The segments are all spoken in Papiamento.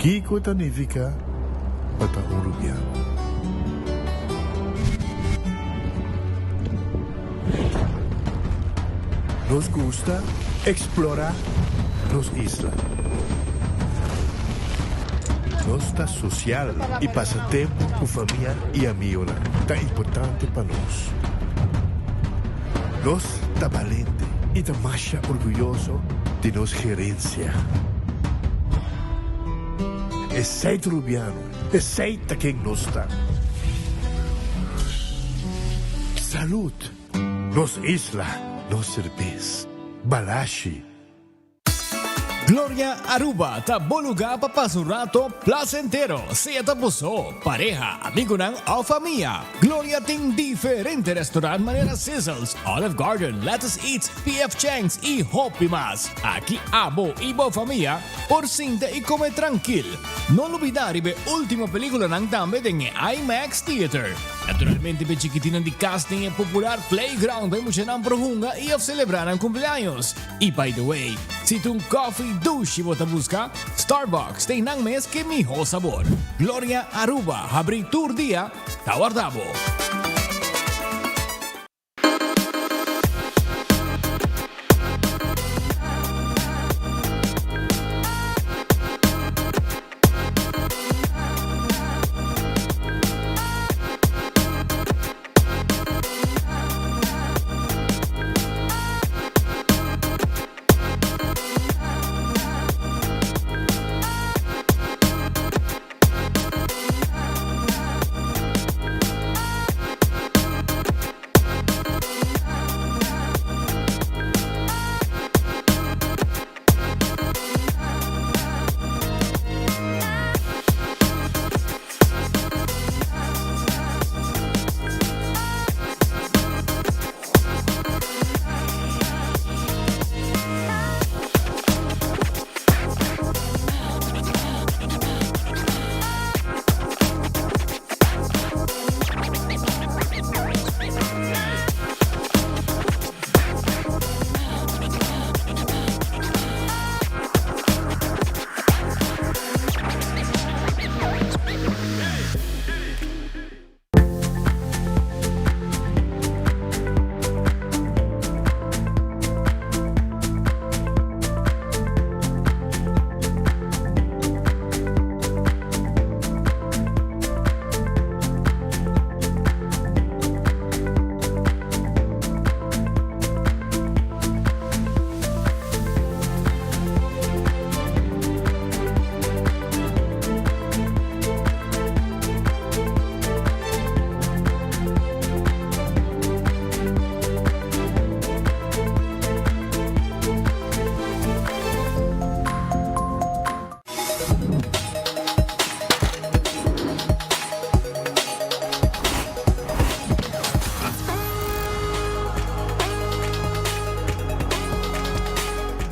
Kiko ta nifiká pa ta un rubiano? Nos gusta eksplorá nos isla. Nos ta sosial i pasa tempu ku famia i amigonan ta importante pa nos. Nos ta balente i ta masha orguyoso di nos gerensia. Esei ta Rubiano, esei ta ken nos ta. Salud! Nos isla, nos serbes. Balashi. Gloria Aruba ta bo lugar pa pasa un rato placentero, sea ta bo so, pareha, amigonan of famia. Gloria tin diferente restaurant manera Sizzles, Olive Garden, Lettuce Eats, PF Chang's y hopi mas. Aki abo y bo famia por sinta y come trankil. No lubida riba e ultimo peliculanan tambe den e IMAX Theater. Naturalmente p'e chikitinnan di cas tin e popular playground pa e muchanan por hunga y of celebra nan cumpleaños. Y by the way, si ta un coffee dushi bo ta busca, Starbucks ta einan mes ke miho sabor. Gloria Aruba habri tur dia, ta warda bo.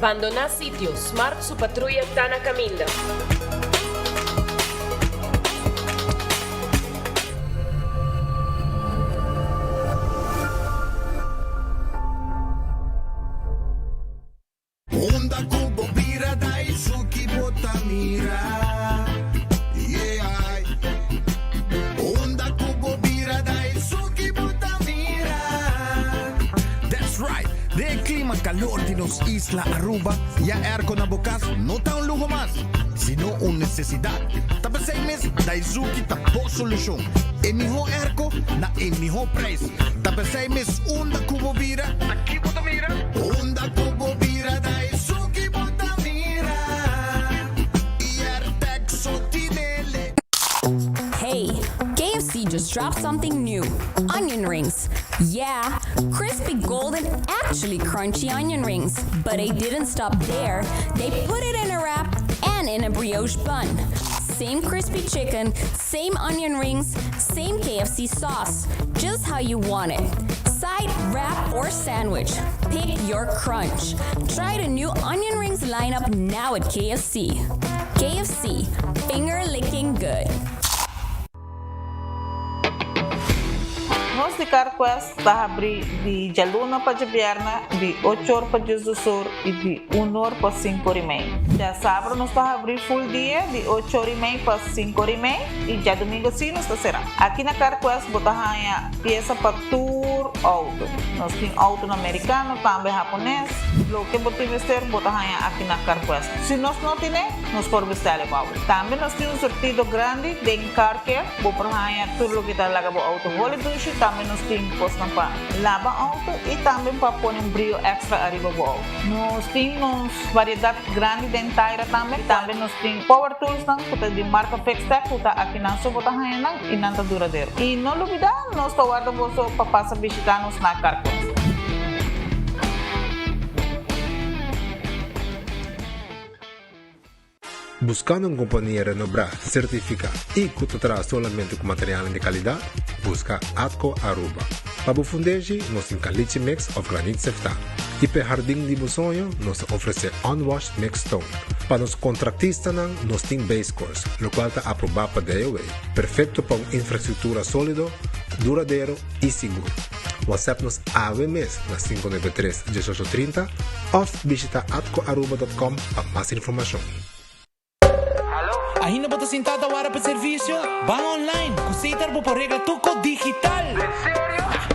Bandoná sitio, Smart su patruya ta na kaminda. Unda ku bo bira Daisuki bo ta mira Yeah Unda ku bo bira Daisuki bo ta mira That's right! Den e klima kalor di nos isla Aruba, ya airco na bo kas no ta un luho mas, sino un nesesidat. Ta p'esei mes Daizuki ta bo solushon. E mihó airco na e mihó prijs. Ta p'esei mes unda ku bo bira, Ta ki bo ta mira? Unda ku bo bira Daizuki bo ta mira. Airtec so tinele. Hey, KFC just dropped something new. Onion rings. Yeah, crispy golden, actually crunchy onion rings. But they didn't stop there. They put it in a wrap and in a brioche bun. Same crispy chicken, same onion rings, same KFC sauce. Just how you want it. Side, wrap, or sandwich. Pick your crunch. Try the new onion rings lineup now at KFC. KFC, finger licking good. Nos. di CarQuest ta habri di djaluna pa djabièrnè di ocho or pa diesdos or i di un or pa sinku or i mei. Djasabra nos ta habri full dia di ocho or i mei pa sinku or i mei i djadumingu si nos ta será. Aki na CarQuest bo ta haña piesa pa tur outo. Nos tin outonan merikano, tambe hapones. Loke bo tin mester bo ta haña aki na CarQuest. Si nos no tine, nos por bestèl e pa bo. Tambe nos tin un surtido grandi den Car Care. Bo por haña tur loke ta laga bo outo holi dushi. Tambe nos tin kosnan pa laba outo i tambe pa pone un brio èkstra ariba bo outo. Nos tin nos variedat grandi den taira tambe. Tambe nos tin power toolsnan ku ta di marka Fixtech ku ta akinan so bo ta haña nan i nan ta duradero. I no lubidá, nos ta warda boso pa pasa bishitá nos na Carquest. Buscando un compania renobrá, certificá y cu ta traha solamente cu materialnan di calidad? Busca Atco Aruba. Pa bo fundeshi, nos tin caliche mix of granit seftá. Y p'e hardin di bo soño, nos ta ofrece unwashed mixed stone. Pa nos contractistanan, nos tin base course, locual ta aprobá pa DOW, perfecto pa un infrastructura solido, duradero y sigur. WhatsApp nos awe mes na 593 1830 of bishita atcoaruba.com pa mas informacion. Ainda bo ta sinta ta wara pa servicio? Ban online! Cu Setar bo por regla tur cos digital!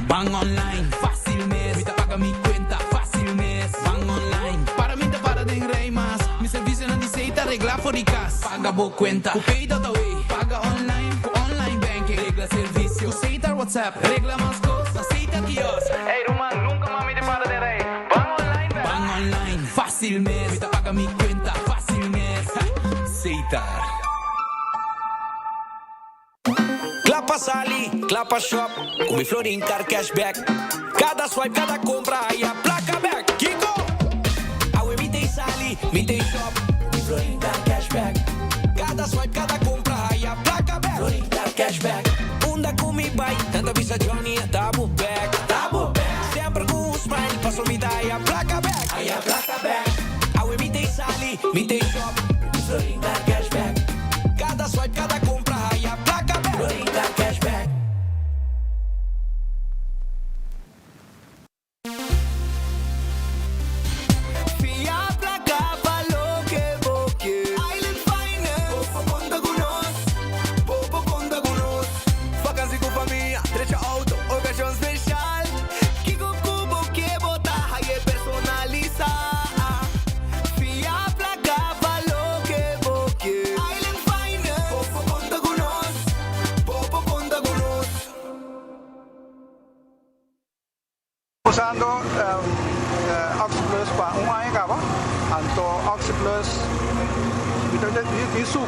Ban online, facil mes! Mi ta paga mi cuenta, facil mes! Ban online, para mi ta para den rij mas! Mi servicionan di Setar regla for di cas! Paga bo cuenta cu Pay.awe! Paga online cu online banking! Regla servicio cu Setar WhatsApp! Regla mas cos na Setar kiosk! Ey ruman, nunca mas mi ta para den rij! Ban online bek! Ban online, facil mes! Mi ta paga mi cuenta, facil mes! Setar. Kla pa sali, kla pa shop, ku mi Florin Card Cashback. Kada swipe, kada kompra, haya plaka bek. Kiko? Awe mi t'ei sali, mi t'ei shop, mi Florin Card Cashback. Kada swipe, kada kompra, haya plaka bek. Florin Card Cashback. Unda ku mi bai, nan ta bisa Johnny, a ta bo bek. Ta bo bek. Semper ku un smile, paso mi ta haya plaka bek. Haya plaka bek. Awe mi t'ei sali, mi t'ei shop, mi Florin Card Cashback. Kada swipe, kada kompra, haya plaka bek. Florin Card Cashback. Fia plaka pa loke bo ke. Island Finance. Bo por konta ku nos. Bo por konta ku nos. Vakansi ku famia, drecha outo, okashon speshal. Kiko ku bo ke bo ta haye personalisá. Fia plaka pa loke bo ke. Island Finance. Bo por konta ku nos. Bo por konta ku nos. Usando OxyPlus pa un aña caba, anto OxyPlus mi ta di sucu,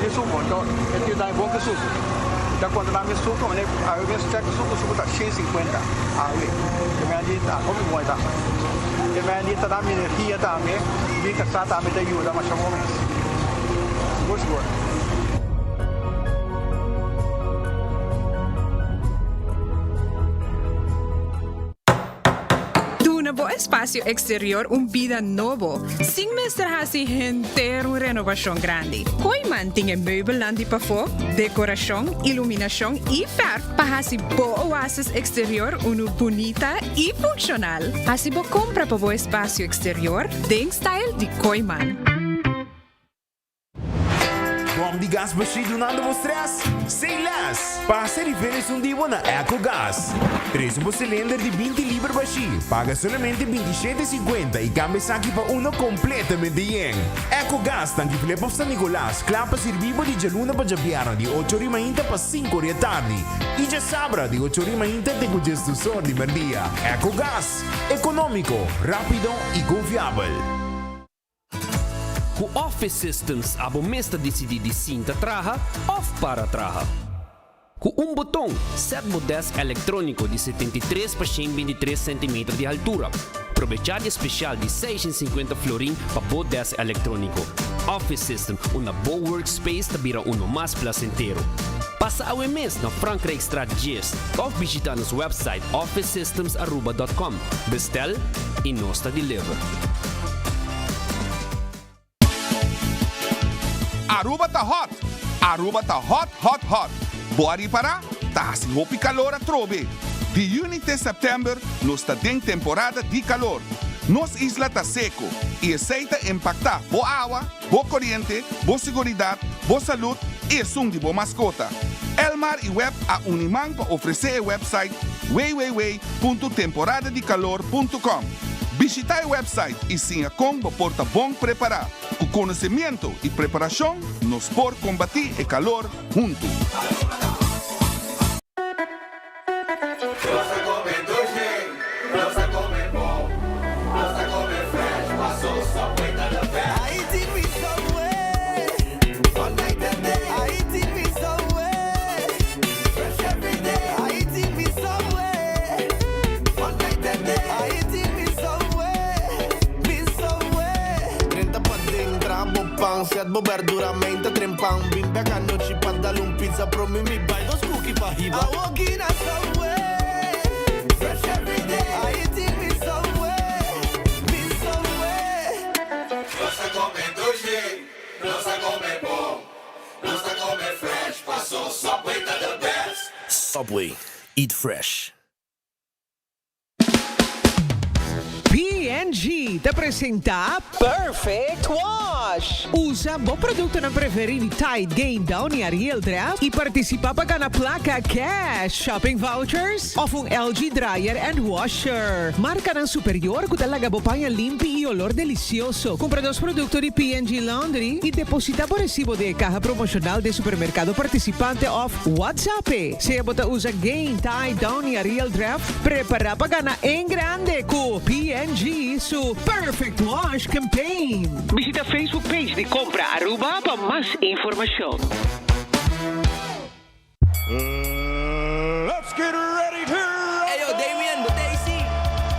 di sucu, anto e tin dai bon cu sucu. Mi ta controla mi sucu, awe mes check sucu, sucu ta 150 awe, e mei di ta hopi bon e ta. E mei di ta da mi energia tambe, mi casa tambe ta yuda masha bon mes, sigur sigur. Duna bo espasio eksterior un bida nobo, sin mester hasi henter un renobashon grandi. Kooiman tin e meubelnan di pafó, dekorashon, iluminashon i fèrf pa hasi bo oasis eksterior unu bunita i funshonal. Hasi bo kompra pa bo espasio eksterior den style di Kooiman. Bom di gas bashí dunando bo stress? Say less! Pasa riba esun di bo na Ecogas. Trese bo cilinder di 20 liber bashí, paga solamente 27,50 y cambia esaki pa uno completamente yen. Ecogas, tanki Flip of San Nicolas, kla pa sirbi bo di djaluna pa djabièrnè di ocho ori mainta pa sinku ori e tardi y djasabra di ocho ori mainta te ku djesdus or di merdia. Ecogas, economico, rapido y confiabel. Ku Office Systems abo mes ta disidí di sinta traha òf para traha. Ku un boton, sèt bo dèsk elektróniko di 73 pa 123 sentimeter di haltura. Probechá di e spesial di 650 florin pa bo dèsk elektróniko. Office System, unda bo workspace ta bira uno mas plasentero. Pasa awe mes na Frankrijkstraat 10 òf bishitá nos wèpsait officesystemsaruba.com. Bestèl i nos ta deliver. Aruba ta hot! Aruba ta hot hot hot! Bo a ripara? Ta hasi hopi kalor atrobe. Di yüni te sèptèmber nos ta den temporada di kalor. Nos isla ta seko i esei ta impaktá bo awa, bo koriente, bo siguridat, bo salud i esun di bo maskota. Elmar i web a uni man pa ofresé e website www.temporadadikalor.com. Bishitá e website i siña kon bo por ta bon prepará. Ku konosemiento i preparashon nos por kombatí e kalor huntu. Nos ta come dushi, nos ta come bon, nos ta come fresh, paso Subway ta the best. I eating with Subway, all night and day. I eating with Subway, fresh every day. I eating with Subway, all night and day. I eating with Subway, with Subway. Drenta paden, traha bo pan, set bo berdura, meinta trempan. Bin bek anochi pa dal un pizza, promi mi bai dos cookie pa hiba. I walk in a Subway, fresh every day. I eating with Subway, with Subway. Nos ta come dushi, nos ta come bon, nos ta come fresh, paso Subway ta the best. Subway, eat fresh. P&G ta presenta Perfect Wash! Usa bo productonan preferi di Tide, Gain, Downy, Ariel, Dreft y participa pa gana placa cash, shopping vouchers of un LG dryer and washer. Marcanan superior cu ta laga bo paña limpi y olor delicioso. Cumpra dos producto di P&G Laundry y deposita bo recibo den e caha promocional den supermercado participante of WhatsApp. Sea bo ta usa Gain, Tide, Downy, Ariel, Dreft, Prepara pa gana en grande cu P&G su Perfect Wash Campaign. Bishita Facebook page di Compra Aruba pa mas informacion. Let's get ready to Hey yo, Damien, bo Daisy.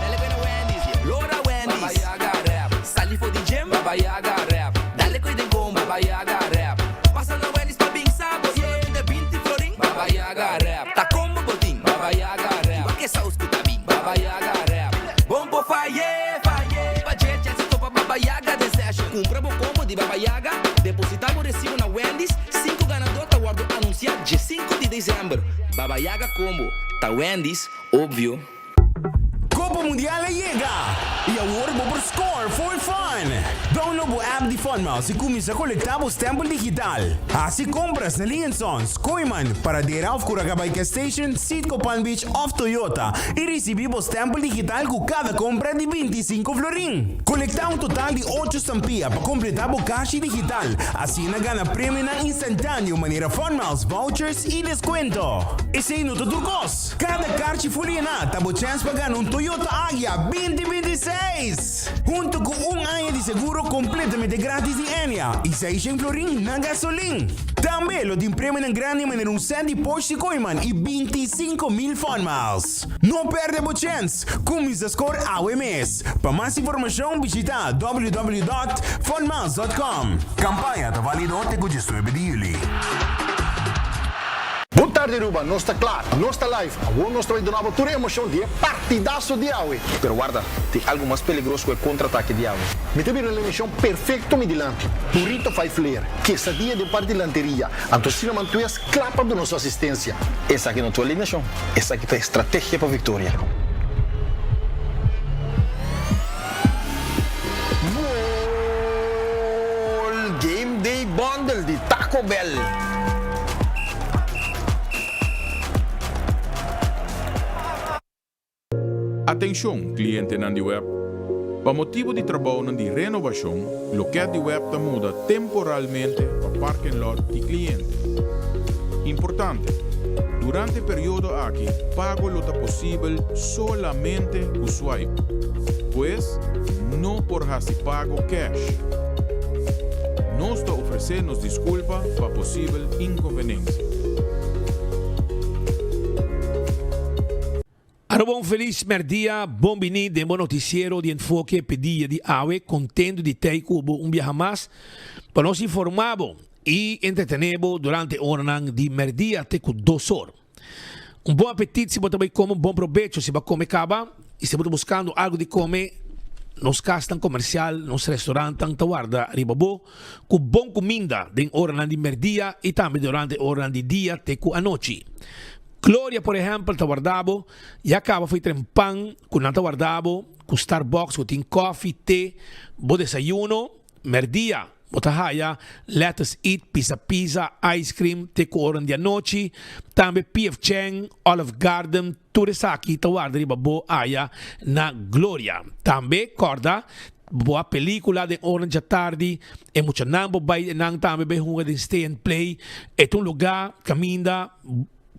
Dale cu na Wendy's, yeah. Lora Wendy's. Baba Yaga rap. Sali for di gym. Baba Yaga rap. Dale cu den combo. Baba Yaga rap. Pasa na Wendy's pa bin sa bo. Solamente 20 florin. Baba Yaga rap. Ta combo bo tin. Baba Yaga rap. Wak e saus ku ta bin. Baba Yaga rap. Bon por faye, faye. Pa dje chèns di topa Baba Yaga den session. Kumpra bo combo di Baba Yaga, depositá bo resibo na Wendy's. Sinku ganadó ta wòrdu anunsiá dje sinku di desèmber. Baba Yaga combo ta Wendy's, obvio. Copa Mundial a yega! Y awor bo por score for fun! Download bo app di Funmiles y cuminsa colecta bo stempel digital. Haci compras na Lee and Sons, Kooyman, Paradera of Curacabay Gas Station, Citgo Palm Beach of Toyota y ricibi bo stempel digital cu cada compra di 25 florin. Colecta un total di ocho stampia pa completa bo cashi digital, asina gana premionan instantaneo manera Funmiles vouchers y descuento. Esey no ta tur cos! Kada karchi fuliená ta bo chèns pa gana un Toyota Agya 2026! Hunto ku un aña di seguro kompletamente gratis di Enya i seishen florin na gasolin. Tambe lo tin premionan grandi manera un sèt di Porsche Kooiman i 25,000 Fun Miles. No pèrdè bo chèns! Kuminsá skor awe mes! Pa mas informashon bishitá www.funmiles.com. Kampaña ta válido te ku 19 di yüli. Bon tardi Aruba, nos ta kla, nos ta live, awor nos ta bai duna bo tur e emocion di e partidazo di awe. Pero warda, tin algo mas peligroso ku e kontratake di awe. Mi ta bira un emocion perfecto mi dilanti, burrito five layer, quesadilla den parti lanteria, anto cinnamon twist kla pa duna su asistencia. Esaki no ta un alineacion, esaki ta e strategia pa victoria. Gol! Game Day Bundle di Taco Bell! Atenshon klientenan di web! Pa motibu di trabounan di renovashon, loket di web ta muda temporalmente pa parking lot di kliente. Importante! Durante e periodo aki pago lo ta posibel solamente ku swipe. Pues, no por hasi pago cash. Nos ta ofresé nos diskulpa pa posibel inkonvenensia. Aruba un felis merdia, bon bini den bo noticiero di Enfoke p'e dia di awe, contento di tei cu bo un biaha mas pa nos informa bo y entretene bo durante oranan di merdia te cu dos or. Un bon apetit si bo ta bai come, un bon probecho si bo a come caba y si bo ta buscando algo di come, nos casnan comercial, nos restaurantnan ta warda riba bo cu bon cuminda den oranan di merdia y tambe durante oranan di dia te cu anochi. Gloria por ehempel ta warda bo, ya caba fo'i tren pan cu nan ta warda bo, cu Starbucks cu tin koffie, te, bo desayuno, merdia bo ta haya Lettuce Eat, pisa pizza, ice cream te cu oran di anochi, tambe PF Chang, Olive Garden, tur esaki ta warda riba bo aya na Gloria. Tambe corda bo a pelicula den oran djatardi, e muchanan bo bay nan tambe bay hunga den Stay and Play, e ta un lugar caminda.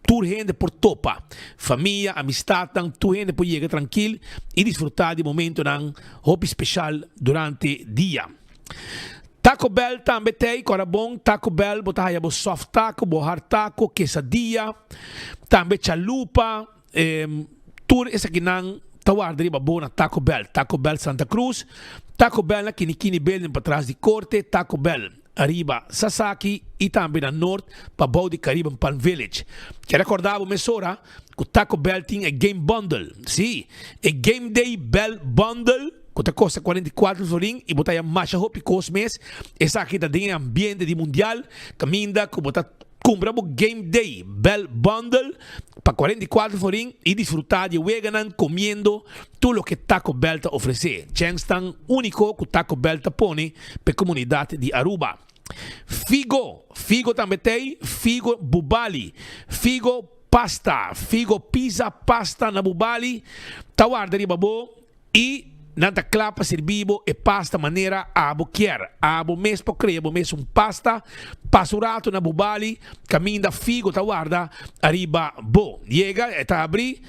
Tur hende por topa. Famia, amistadnan, tur hende por yega trankil i disfrutá di momentonan hopi speshal durante dia. Taco Bell tambe t'ei, kòrda bon, Taco Bell bo ta haya bo soft taco, bo hard taco, quesadilla, tambe chalupa, tur esakinan ta warda riba bo na Taco Bell. Taco Bell Santa Cruz, Taco Bell na Kinikini Building patras di Korte, Taco Bell. Ariba Sasaki y tambe na Noord pa bou di Caribbean Palm Village. Kier recorda bo mesora cu Taco Bell tin e Game Bundle. Si, e Game Day Bell Bundle cu ta costa 44 florin y bo ta haya masha hopi cos mes. Esaki ta den e ambiente di Mundial caminda cu bo ta cumpra bo Game Day Bell Bundle pa 44 florin y disfruta di e weganan comiendo Tur loke Taco Bell ta ofresé, chènsnan úniko ku Taco Bell ta pone pa e komunidat di Aruba. Figo, Figo tambe t'ei, Figo Bubali, Figo Pasta, Figo Pizza Pasta na Bubali ta warda riba bo i nan ta kla pa sirbi bo e pasta manera abo kier. Abo mes por krea bo mes un pasta. Pasa un ratu na Bubali kaminda Figo ta warda ariba bo. Yega, e ta abri,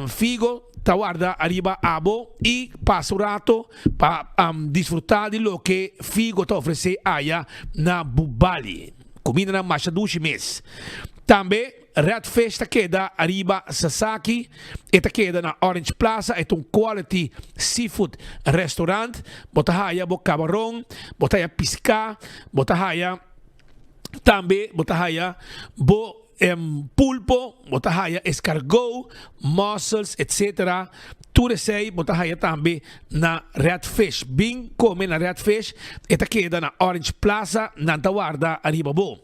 Figo. Ta warda ariba abo y pasa un rato pa disfruta di loke Figo ta ofrece aya na Bubali. Cumindanan masha dushi mes. Tambe Red Fish ta keda ariba Sasaki, e ta keda na Orange Plaza, e ta un quality seafood restaurant. Bo ta haya bo cabaron, bo ta haya pisca, bo ta haya tambe bo ta haya bo Pulpo, bo ta haya escargot, mussels, etc. Tur esey bo ta haya tambe na Red Fish. Bin come na Red Fish, e ta keda na Orange Plaza, nan ta warda ariba bo.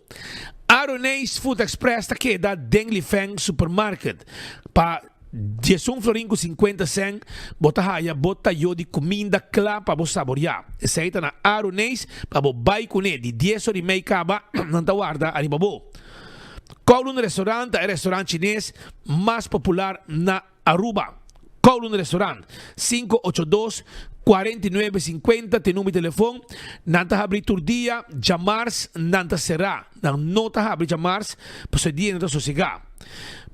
Aroneis Food Express ta keda den Lifeng Supermarket. Pa diesun florin cu 50 cent bo ta haya bo tayo di cuminda cla pa bo saboria. Esey ta na Aroneis pa bo bay cune di dies ora y mei caba nan ta warda ariba bo. Kowloon Restaurant ta e restaurant chines mas popular na Aruba. Kowloon Restaurant, 582 49 50 t'e number di telefon. Nan ta habri tur dia, djamars nan ta sera. Nan no ta habri djamars pasobra e dia nan ta sosega.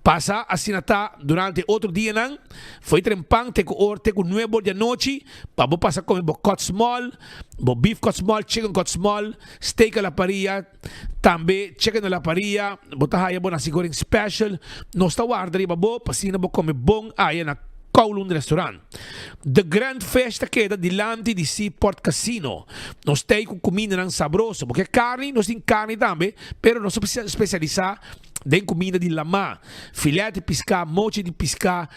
Pasa asina ta durante e otro dianan, fo'i trempan te ku or te ku nuebe or di anochi pa bo pasa kome bo cut small, bo beef cut small, chicken cut small, steak a la parilla, Tambe cheke na la parilla, bo ta haya bo nasi goreng special. Nos ta warda riba bo pa asina bo come bon aya na Kowloon Restaurant. The Grand Fish ta keda dilanti di Seaport Casino. Nos ta ei cu cumindanan sabroso. Bo ke carni? Nos tin carni tambe, pero nos ta specialisa den cuminda di lama. Filet di pisca, mochi di pisca.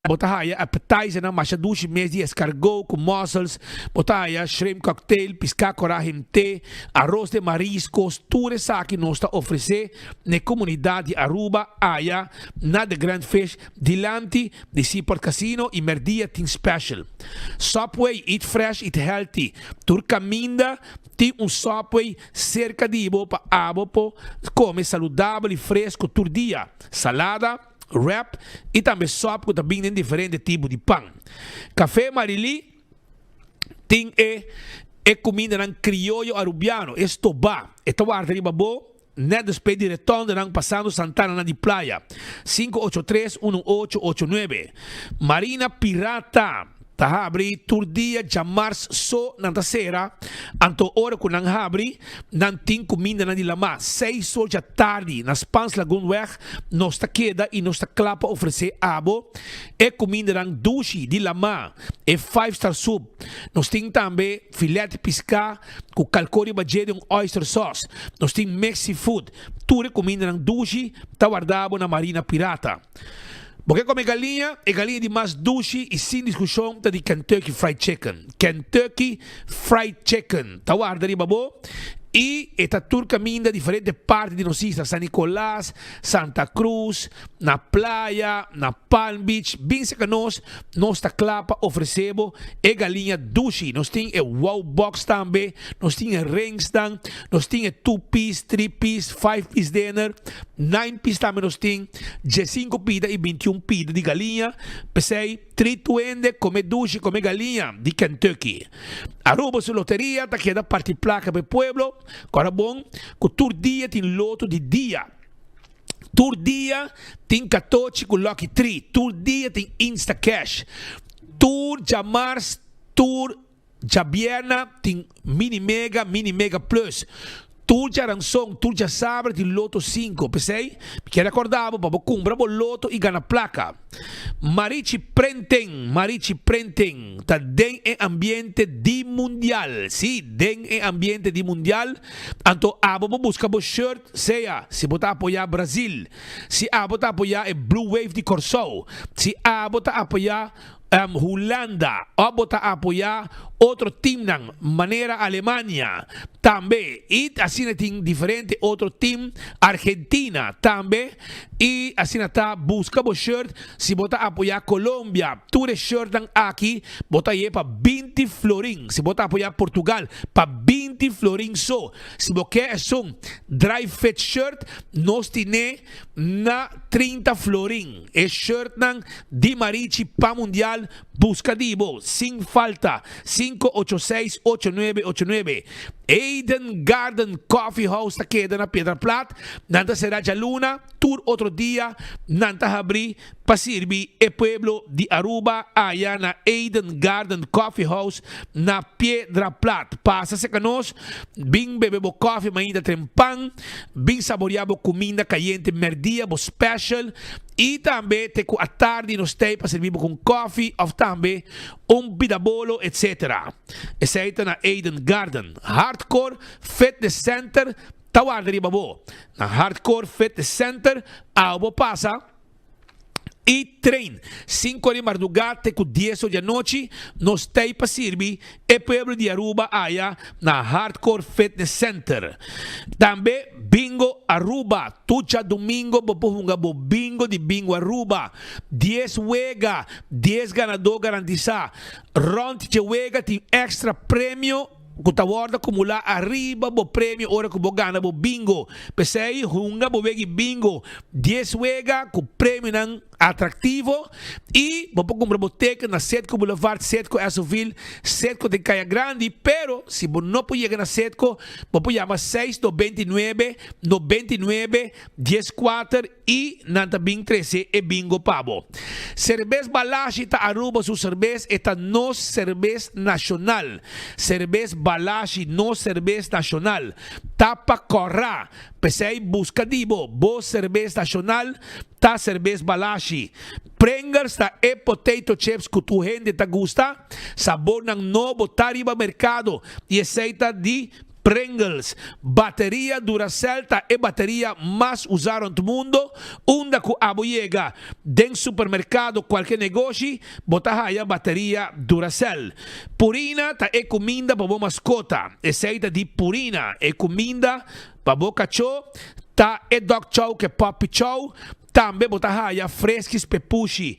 Bo ta haya appetizernan masha dushi mes di escargot cu mussels, bo ta haya shrimp cocktail, pisca cora hente, arroz de mariscos, tur esaki nos ta ofrece na e comunidad di Aruba aya na The Grand Fish dilanti di Seaport Casino y merdia tin special. Subway, eat fresh, eat healthy, tur caminda tin un Subway cerca di bo pa abo por come saludabel y fresco tur dia, salada, wrap y tambe sop cu ta bin den diferente tipo di pan. Café Marilí tin e e cumindanan crioyo Arubiano, e stobá. E ta warda riba bo net despues di retondenan pasando Santana na di Playa. 583 1889. Marina Pirata. Ta habri tur dia djamars so nan ta sera, anto ora ku nan habri nan tin kumindanan di lamá. Seis or dja tardi na Spaans Lagoonweg nos ta keda i nos ta kla pa ofresé abo e kumindanan dushi di lamá, e five star soup. Nos tin tambe filet di piská ku kalkó riba dje den un oyster sauce. Nos tin mixed seafood. Tur e kumindanan dushi ta warda bo na Marina Pirata. Bo ke kome galiña? E galiña di mas dushi i sin diskushon ta di Kentucky Fried Chicken. Kentucky Fried Chicken ta warda riba bo. Y e ta tur caminda diferente parti di nos isla, San Nicolas, Santa Cruz, na Playa, na Palm Beach. Bin cerca nos, nos ta cla pa ofrece bo e galiña dushi. Nos tin e wow box tambe, nos tin e ringsnan, nos tin e two piece, three piece, five piece dinner, nine piece tambe nos tin, diescinco pida y bintiun pida di galiña. P'esey. Trituende come dushi come galiña di Kentucky. Aruba su loteria ta keda parti placa pa e pueblo, cu ora bon cu tur dia tin loto di dia. Tur dia tin catochi cu lucky tree, tur dia tin insta cash. Tur djamars, tur Djabierna tin Mini Mega, Mini Mega Plus. Tur djaranson, tur djasabra tin Loto sinku. P'esei, mi kier rekorda bo pa bo kumpra bo loto i gana plaka. Marichi Printing, Marichi Printing ta den e ambiente di Mundial. Sí, den e ambiente di Mundial. Anto abo bo buska bo shirt, sea si bo ta apoyá Brazil, si abo ta apoyá e Blue Wave di Kòrsou, si abo ta apoyá Hulanda of bo ta apoya otro teamnan manera Alemania tambe y asina tin diferente otro team Argentina tambe y asina ta busca bo shirt si bo ta apoya Colombia tur e shirtnan aki bo ta haye pa binti florin si bo ta apoya Portugal pa binti florin so si bo ke esun dry fit shirt nos tine na 30 florin. E shirtnan di Marichi pa Mundial busca di bo sin falta 586 8989. Eden Garden Coffee House ta keda na Piedra Plat, nan ta sera djaluna, tur otro dia nan ta habri pa sirbi e pueblo di Aruba aya na Eden Garden Coffee House na Piedra Plat. Pasa cerca nos, bin bebe bo koffie mainta trempan. Bin saborea bo cuminda cayente merdia, bo special, y tambe te cu atardi nos tey pa sirbi bo cu un koffie of tambe un bidabolo etc. Esey ta na Eden Garden. Hardcore Fitness Center ta warda riba bo. Na Hardcore Fitness Center awo bo pasa y train. Cinco di marduga te cu dies or di anochi nos tey pa sirbi e pueblo di Aruba aya na Hardcore Fitness Center. Tambe Bingo Aruba, tur djadomingo bo por hunga bo bingo di Bingo Aruba. Dies wega, dies ganador garantisa. Rond dje wega tin extra premio Ku ta wòrdu akumulá ariba bo premio ora ku bo gana bo bingo. P'esei, hunga bo wega i bingo dies wega ku premionan atraktivo i bo por kumpra bo teken na Setco Boulevard, Setco Esoville, Setco den Kaya Grandi. Pero, si bo no por yega na Setco, bo por yama seis 99 99 dieskuater I nan ta bin trece e bingo pa bo. Cerbes Balashi ta Aruba su cerbes, e ta nos cerbes nacional. Cerbes Balashi, nos cerbes nacional. Ta pa cora. P'esey busca di bo, bo cerbes nacional ta Cerbes Balashi. Pringles ta e potato chips cu tur hende ta gusta. Sabornan nobo ta riba mercado y esey ta di Pringles. Bateria Duracell ta e bateria mas usá rond mundo, unda ku abo yega den supermerkado kualke negoshi bo ta haya bateria Duracell. Purina ta e kuminda pa bo maskota, esei ta di Purina, e kuminda pa bo kachó ta e dog chow ke puppy chow, Tambe bo ta haya freskis p'e pushi.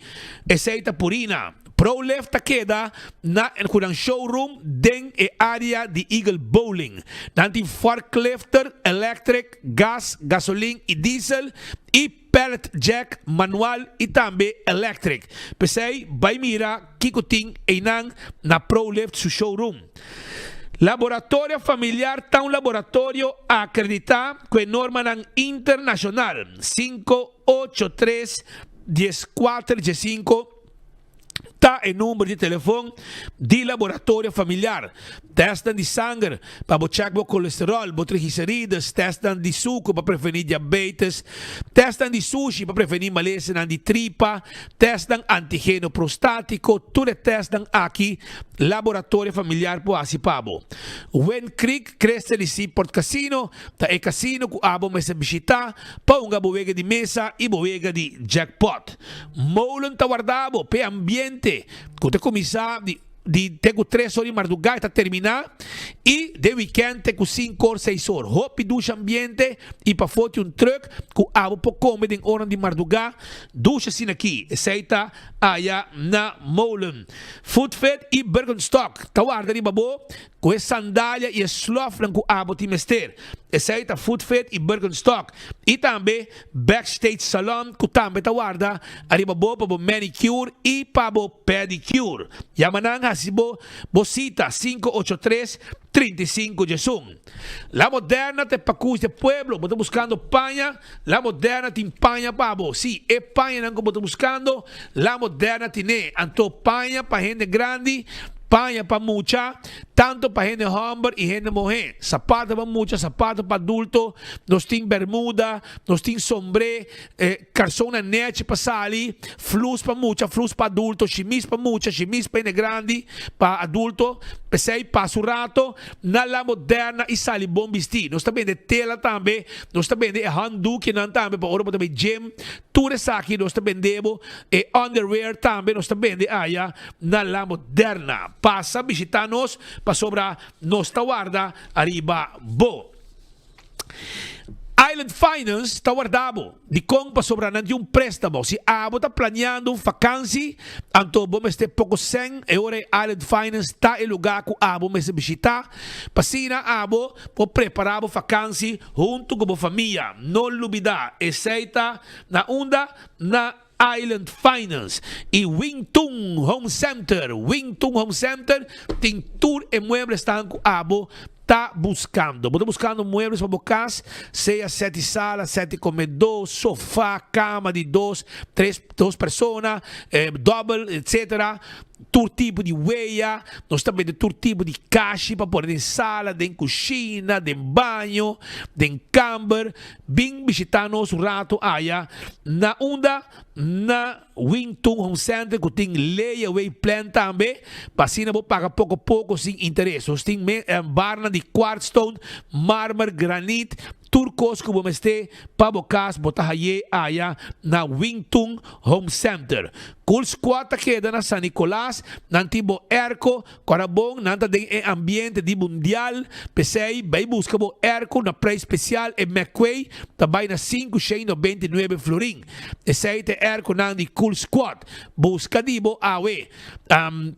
Esei ta Purina. Prolift ta keda na ku nan showroom den e area di Eagle Bowling. Nan tin forklifter, electric, gas, gasolin i diesel i pallet jack manual i tambe electric. P'esei bai mira kiko tin einan na Prolift su showroom. Laboratorio Familiar ta un laboratorio akreditá ku e normanan internashonal 583 14 15 ta e number di telefon di Laboratorio Familiar. Testnan di sanger pa bo chèk bo kolesteròl, bo triglicerides, testnan di suku pa prevení diabetes, testnan di sushi pa prevení malesanan di tripa, testnan antigeno prostátiko, tur e testnan aki Laboratorio Familiar por hasi pa bo. Wind Creek Crystal y Seaport Casino ta e casino cu abo mester bishita pa hunga bo wega di mesa y bo wega di jackpot. Molen ta warda bo p'e ambiente cu ta cuminsa di. Di te ku tres or di mardugá e ta terminá i den wikènt te ku sinku or, seis or. Hopi dushi ambiente i pafó tin un trùk ku abo por kome den oran di mardugá. Dushi asina aki. Esei ta aya na Molen. Foodfit i Birkenstock ta warda riba bo ku e sandalia i e slòfnan ku abo tin mester. Esei ta Foodfit i Birkenstock. I tambe Backstage Salon ku tambe ta warda ariba bo pa bo manicure i pa bo pedicure. Yama nan hasi bo bo sita 583 35 diesun. La Moderna ta e pakus di e pueblo. Bo ta buskando paña? La Moderna tin paña pa bo. Si, e pañanan ku bo ta buskando, La Moderna tine. Anto paña pa hende grandi, paña pa mucha, tanto pa hende hòmber i hende muhé. Sapato pa mucha, sapato pa adulto. Nos tin bermuda, nos tin sombré, karsonnan nèchi pa sali, flus pa mucha, flus pa adulto, shimis pa mucha, shimis pa hende grandi, pa adulto. P'esei pasa un rato na La Moderna i sali bon bistí. Nos ta bende tela tambe, nos ta bende e handdoekjenan tambe pa ora bo ta bai gym. Tur esaki nos ta bende bo, e underwear tambe nos ta bende aya na La Moderna. Pasa bishita nos pasobra nos ta warda ariba bo. Island Finance ta warda bo. Dikon? Pasobra nan tin un préstamo. Si abo ta planeando un fakansi, anto bo mester poko sèn, e ora ei Island Finance ta e lugá ku abo mester bishitá pa asina abo por prepará bo fakansi huntu ku bo famia. No lubidá, esei ta na unda? Na Island Finance y Wing Tun Home Center. Wing Tun Home Center tin tur e mueblesnan cu abo ta buscando. Bo ta buscando muebles pa bo cas, sea set di sala, set di comedor, sofa, cama di dos, tres, dos persona, dobel, etc. Tur tipo di weya, nos ta bende tur tipo di kashi pa pone den sala, den kushina, den baño, den kamber. Bin bishita nos un rato aya na unda na Wing Tun Home Center ku tin layaway plan tambe pa asina bo paga poko poko sin interes. Nos tin barnan di quartzstone, marmer, granit, Tur kos ku bo mester pa bo kas bo ta haye aya na Wingtun Home Center. Cool Squad ta keda na San Nicolas, nan tin bo airco, kora bon nan ta den e ambiente di mundial, p'esei bai buska bo airco na prijs special e McQuay ta bai na 599 florin. Esei ta e airconan di Cool Squad. Buska di bo awe.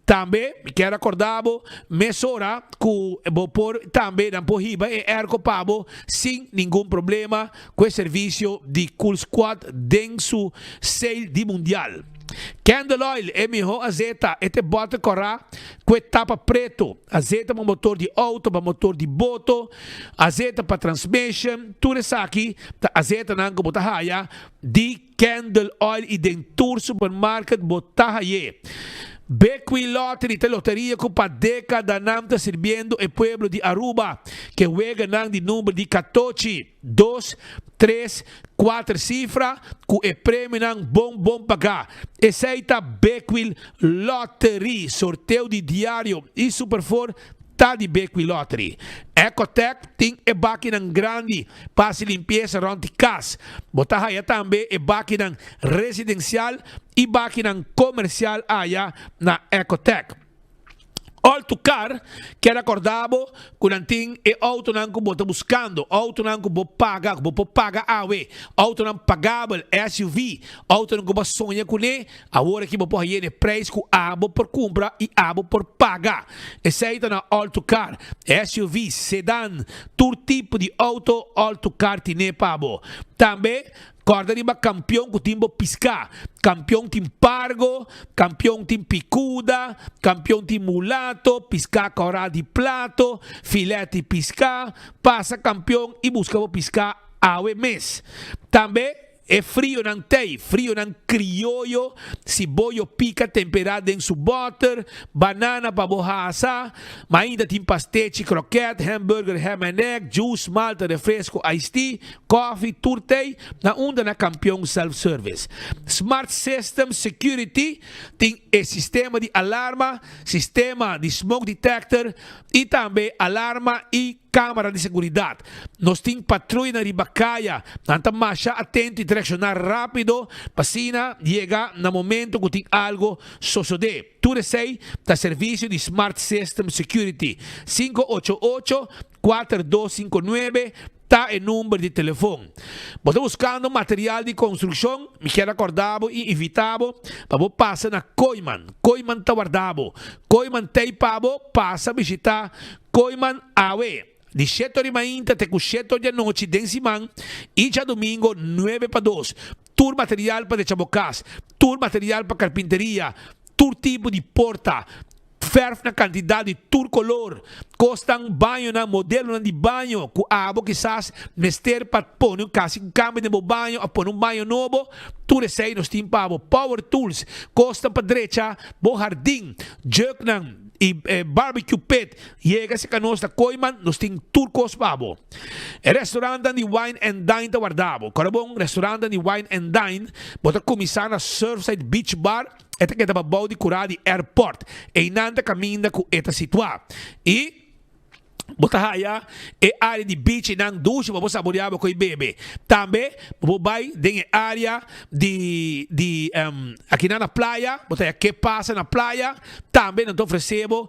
Tambe mi kier acorda bo mesora cu bo por tambe nan por hiba e airco pa bo sin ningun problema cu e servicio di Cool Squad den su sale di mundial. Candle Oil e miho azeta e te bote cora cu e tapa preto, azeta pa motor di auto, pa motor di boto, azeta pa transmission, tur esaki ta azetanan cu bo ta haya di Candle oil y den tur supermarket bo ta haye. Bequi Lottery ta loteria cu pa decadanan ta sirbiendo e pueblo di Aruba ke weganan di number di catochi, dos, tres, cuater cifra cu e premionan bon bon paga. Esey ta Bequi Lottery. Sorteo di diario y Superfour Ta di Bequi Lottery. Ecotec tin e bakinan grandi pa hasi limpiesa rond di kas. Bo ta haya tambe e bakinan residencial y bakinan comercial aya na Ecotec. All to Car kier acorda bo cu nan tin e autonan cu bo ta buscando, autonan cu bo paga, cu bo por paga awe, autonan pagabel, SUV, autonan cu bo a soña cune, Awor aki bo por haye n'e prijs ku abo por kumpra i abo por paga. Esei ta na All To Car. SUV, sedan, tur tipo di auto All To Car tine pa bo. Tambe, kòrda riba kampion ku tin bo piská. Kampion tin pargo, kampion tin pikuda, kampion tin mulato, piská kòrá di plato, filèt di piská. Pasa kampion i buska bo piská awe mes. Tambe. E frionan tei, frionan krioyo, siboyo pika temperá den su bòter, banana pa bo hasa, ma ainda tin pastechi, krokèt, hamburger, ham and egg, juice, malta, refresco, iced tea, kòfi, tur tei na unda na Kampion Self Service. Smart System Security tin e sistema di alarma, sistema di smoke detector i tambe alarma i. camara di seguridad. Nos tin patruyanan riba caya. Nan ta masha atento y ta reacciona rapido pa asina yega na momento cu tin algo sosode. Tur esey ta servicio di Smart System Security. 588 4259 ta e number di telefon. Bo ta buscando material di construccion? Mi kier acorda bo y invita bo pa bo pasa na Kooyman. Kooyman ta warda bo. Kooyman t'ey pa bo pasa bishita Kooyman awe di shete ora di mainta te cu shete ora di anochi den siman y djadomingo nuebe pa dos. Tur material pa decha bo cas, tur material pa carpinteria, tur tipo di porta, Verf na kantidat di tur kolor, kosnan, bañonan, modelonan di baño ku abo kisas mester pa pone un kasi un kambio den bo baño òf pone un baño nobo, tur esei nos tin pa bo. Power tools, kosnan pa drecha bo hardin, juknan i barbecue pit, yega serka nos na Kooiman, nos tin tur kos pa bo. E restaurantnan di Wine and Dine ta warda bo. Kòrda bon, restaurantnan di Wine and Dine, bo ta kuminsá na Surfside Beach Bar, E ta keda pabou di kurá di airport. Einan ta kaminda ku e ta situá. I bo ta haya e área di beach einan dushi pa bo saboreá bo koi bebe. Tambe bo por bai den e área di di akinan na playa, bo ta haya ke pasa na playa. Tambe nan ta ofresé bo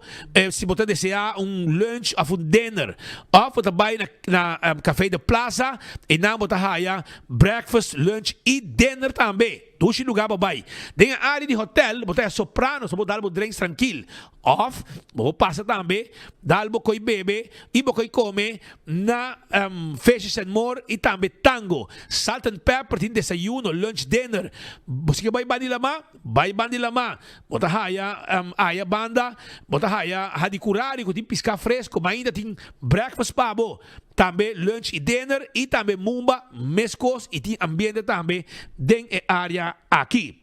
si bo ta deseá un lunch òf un dinner. Òf bo ta bai na na Café de Plaza, einan bo ta haya breakfast, lunch i dinner tambe. Dushi luga bo bai. Den e área di hotel bo ta haya Sopranos pa bo dal bo drinks trankil. Òf bo por pasa tambe dal bo koi bebe i bo koi kome na Fishes and More i tambe Tango. Salt and Pepper tin desayuno, lunch, dinner. Bo si ke bai banda di lamá, bai banda di lamá. Bo ta haya aya banda, bo ta haya Hadicurari ku tin piská fresko, ma ainda tin breakfast pa bo. Tambe lunch y dinner y tambe mumba mescos y tin ambiente tambe den e area aki.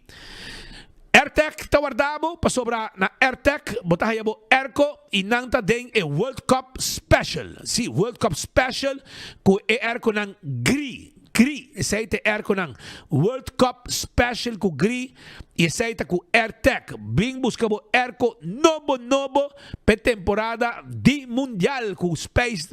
Airtec ta warda bo pasobra na Airtec bo ta haya bo airco y nan ta den e World Cup Special. Si, World Cup Special cu e airconan gri. Gri, esey ta e airconan. World Cup Special cu gri y esey ta cu Airtec. Bin busca bo airco nobo nobo p'e temporada di Mundial cu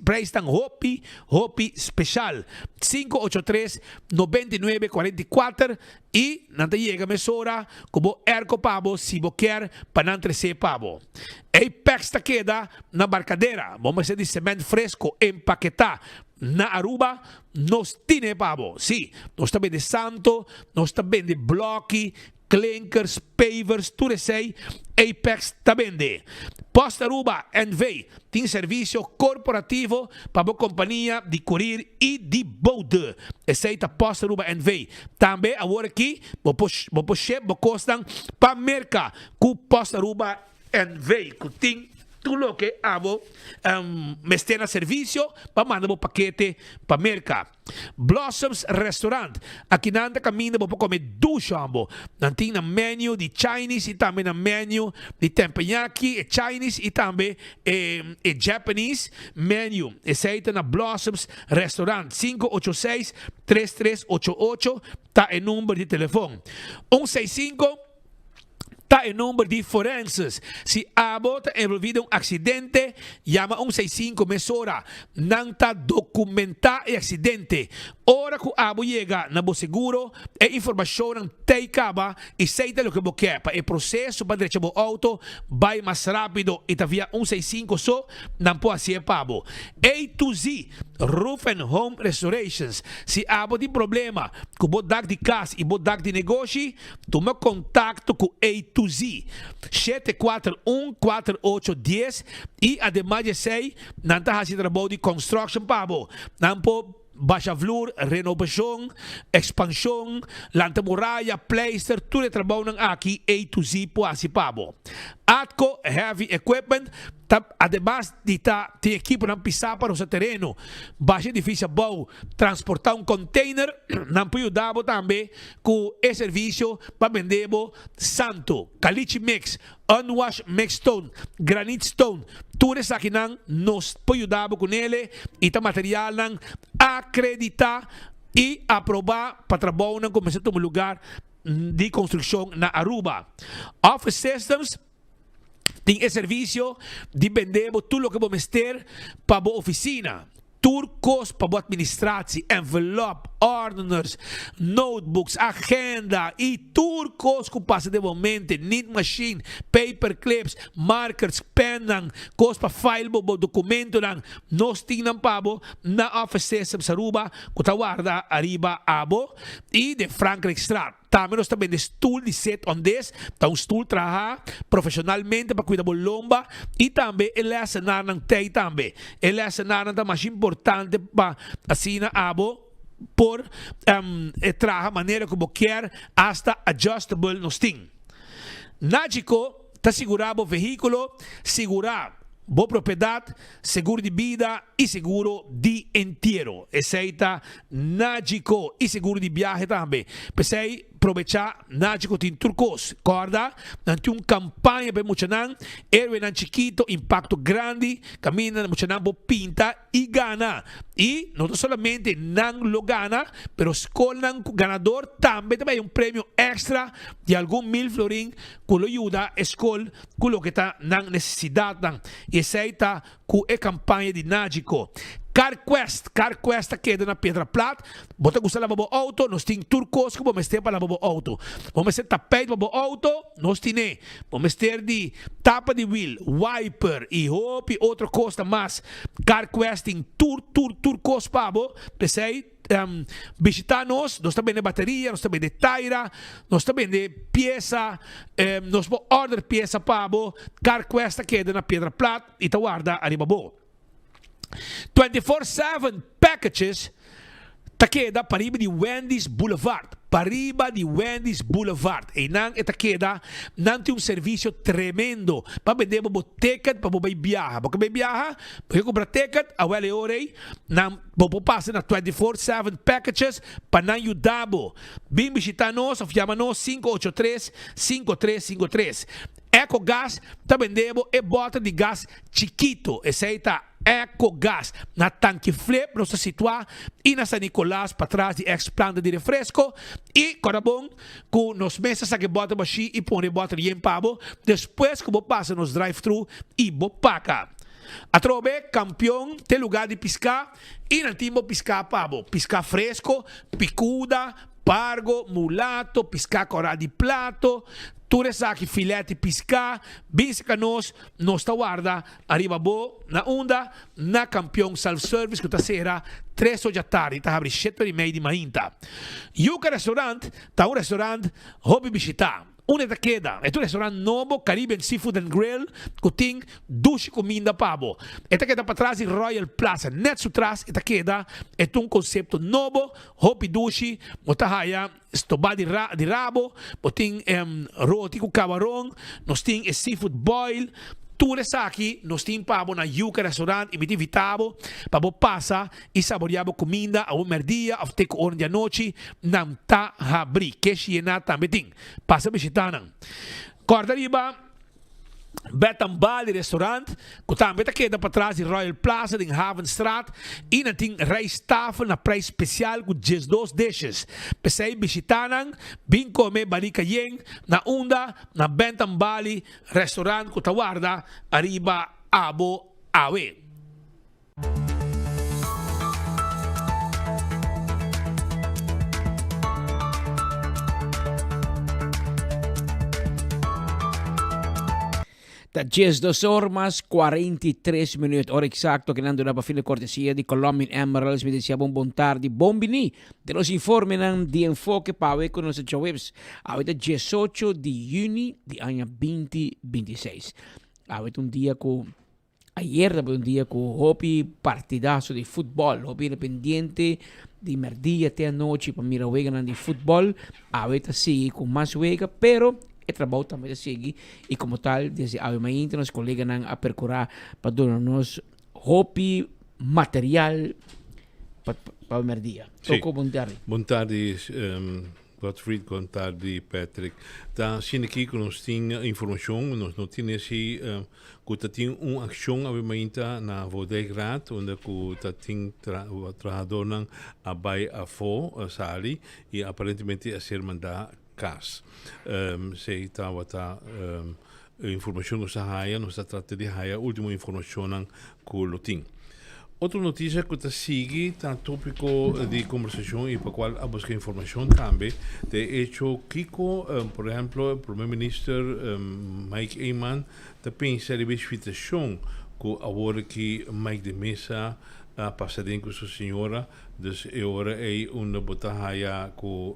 prijsnan hopi hopi special. 583 99 44 y nan ta yega mesora cu bo airco pa bo si bo kier pa nan trece pa bo. Apex ta keda na Barcadera. Bo mester di cement fresco empaketa na Aruba Nos tine pa bo. Sí, nos ta bende santo, nos ta bende bloki, klinkers, pavers, tur esei Apex ta bende. Post Aruba NV tin servisio korporativo pa bo kompania di kurir i di bode. Esei ta Post Aruba NV. Tambe awor aki bo por bo por ship bo kosnan pa Merka ku Post Aruba NV ku tin tur loke abo mester na servisio pa manda bo pakete pa Merka. Blossoms Restaurant, akinan ta kaminda bo por kome dushi hombo. Nan tin nan menu di Chinese i tambe nan menu di teppanyaki, e Chinese i tambe e e Japanese menu. Esei ta na Blossoms Restaurant, 586 3388 ta e number di telefon. Un 65. Ta e number di forenses. Si abo ta envolvi den un accidente, yama un 65 mesora. Nan ta documenta e accidente. Ora cu abo yega na bo seguro, e informacionnan t'ey caba y sey ta loke bo kier pa e proceso pa drecha bo auto bay mas rapido y ta via un 65 so nan por haci'e pa bo. A to Z Roof and Home Restorations. Si abo tin problema cu bo dak di cas y bo dak di negoshi, Tuma kontakto ku A to Z, 741 48 dies i ademas di esei nan ta hasi trabou di construction pa bo. Nan por basha vloer, renobashon, ekspanshon, lanta muraya, pleister, tur e trabounan aki A to Z por hasi pa bo. Atco Heavy Equipment ta ademas di ta tin ekiponan pisá pa rosa tereno, basha edifisio abou, transportá un container, nan por yuda bo tambe Ku e servisio pa bende bo santo, caliche mix, unwash mix stone, granite stone, tur esakinan nos por yuda bo ku nele i ta materialnan akreditá i aprobá pa trabounan ku mester tuma lugar di konstrukshon na Aruba. Office Systems. Tin e servisio di bende bo tur loke bo mester pa bo ofisina. Tur kos pa bo administratie, envelop, ordeners, notebooks, agenda y tur kos ku pasa den bo mente, nietmachine, paperclips, markers, pennan, kos pa file bo bo dokumentonan, nos tin nan pa bo na Office Systems Aruba ku ta warda ariba abo y den Frankrijkstraat. Tambe nos ta bende stul di sit on this, ta un stul traha profesionalmente pa cuida bo lomba y tambe e lesenarnan tey tambe. E lesenarnan ta masha importante pa asina abo por traha manera cu bo kier, hasta adjustable nos tin. Nagico ta sigura bo vehiculo, sigura bo propiedad, seguro di bida y seguro di entiero. Esey ta Nagico y seguro di biahe tambe. P'esey probecha Nagico tin tur cos. Corda, nan tin un campaña pa e muchanan, Héroenan Chikito, Impacto Grandi, caminda muchanan por pinta y gana. Y no ta solamente nan lo gana, pero scolnan cu ganador tambe ta bay un premio extra di algun mil florin cu lo yuda e scol cu loke ta nan necesidadnan. Y esey ta cu e campaña di Nagico. CarQuest, CarQuest ta keda na Piedra Plat. Bo ta gusta laba bo auto? Nos tin tur cos cu bo mester pa laba bo auto. Bo mester tapijt pa bo auto? Nos tine. Bo mester di tapa di wiel, wiper y hopi otro cos ta mas. CarQuest tin tur, tur, tur cos pa bo. P'esey Bishita nos, nos ta bende bateria, nos ta bende taira, nos ta bende piesa, nos por order piesa pa bo. CarQuest ta keda na Piedra Plat y ta warda ariba bo. 24/7 Packages ta keda pariba di Wendy's Boulevard, pariba di Wendy's Boulevard. Eynan e ta keda, nan tin un servicio tremendo pa bende bo bo ticket pa bo bay biaha. Bo ke bay biaha? Bo ke cumpra ticket? Awel e ora ey nan. Bo por pasa na 24/7 Packages pa nan yuda bo. Bin bishita nos of yama nos 583 5353. Ecogas ta bende bo e bòter di gas chikito. Esei ta Ecogas. Na Tanki Flip nos ta situá i na San Nicolas patras di ex planta di refresco. I kòrda bon ku nos mes ta saka e bòter bashí i pone e bòter yen pa bo despues ku bo pasa nos drive-thru i bo paka. Atrobe kampion te lugar di piská i nan tin bo piská pa bo, piská fresko, pikuda, pargo, mulato, piská kòrá di plato, tur esaki filèt di piská, bin seka nos, nos ta warda ariba bo na unda? Na Kampion Self Service ku ta sera tres or djatardi, ta habri shete or i mei di mainta. Yuka Restaurant ta un restaurant hopi bishitá. Unda e ta keda? E ta un restaurant nobo, Caribbean Seafood and Grill, ku tin dushi kuminda pa bo. E ta keda patras di Royal Plaza, nèt su tras e ta keda. E ta un konsepto nobo, hopi dushi. Bo ta haya stobá di di rabo, bo tin roti ku kabaron, nos tin e seafood boil. Tur esaki nos tin pa bo na Yuca Restaurant i mi ta invitá bo pa bo pasa i saboreá bo kuminda awe mèrdia òf te ku ora di anochi. Nan ta habrí. Keshi yená tambe tin. Pasa bishitá nan. Kòrda riba Bed and Bali Restaurant, ku tambe ta keda patras di Royal Plaza den Havenstraat i nan tin rijsttafel na prijs spesial ku diesdos dishes. P'esei bishitá nan, bin kome barika yen na unda na Bed and Bali Restaurant ku ta warda ariba abo awe. Ta 12 or mas 43 minuut, ora exacto que nan duna pa fin de cortesia di Colombian Emeralds. Mi desea bon bon tardi, bon bini de nos informenan di Enfoke pa awe ku nos djaweps. Awe ta 18 di juni di aña 2026. Awe ta un dia ku Ayer tabata un dia ku hopi partidaso di futbòl, hopi hende pendiente di mèrdia te anochi pa mira weganan di futbòl. Awe ta sigui ku mas wega, pero e trabou tambe ta sigui i komo tal desde awe mainta nos koleganan a perkurá pa duna nos hopi material pa pa mèrdia. Sí. Toko bon tardi. Bon tardi Godfried, bon tardi Patrick. Ta asina aki ku nos tin informashon, nos no tene si ku ta tin un akshon awe mainta na Voordijkraad unda ku ta tin trahadornan a bai afó sali i aparentemente a ser mandá kas. Esei tabata. informashon nos ta haya, nos ta trata di haya último informashonnan ku lo tin. Otro notisia ku ta sigui ta tópiko di kombersashon i pa kual a buska informashon tambe ta e echo kiko por ehèmpel Prome Minister Mike Eman ta pensa riba e situashon ku awor aki Mike de Meza a pasa den ku su señora, dus e ora ei unda bo ta haya ku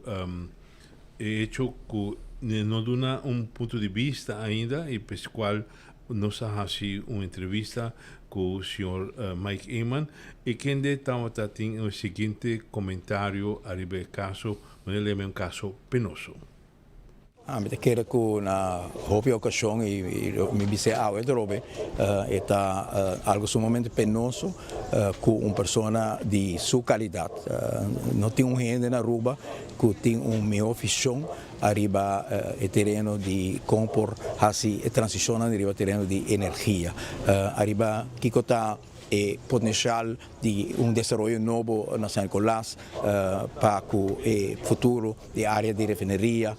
e echo ku no duna un punto di bista ainda i p'es kual Nos a haci un entrevista cu señor Mike Eman y kende tawata tin e siguiente comentario ariba e caso, Meneer Leme un caso penoso. Ami ta kere ku na hopi okashon i mi bis'é awe atrobe e ta algu sumamente penoso ku un persona di su kalidat no tin un hende na Aruba ku tin un mihó vishon ariba e tereno di kon por hasi e transishonnan riba tereno di energia, ariba kiko ta e potenshal di un desaroyo nobo na San Nicolas pa ku e futuro di area di refineria.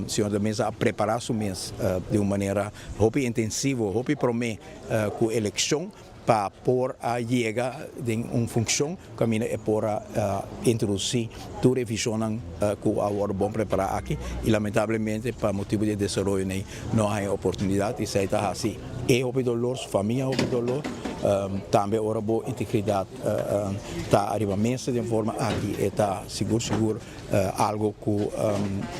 Señor de Meza a prepara su mes di un manera hopi intensivo, hopi prome ku elekshon. Pa por a yega den un funcion caminda e por a introduci tur e visionnan cu a wordo bon prepara aki y lamentablemente pa motibo di e desaroyo ney no a haya oportunidad y esey ta haci e hopi dolor, su famia hopi dolor, tambe ora bo integridad ta ariba mesa den forma aki e ta sigur sigur algo cu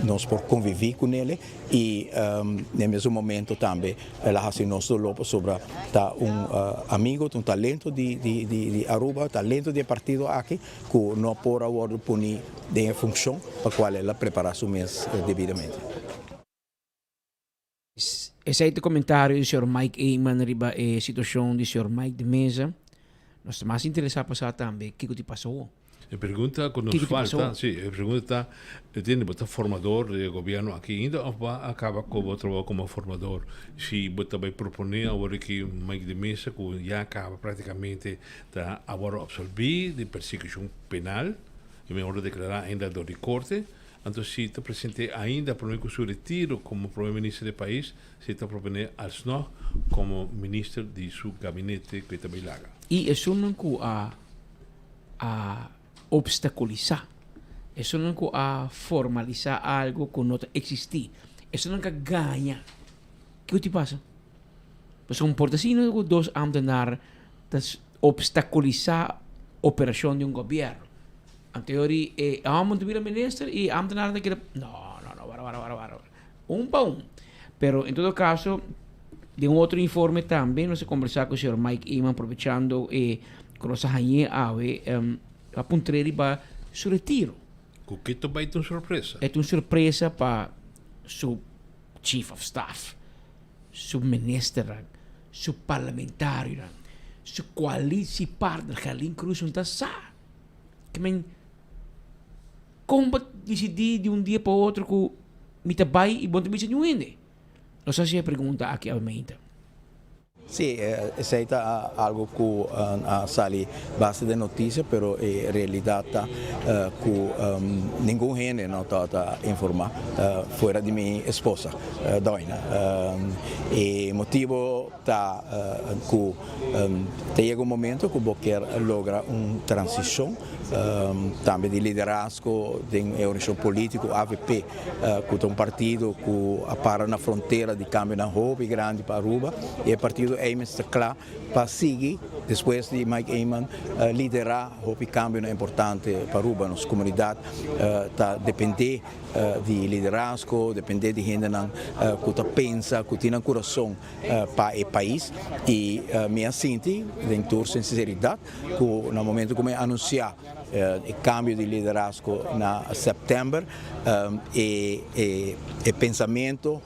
nos por convivi cunele. I na e mesun momento tambe el a hasi nos doló pasobra ta un amigo, ta un talento di Aruba, talento di e partido aki ku no por a wòrdu puni den e funshon pa kual el a prepará su mes debidamente. Esei ta komentario di señor Mike Eman riba e situashon di señor Mike de Meza. Nos ta mas interesá pa sa tambe kiko tin pasa awor. E pregunta ku nos falta, si, e pregunta ta, entiende, bo ta formador di e gobierno aki ainda of bo a kaba ku bo trabou komo formador? Si bo ta bai proponé awor aki Mike de Meza ku ya kaba praktikamente ta awor absolbí di persekushon penal i mi a wòrdu deklará ainda dor di korte, anto si ta present'é ainda promé ku su retiro komo prome minister di e pais, si ta proponé alsnog komo minister di su gabinete ku e ta bai laga. I esunnan ku a a obstaculisá, esunnan cu a formalisá algo cu no ta existí, esunnan cu a gaña. Kico ti pasa? Pasobra un por ta asina cu dos ambtenaar ta obstaculisá operacion di un gobierno. Anto yori e homber ta bira minister y e ambtenaar ta keda, no, no, no, wara, wara, wara, wara. Un pa un. Pero en todo caso, den un otro informe tambe nos a conversa cu señor Mike Eman aprovechando e cu nos a hañ'é awe, a puntr'é riba su retiro. Cu ke ta bay ta un sorpresa. E ta un sorpresa pa su chief of staff, su ministernan, su parlamentarionan, su coalitiepartner Gerlin Croes no ta sa. Ke men. Kon bo disidí di un dia pa otro ku mi ta bai i bo no ta bisa niun hende? Nos hasi e pregunta aki awe-mainta. Sí, esei ta algo ku a sali basta den notisia, pero e realidat ta ku ningun hende no tabata informá fuera di mi esposa, Doina. E motibo ta ku ta yega un momento ku bo kier logra un transishon. Tambe di liderazgo den e organisashon politico avp cu ta un partido cu a para na frontera di cambionan hopi grandi pa Aruba y e partido ey mester cla pa sigui despues di Mike Eman lidera hopi cambionan importante pa Aruba. Nos comunidad ta depende di liderazgo, depende di hendenan cu ta pensa, cu tin nan curason pa e pais y mi a sinti den tur sinceridad ku na momento ku mi a anunsiá e kambio di liderazgo na sèptèmber e e pensamentu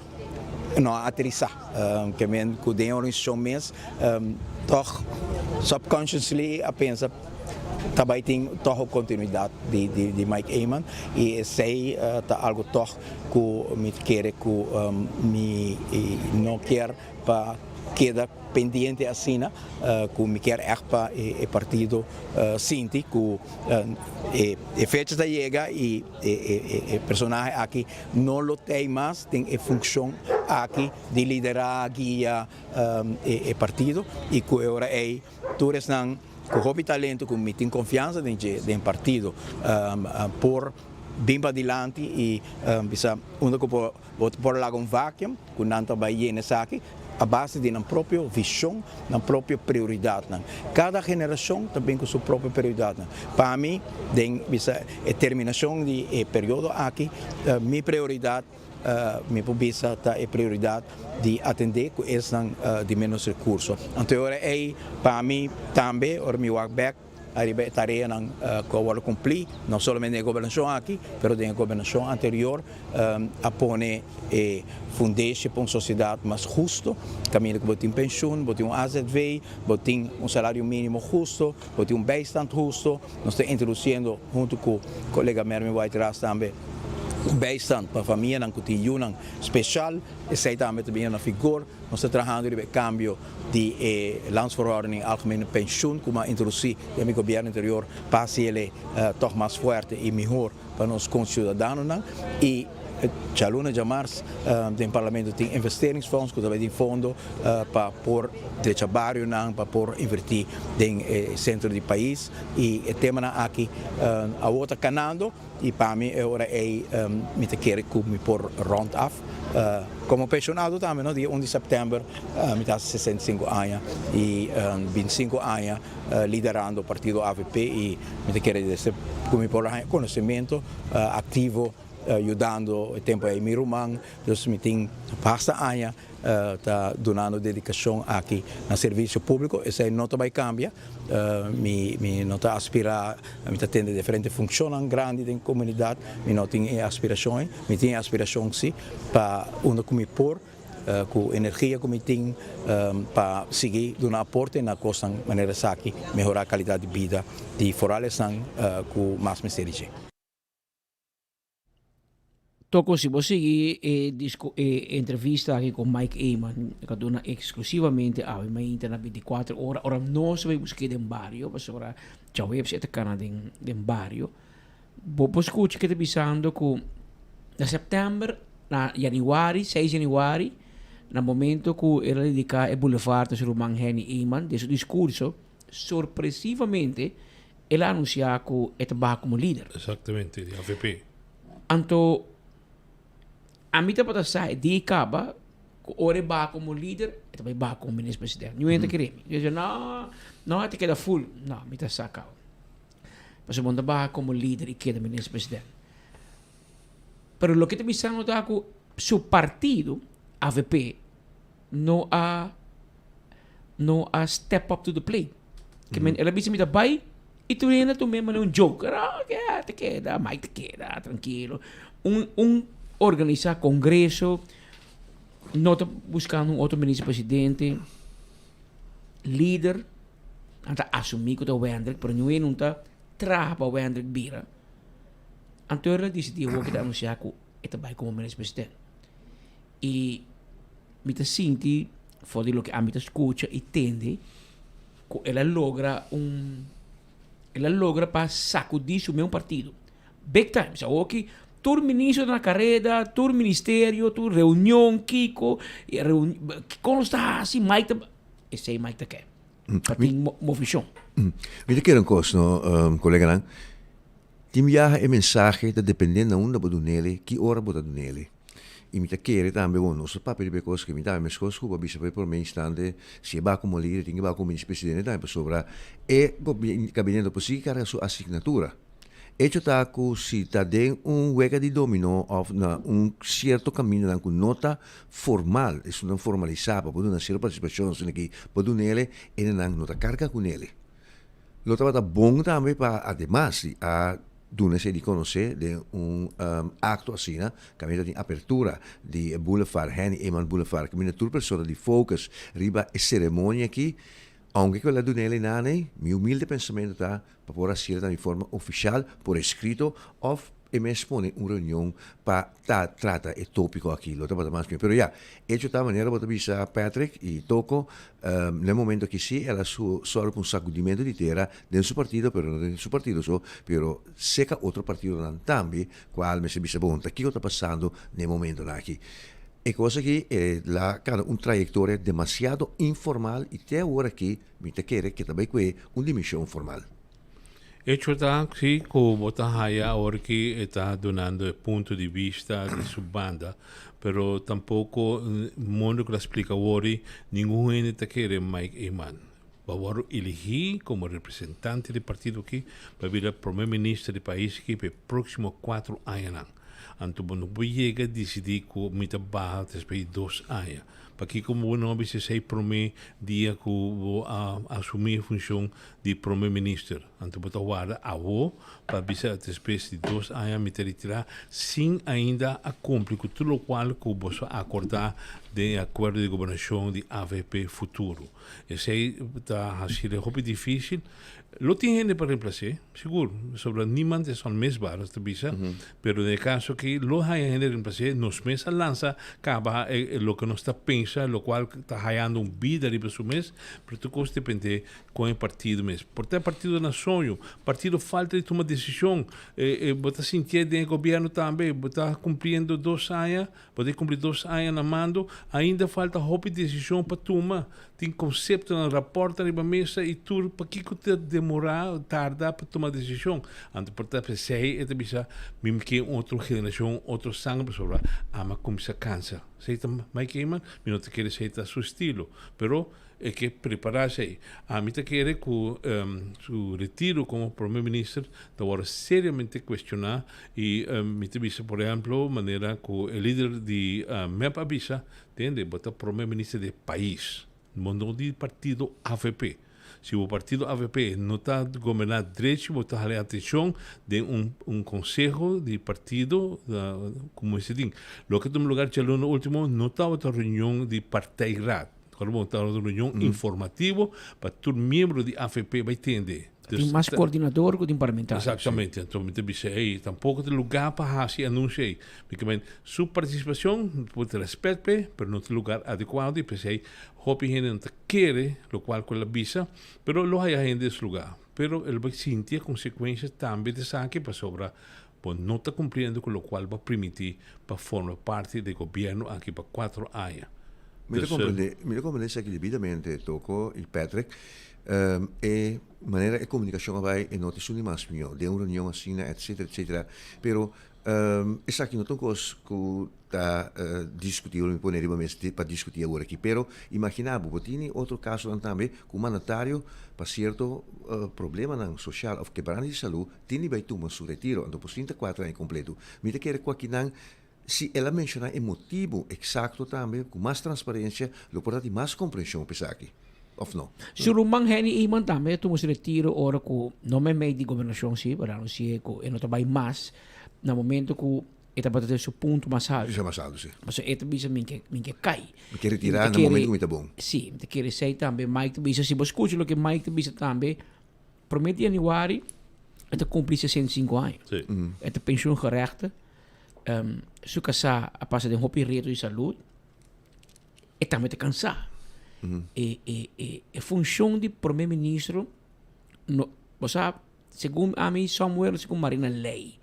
no a aterisá. Ke men ku den e organisashon mes tòg subconsciously a pensa ta bai tin tòg un kontinuidat di di Mike Eman i esei ta algu tòg ku mi ta kere ku mi no kier pa. keda pendiente asina ku mi kier ègt pa e partido sinti ku e fecha ta yega i e personahe aki no lo tei mas den e funkshon aki di liderá, guia e partido i ku e ora ei tur esnan ku hopi talento ku mi tin konfiansa den dje den partido por bin padilanti i bisa unda ku por Bo por laga un vacuum cu nan ta bay yena esaki a base di nan propio vision, nan propio prioridadnan. Cada generacion ta bin cu su propio prioridadnan. Pa mi, den bisa e terminacion di e periodo aki, mi prioridad, mi por bisa ta e prioridad di atende cu esnan di menos recurso. Anto e ora ey, pa mi tambe, ora mi wak bek, Ariba e tareanan ku a wòrdu kumplí, no solamente den e gobernashon aki, pero den e gobernashon anterior, a pone e fundeshi pa un sosiedat mas husto, kaminda ku bo tin penshun, bo tin un azv, bo tin un salario mínimo husto, bo tin un bijstand husto. Nos ta introdusiendo huntu ku kolega Mervin White-Ras tambe un bijstand pa famianan ku tin yunan speshal. Esei tambe ta bini na vigor. Nos ta trahando riba e cambio di e Landsverordening Algemene Pensioen cu a introduci den mi gobierno anterior pa haci el'e toch mas fuerte y mihor pa nos conciudadanonan. Y djaluna djamars den Parlamento tin investeringsfonds cu ta bay tin fondo pa por drecha barionan, pa por inverti den e centro di pais. Y e temanan aki awor ta canando. Y pa mi e ora ey mi ta kere cu mi por rond af. Como pensionado tambe no, dia un di september mi ta haci 65 aña y 25 aña liderando partido avp y mi ta kere desde cu mi por a haña conocimento activo yudando e tempo ey mi ruman. Dus mi tin basta aña ta dunando dedicacion aki na servicio publico, esey no ta bay cambia, mi mi no ta aspira, mi ta tende diferente funcionnan grandi den comunidad, mi no tin e aspiracion ey, mi tin e aspiracion si pa unda cu mi por, cu energia cu mi tin pa sigui duna aporte na cosnan manera esaki, mehora calidad di bida di foral esnan cu mas mester di dje. Toko si bo sigui e disco e entrevista aki ku Mike Eman ku a duna eksklusivamente awe mainta na 24 ora ora nos a bai busk'é den bario pasobra djaweps e ta kana den den bario bo por skucha ke ta bisando ku na sèptèmber na yanüari seis yanüari na momento ku el a dediká e boulevard na su ruman Henny Eman den su diskurso sorpresivamente El a anunsiá ku e ta baha komo lider. Exactamente, di avp. Anto, ami tabata sa e dia e kaba ku ora e baha komo lider, e ta bai baha komo minister president. Niun hende ta kere mi. Yo dje, no, no, e ta keda full. No, mi ta sa kaba. Pasobra bo no ta baha komo lider i keda minister president. Pero loke ta bisando ta ku su partido, avp, no a no a step up to the plate. Ke men, el a bisa mi ta bai i tur hende a tum'é manera un joke. Ah, ke te keda, Mike te keda, trankilo. Un un organisá kongreso, no ta buskando un otro minister presidente, lider, nan ta asumí ku ta Wendrick, pero niun hende no ta traha pa Wendrick bira. Anto el a disidí awor ke ta anunsiá ku e ta bai komo minister presidente. I mi ta sinti for di loke ami ta skucha i tende ku el a logra un el a logra pa sakudí su mes partido. Big time. Sa awoki tur ministro ta na kareda, tur ministerio, tur reunion, kiko, kon nos ta hasi, Mike ta, esei Mike ta ke. Pa tin movishon. Mi ta kere un kos no, koleganan. Tin biaha e mensahe ta depende na unda bo dunele, ki ora bo ta dunele. I mi ta kere tambe, bon, nos ta papia riba e kos aki, mi tambe meskos ku bo a bisa pa e prome instante, si e ba komo lider, tin ke ba komo minister-presidente tambe, pasobra e gabinete no por sigui karga su asignatura. Echo ta ku si ta den un wega di domino òf na un sierto kamindanan ku no ta formal, esun formalisá pa por duna sierto partisipashon, asina ki por dunele, e nan no ta karga kunele. Lo tabata bon tambe pa ademas di a duna esei di konosé den un akto asina, kaminda tin apertura di e Boulevard, Henny Eman Boulevard, kaminda tur persona di focus riba e seremonia aki, aunke ku el a duna el einan ei, mi humilde pensamentu ta pa por hasiel tambe di forma ofishal, por eskrito òf. e mes pone un reunion pa ta trata e topico aki, lo tabata mas mihó. Pero ya, hecho ta manera bo ta bisa Patrick y Toko, na e momento aki si el a su sòru pa un sacudimento di tera den su partido, pero no den su partido so, pero seca otro partidonan tambe, cual mester bisa bon ta kico ta pasando na e momentonan aki. E cos aki e la cana un trayectoria demasiado informal y te awor aki mi ta kere ke ta bay cue un dimision formal. Hecho ta si cu bo ta haya awor ki e ta dunando e punto di bista di su banda, pero tampoco mondo cu ta splica awor ningun hende ta kere Mike Eman. Bo a wordo eligi como representante di partido aki pa bira prome minister di pais aki pa e proximo cuatro añanan. Anto bo no por yega dicidi cu mi ta baha despues di dos aña. Pakiko bo no a bisa esei prome dia cu bo a asumi e funcion di prome minister? Anto bo ta warda awo pa bisa despues di dos aña mi ta retira sin ainda a cumpli cu tur locual cu boso a acorda den e acuerdo di gobernacion di avp Futuro. Esei ta haci hopi dificil. Lo tin hende pa reemplac'é, sigur, pasobra niemand es onmisbaar, nos ta bisa, pero den e caso aki lo haya hende reemplac'é, nos mes a lansa caba loke nos ta pensa, locual ta hayando un bida riba su mes, pero tur cos depende con e partido mes. Por ta e partido na soño, partido falta di tuma decision, bo ta sintié den e gobierno tambe, bo ta cumpliendo dos aña, Bo ta cumpli dos aña na mando, ainda falta hopi decision pa tuma. Tin conceptonan, raportnan riba mesa y tur, pakico ta demora, tarda pa tuma decision? Anto por ta p'esey e ta bisa, mi ke un otro generacion, otro sangre, pasobra ami a cuminsa cansa. Esey ta Mike Eman, mi no ta kere esey ta su estilo, pero E ke prepará esei. Ami ta kere ku su retiro komo prome minister ta wòrdu seriamente kuestioná i mi ta bisa por ehèmpel manera ku e lider di mep a bisa, tende bo ta prome minister di e pais, bo no di partido avp. Si bo partido avp no ta goberná drechi bo ta hala e atenshon den un un konseho di partido ku mester tin. Loke a tuma lugar djaluna ultimo no tabata reunion di partijraad. Ora bo ta un reunion informativo pa tur miembro di AVP bai tende. Tin mas coordinador cu tin parlamentario. Exactamente. Anto mi ta bisa ey tampoco ta lugar pa haci anuncio ey. Mi ke men su participacion por ta respet p'e, pero no ta lugar adecuado y p'esey hopi hende no ta kere locual cu el a bisa, pero lo haya hende den su lugar. Pero el bai sinti e consecuencia tambe di esaki pasobra bo no ta cumpliendo cu locual bo a primiti pa forma parti di gobierno aki pa cuatro aña. Mi ta comprende, mi ta comprende esaki debidamente, Toko y Patrick. E manera e comunicacion a bay e no ta esun di mas miho, den un reunion asina, etcetera, etcetera. Pero esaki no ta un cos cu ta discutibel, mi pone riba mes pa discuti awor aki. Pero imagina bo, bo tini otro casonan tambe cu un mandatario pa cierto problemanan social of quebrante di salud tin di bay tuma su retiro, anto por 34 aña completo. Mi ta kere cu akinan Si el a menshoná e motibu eksakto tambe, ku mas transparensia lo por ta di mas komprenshon pa esaki, òf no? Su ruman Henny Eman tambe a tuma su retiro ora ku no meimei di gobernashon si, pero a anunsi'é ku e no ta bai mas na momento ku e tabata den su punto mas altu. Su mas altu, si. Pasobra e ta bisa mi ke mi ke kai. Mi ke retirá na momento ku mi ta bon. Si, mi ta kere esei tambe. Mike ta bisa, si bo skucha loke Mike ta bisa tambe, promé di yanüari e ta kumpli 65 aña. Si. E ta pensioengerechtigd. Su kasá a pasa den hopi reto di salud, e tambe ta kansá. E e e e funshon di prome ministro no, bo sa, segun ami somewhere segun Marina lei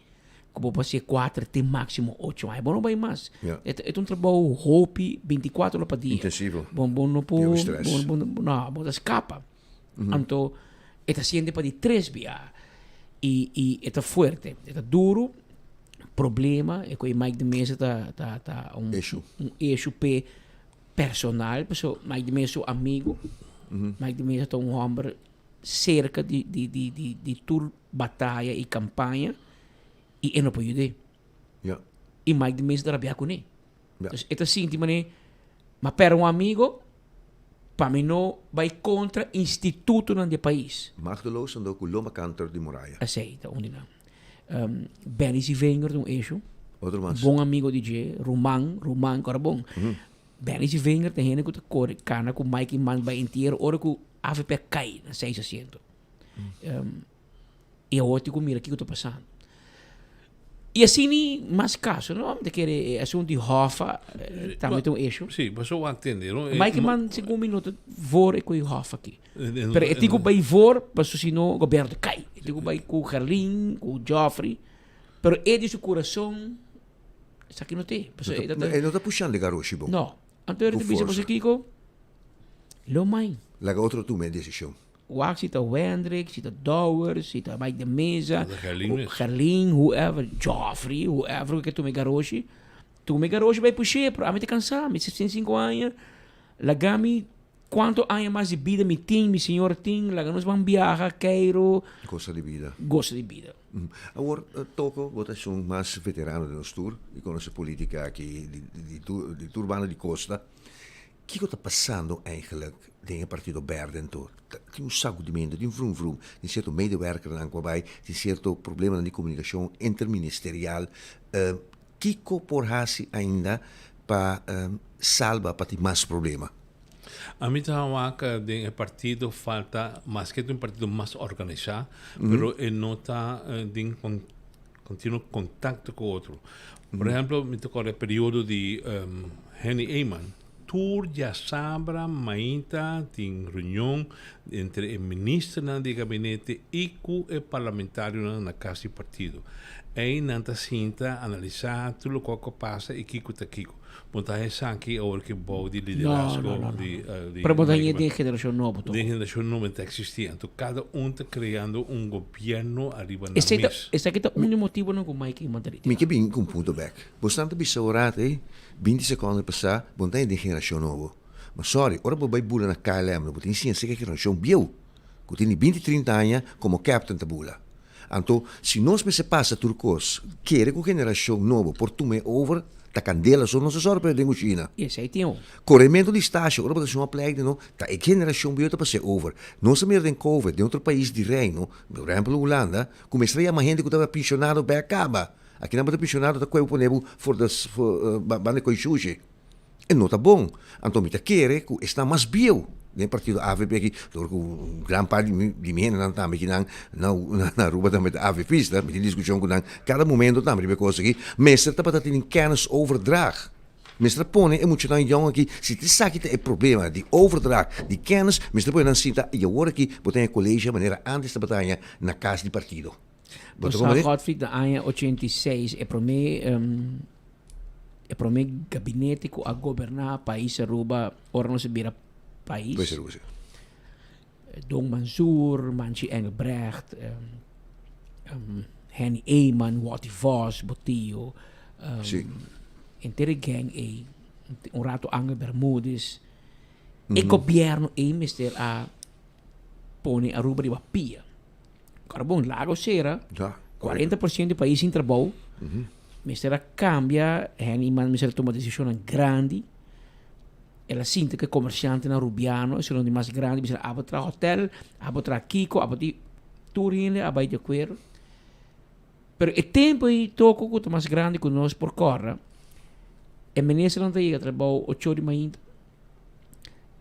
ku bo por hasié kuater te máksimo ocho aña, bo no bai mas. E ta e ta un trabou hopi bintikuater ora pa dia. Intensivo. Bo bo no por, Hopi stress. bo bo no, bo ta skapa. Anto e ta siente pa di tres bia i i e ta fuerte, e ta duru. Problema e ku e Mike de Meza ta ta ta un Issue. un issue p'e personal paso Mike de Meza su amigo. Mike de Meza ta un homber cerca di di di di di tur bataya y campaña y e no por yud'é. Ja. Y Mike de Meza ta rabia kuné. Ja. Dus e ta sinti manera m'a pèrdè un amigo pa mi no bai contra institutonan di e pais. Machteloos ando ku lomba kanter di muraya. Esei ta un di nan. Benny Zivenger ta un issue. Otro mas. Bon amigo di dje, ruman, ruman, kora bon. Benny Zivenger ta hende ku ta kore kana ku Mike Eman bai entiero ora ku avp a kai na seis asiento. I awor tin ku mira kiko ta pasando. Y asina mas caso, no? Mi ta kere e asunto di Hoffa tambe ta un issue. Sí, paso wak tende, no? Mike man segun mi no ta voor e cu e Hoffa aki. Pero e tin cu bay voor, paso si no gobierno ta cay. E tin cu bay cu Gerlin, cu Geoffrey. Pero e di su curason, esaki no t'e. Paso e ta. E no ta pushando e garoshi bon. No. Anto e ta bisa paso kico? Lo mai. Laga otro tuma e decision. Wak si ta Wendrick, si ta Dowers, si ta Mike de Meza, Gerlin, whoever, Geoffrey, whoever ku ke tuma e garoshi. Tuma e garoshi bai push'é, pero ami ta kansá, mi 65 aña, laga mi kuantu aña mas di bida mi tin, mi señora tin, laga nos ban biaha, keiro. Gosa di bida. Gosa di bida. Awor, Toko, bo ta esun mas veterano den nos tur i konosé politika aki di tur banda di kosta. Kiko ta pasando eigenlijk den e partido berde anto? Tin un sacudimentu, tin vrum vrum, tin cierto medewerkernan cu a bay, tin cierto problemanan di comunicacion interministerial. Kiko por haci ainda pa salba pa tin mas problema? Ami ta wak den e partido falta, maske ta un partido mas organisa, pero e no ta den continuo contacto cu otro. Por ehemplo, mi ta corda e periodo di Henny Eman. Tur diasabra mainta tin reunion entre e ministernan di e gabinete y cu e parlamentarionan na cas di partido. Ey nan ta sinta analisa tur loke cu a pasa y kico ta kico. Bo ta esaki awor ki bou di liderazgo di di Pero bo ta haya den generacion nobo toch? Den generacion nobo ta existi. Anto cada un ta creando un gobierno ariba nan mes. Esaki ta un di motibonan cu Mike Eman ta retira. Mi ke bin cu un punto bek. Bo stan ta bisa ora ey, binti secondo pasa, bo no ta haya den generacion nobo. Ma sorry, ora bo bay bula na KLM lo bo tin siña seka generacion bieu cu tin di binti trinta aña como captain ta bula. Anto, si nos mester pasa tur kos, kere ku generashon nobo por tuma e over, ta kandela so nos a sòru pa den kushina. I esei tin un. Korementu di stasio, ora bo ta hasi un opleiding no, ta e generashon bieu ta pasa e over. Nos a mira den Covid, den otro pais di Reino, por ehempel Hulanda, ku mester a yama hende ku tabata penshonado bek kaba. Akinan bo ta penshonado ta koe bo pone bo for de banda koe shushi. E no ta bon. Anto mi ta kere ku esnan mas bieu den e partido avp aki, dor ku un gran parti di mi hendenan tambe kinan na na Aruba tambe ta avpista, mi tin diskushon ku nan kada momento tambe riba e kos aki, mester tabata tene kennisoverdracht. Mester a pone e muchanan yòn aki, si ta esaki ta e problema di overdracht di kennis, mester pone nan sinta i awor aki bo ta haña kolegio manera antes tabata haña na kas di partido. Bo sa Godfried na aña 86 e prome e prome gabinete cu a goberna pais Aruba ora nos a bira pais. Pais Aruba si. Don Mansur, Manchi Engelbrecht, Henny Eman, Watty Vos, Botillo, Si. Henter e gang ey, un rato Angel Bermudez. E gobierno ey mester a pone Aruba riba pia. Carbon Lago sera, 40% di pais sin trabou. Mester a cambia, Henny Eman mester a tuma decisionnan grandi. El a sinti cu e comerciantenan Rubiano esun di mas grandi, mester a abo traha hotel, abo traha kico, abo di tur hende a bay di acuerdo. Pero e tempo ey toco cu ta mas grandi cu nos por corda, e ministernan ta yega trabou ocho di mainta.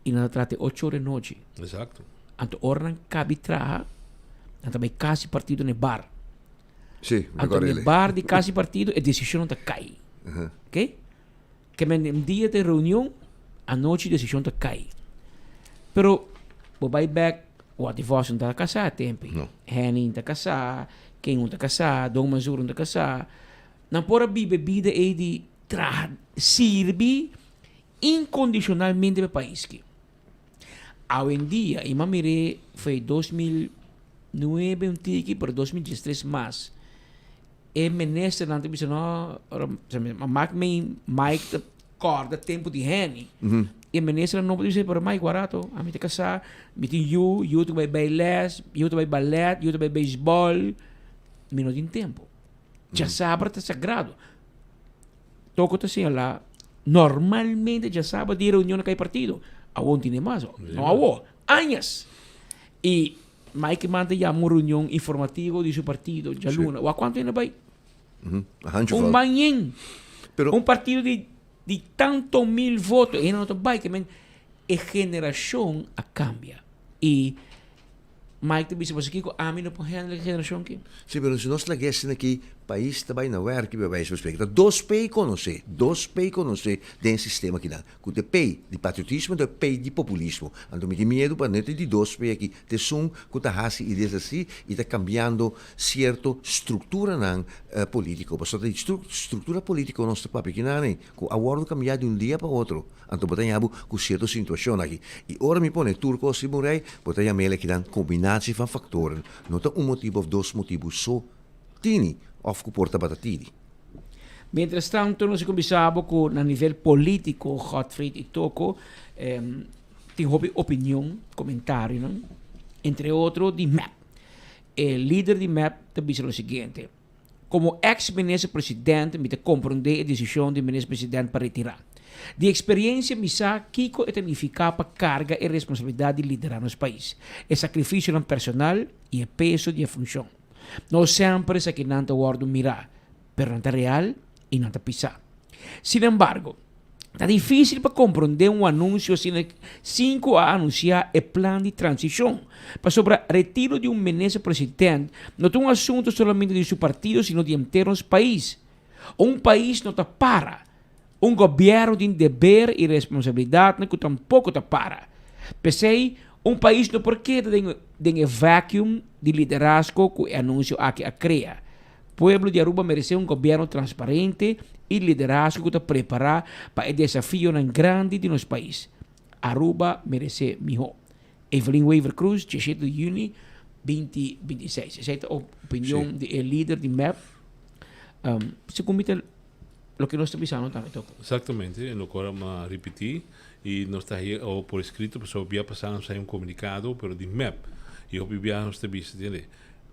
Y nan ta traha te ocho ora di nochi. Exacto. Anto ora nan cabi traha, nan ta bay casi partido na e bar. Sí, me Anto acuerdo na e dele. bar di casi partido e decisionnan ta cay. Aha. Ok? Ke men un dia ta e reunion, anochi decision ta cay. Pero bo bay bek, Watty Vos no ta casá e tempo ei. No. Henny no ta casá, Ken no ta casá, Don Mazur no ta casá. Nan por a biba e bida ei di traha, sirbi Incondicionalmente pa e pais ki. Awendia, y m'a mir'é foi 2009 un tiki, pero 2013 mas, e ministernan ta bisa no, ora a mak mi Mike ta corda tempo di Henny. E ministernan nobo ta bisa, pero Mike wak rato, ami ta casá, mi tin yu, yu ta bai bijles, yu ta bai ballet, yu ta bai beisbol, mi no tin tempo. Djasabra ta sagrado. Toko ta señalá, normalmente djasabra di reunion na kai partido. Awo no tine mas. No awo, añas. I Mike Eman ta yama un reunion informativo di su partido djaluna. Wak kuantu hende bai? Un mañen. Un partido di di tanto mil voto, e hende no ta bai. Ke men e generashon a kambia. I. Mike ta bisa boso kiko ami no por handle e generashon aki. Sí, pero si nos laga esei aki, pais ta bai na wèrk bij wijze van spreken. Ta dos pei konosé, dos pei konosé den e sistema akinan. Ku ta e pei di patriotismo anto e pei di populismo. Anto mi tin miedu pa net di dos pei aki ta esun ku ta hasi i deshasí i ta kambiando sierto strukturanan polítiko. Pasobra ta di struktura polítiko nos ta papia akinan ei, ku a wòrdu kambiá di un dia pa otro. Anto bo ta haña bo ku sierto situashon aki. I ora mi pone tur kos riba un rei, bo ta yam'el akinan kombinatie van faktoren. No ta un motibu òf dos motibu so tini òf ku por tabata tini. Mientras tanto nos a kuminsá bo ku na nivel polítiko Godfried i Toko tin hopi opinion, komentarionan, entre otro di mep. E lider di mep ta bisa lo siguiente. Komo eks minister president mi ta komprondé e desishon di minister president pa retirá. Di eksperiensia mi sa kiko e ta nifiká pa karga e responsabilidat di liderá nos pais, e sakrifisionan personal i e peso di e funshon. No semper esakinan ta wòrdu mirá, pero nan ta real i nan ta pisá. Sinembargo, ta difísil pa komprondé un anunsio asina sin ku a anunsiá e plan di transishon, pasobra retiro di un minister president no ta un asuntu solamente di su partido sino di henter nos pais. Un pais no ta para. Un gobièrnu tin deber i responsabilidatnan ku tampoko ta para. P'esei, un pais no por keda den den e vacuum di liderazgo ku e anunsio aki a krea. Pueblo di Aruba meresé un gobièrnu transparente i liderazgo ku ta prepará pa e desafionan grandi di nos pais. Aruba meresé mihó. Evelyn Wever-Croes, diesshete di yüni, binti binti i seis. Esei ta opinion di e lider di mep. Segun mi ta loke nos ta bisando tambe tok. Exactamente, e loke ora mi a ripití i nos ta haña awor por eskrito pasobra bia pasá nos haña un komunikado pero di mep i hopi biaha nos ta bisa tende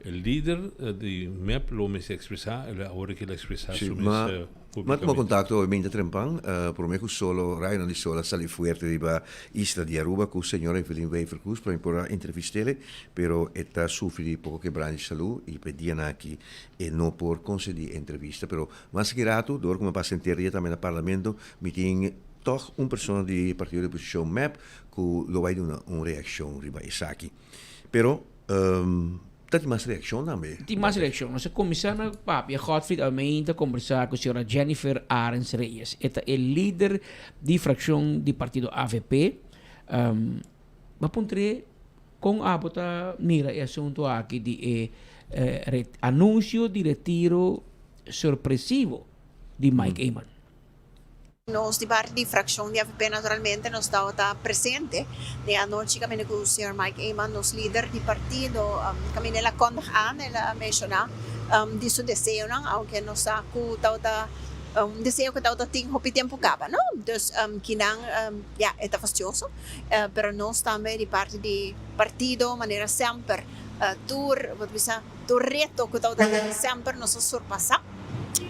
E lider di mep lo mester expresa, el a ora cu el a expresa Sí, su mes ma ma tuma publicamente. contacto obviamente trempan, prome cu solo, rayonan di sol a sali fuerte riba isla di Aruba cu señora Evelyn Wever-Croes pa mi por a entrevist'ele, pero e ta sufri di poco quebran di salud y pa e dianan aki e no por concedi entrevista. Pero mas aki rato, door cu mi a pasa henter dia tambe na Parlamento, mi tin toch un persona di partido di oposicion mep cu lo bay duna un reaccion riba esaki. Pero Ta tin mas reaccion tambe. Tin mas reaccion. Nos a cuminsa na papia Godfried Almeida ta conversa cu señora Jennifer Arends Reyes. E ta e lider di fraccion di partido avp. Bo a puntr'e con abo ta mira e asunto aki di e anuncio di retiro sorpresivo di Mike Eman. Nos di parti di fraccion di avp naturalmente nos tabata presente den anochi caminda cu señor Mike Eman, nos lider di partido, caminda el a kondig aan, el a menciona di su deseonan, aunke nos sa cu tabata un deseo cu tabata tin hopi tempo caba, no? Dus kinan, ya, e ta fastioso, pero nos tambe di parti di partido manera semper tur, bo ta bisa, tur reto cu tabata tin semper nos a surpasa.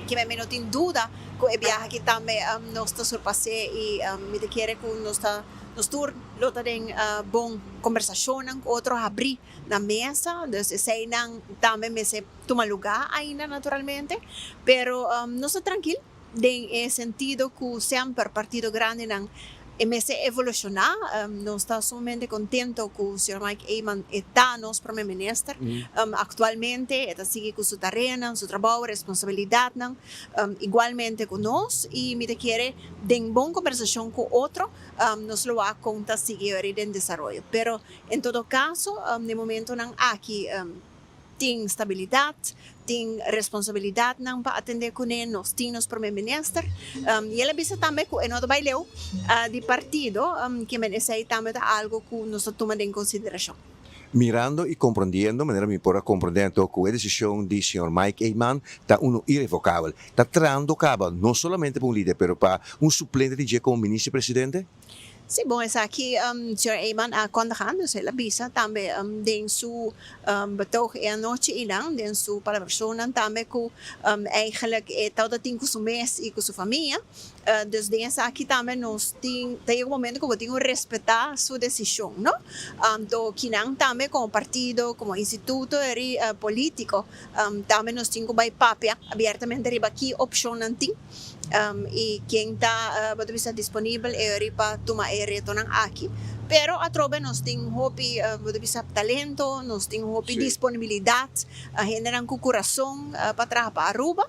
Kimen mi no tin duda ku e biaha aki tambe nos ta surpas'é i mi ta kere ku nos ta nos tur lo ta den bon kombersashonnan ku otro habrí na mesa. Dus eseinan tambe mester tuma lugá ainda naturalmente, pero nos ta trankil den e sentido ku semper partido grandinan E mester evoluciona. Nos ta sumamente contento cu señor Mike Eman e ta nos Prome Minister. Actualmente e ta sigui cu su tareanan, su trabao, responsabilidadnan igualmente cu nos y mi ta kere den bon conversacion cu otro nos lo wak con ta sigui ori den desaroyo. Pero en todo caso den momentonan aki Tin stabilidat, tin responsabilidatnan pa atendé kuné, nos tin nos prome minister. I el a bisa tambe ku e no ta bai leu di partido, kimen esei tambe ta algu ku nos ta tuma den konsiderashon. Mirando i komprondiendo manera mi por a komprondé anto ku e desishon di señor Mike Eman ta unu irevokabel. Ta trando kaba no solamente pa un lider pero pa un suplente di dje komo minister presidente? Sí, bon esaki señor Eman a kondiga, dus el a bisa tambe den su betoog e anochi einan, den su palabrashonnan tambe ku eigenlijk e tabata tin ku su mes i ku su famia. Dus den esaki tambe nos tin, ta yega un momento ku bo tin ku respetá su desishon, no? Anto kinan tambe komo partido, komo instituto eri polítiko tambe nos tin ku bai papia abiertamente riba ki opshonnan tin. I ken ta bo ta bisa disponibel e ori pa tuma e retonan aki. Pero atrobe nos tin hopi, bo ta bisa talento, nos tin hopi disponibilidad, hendenan cu curason pa traha pa Aruba.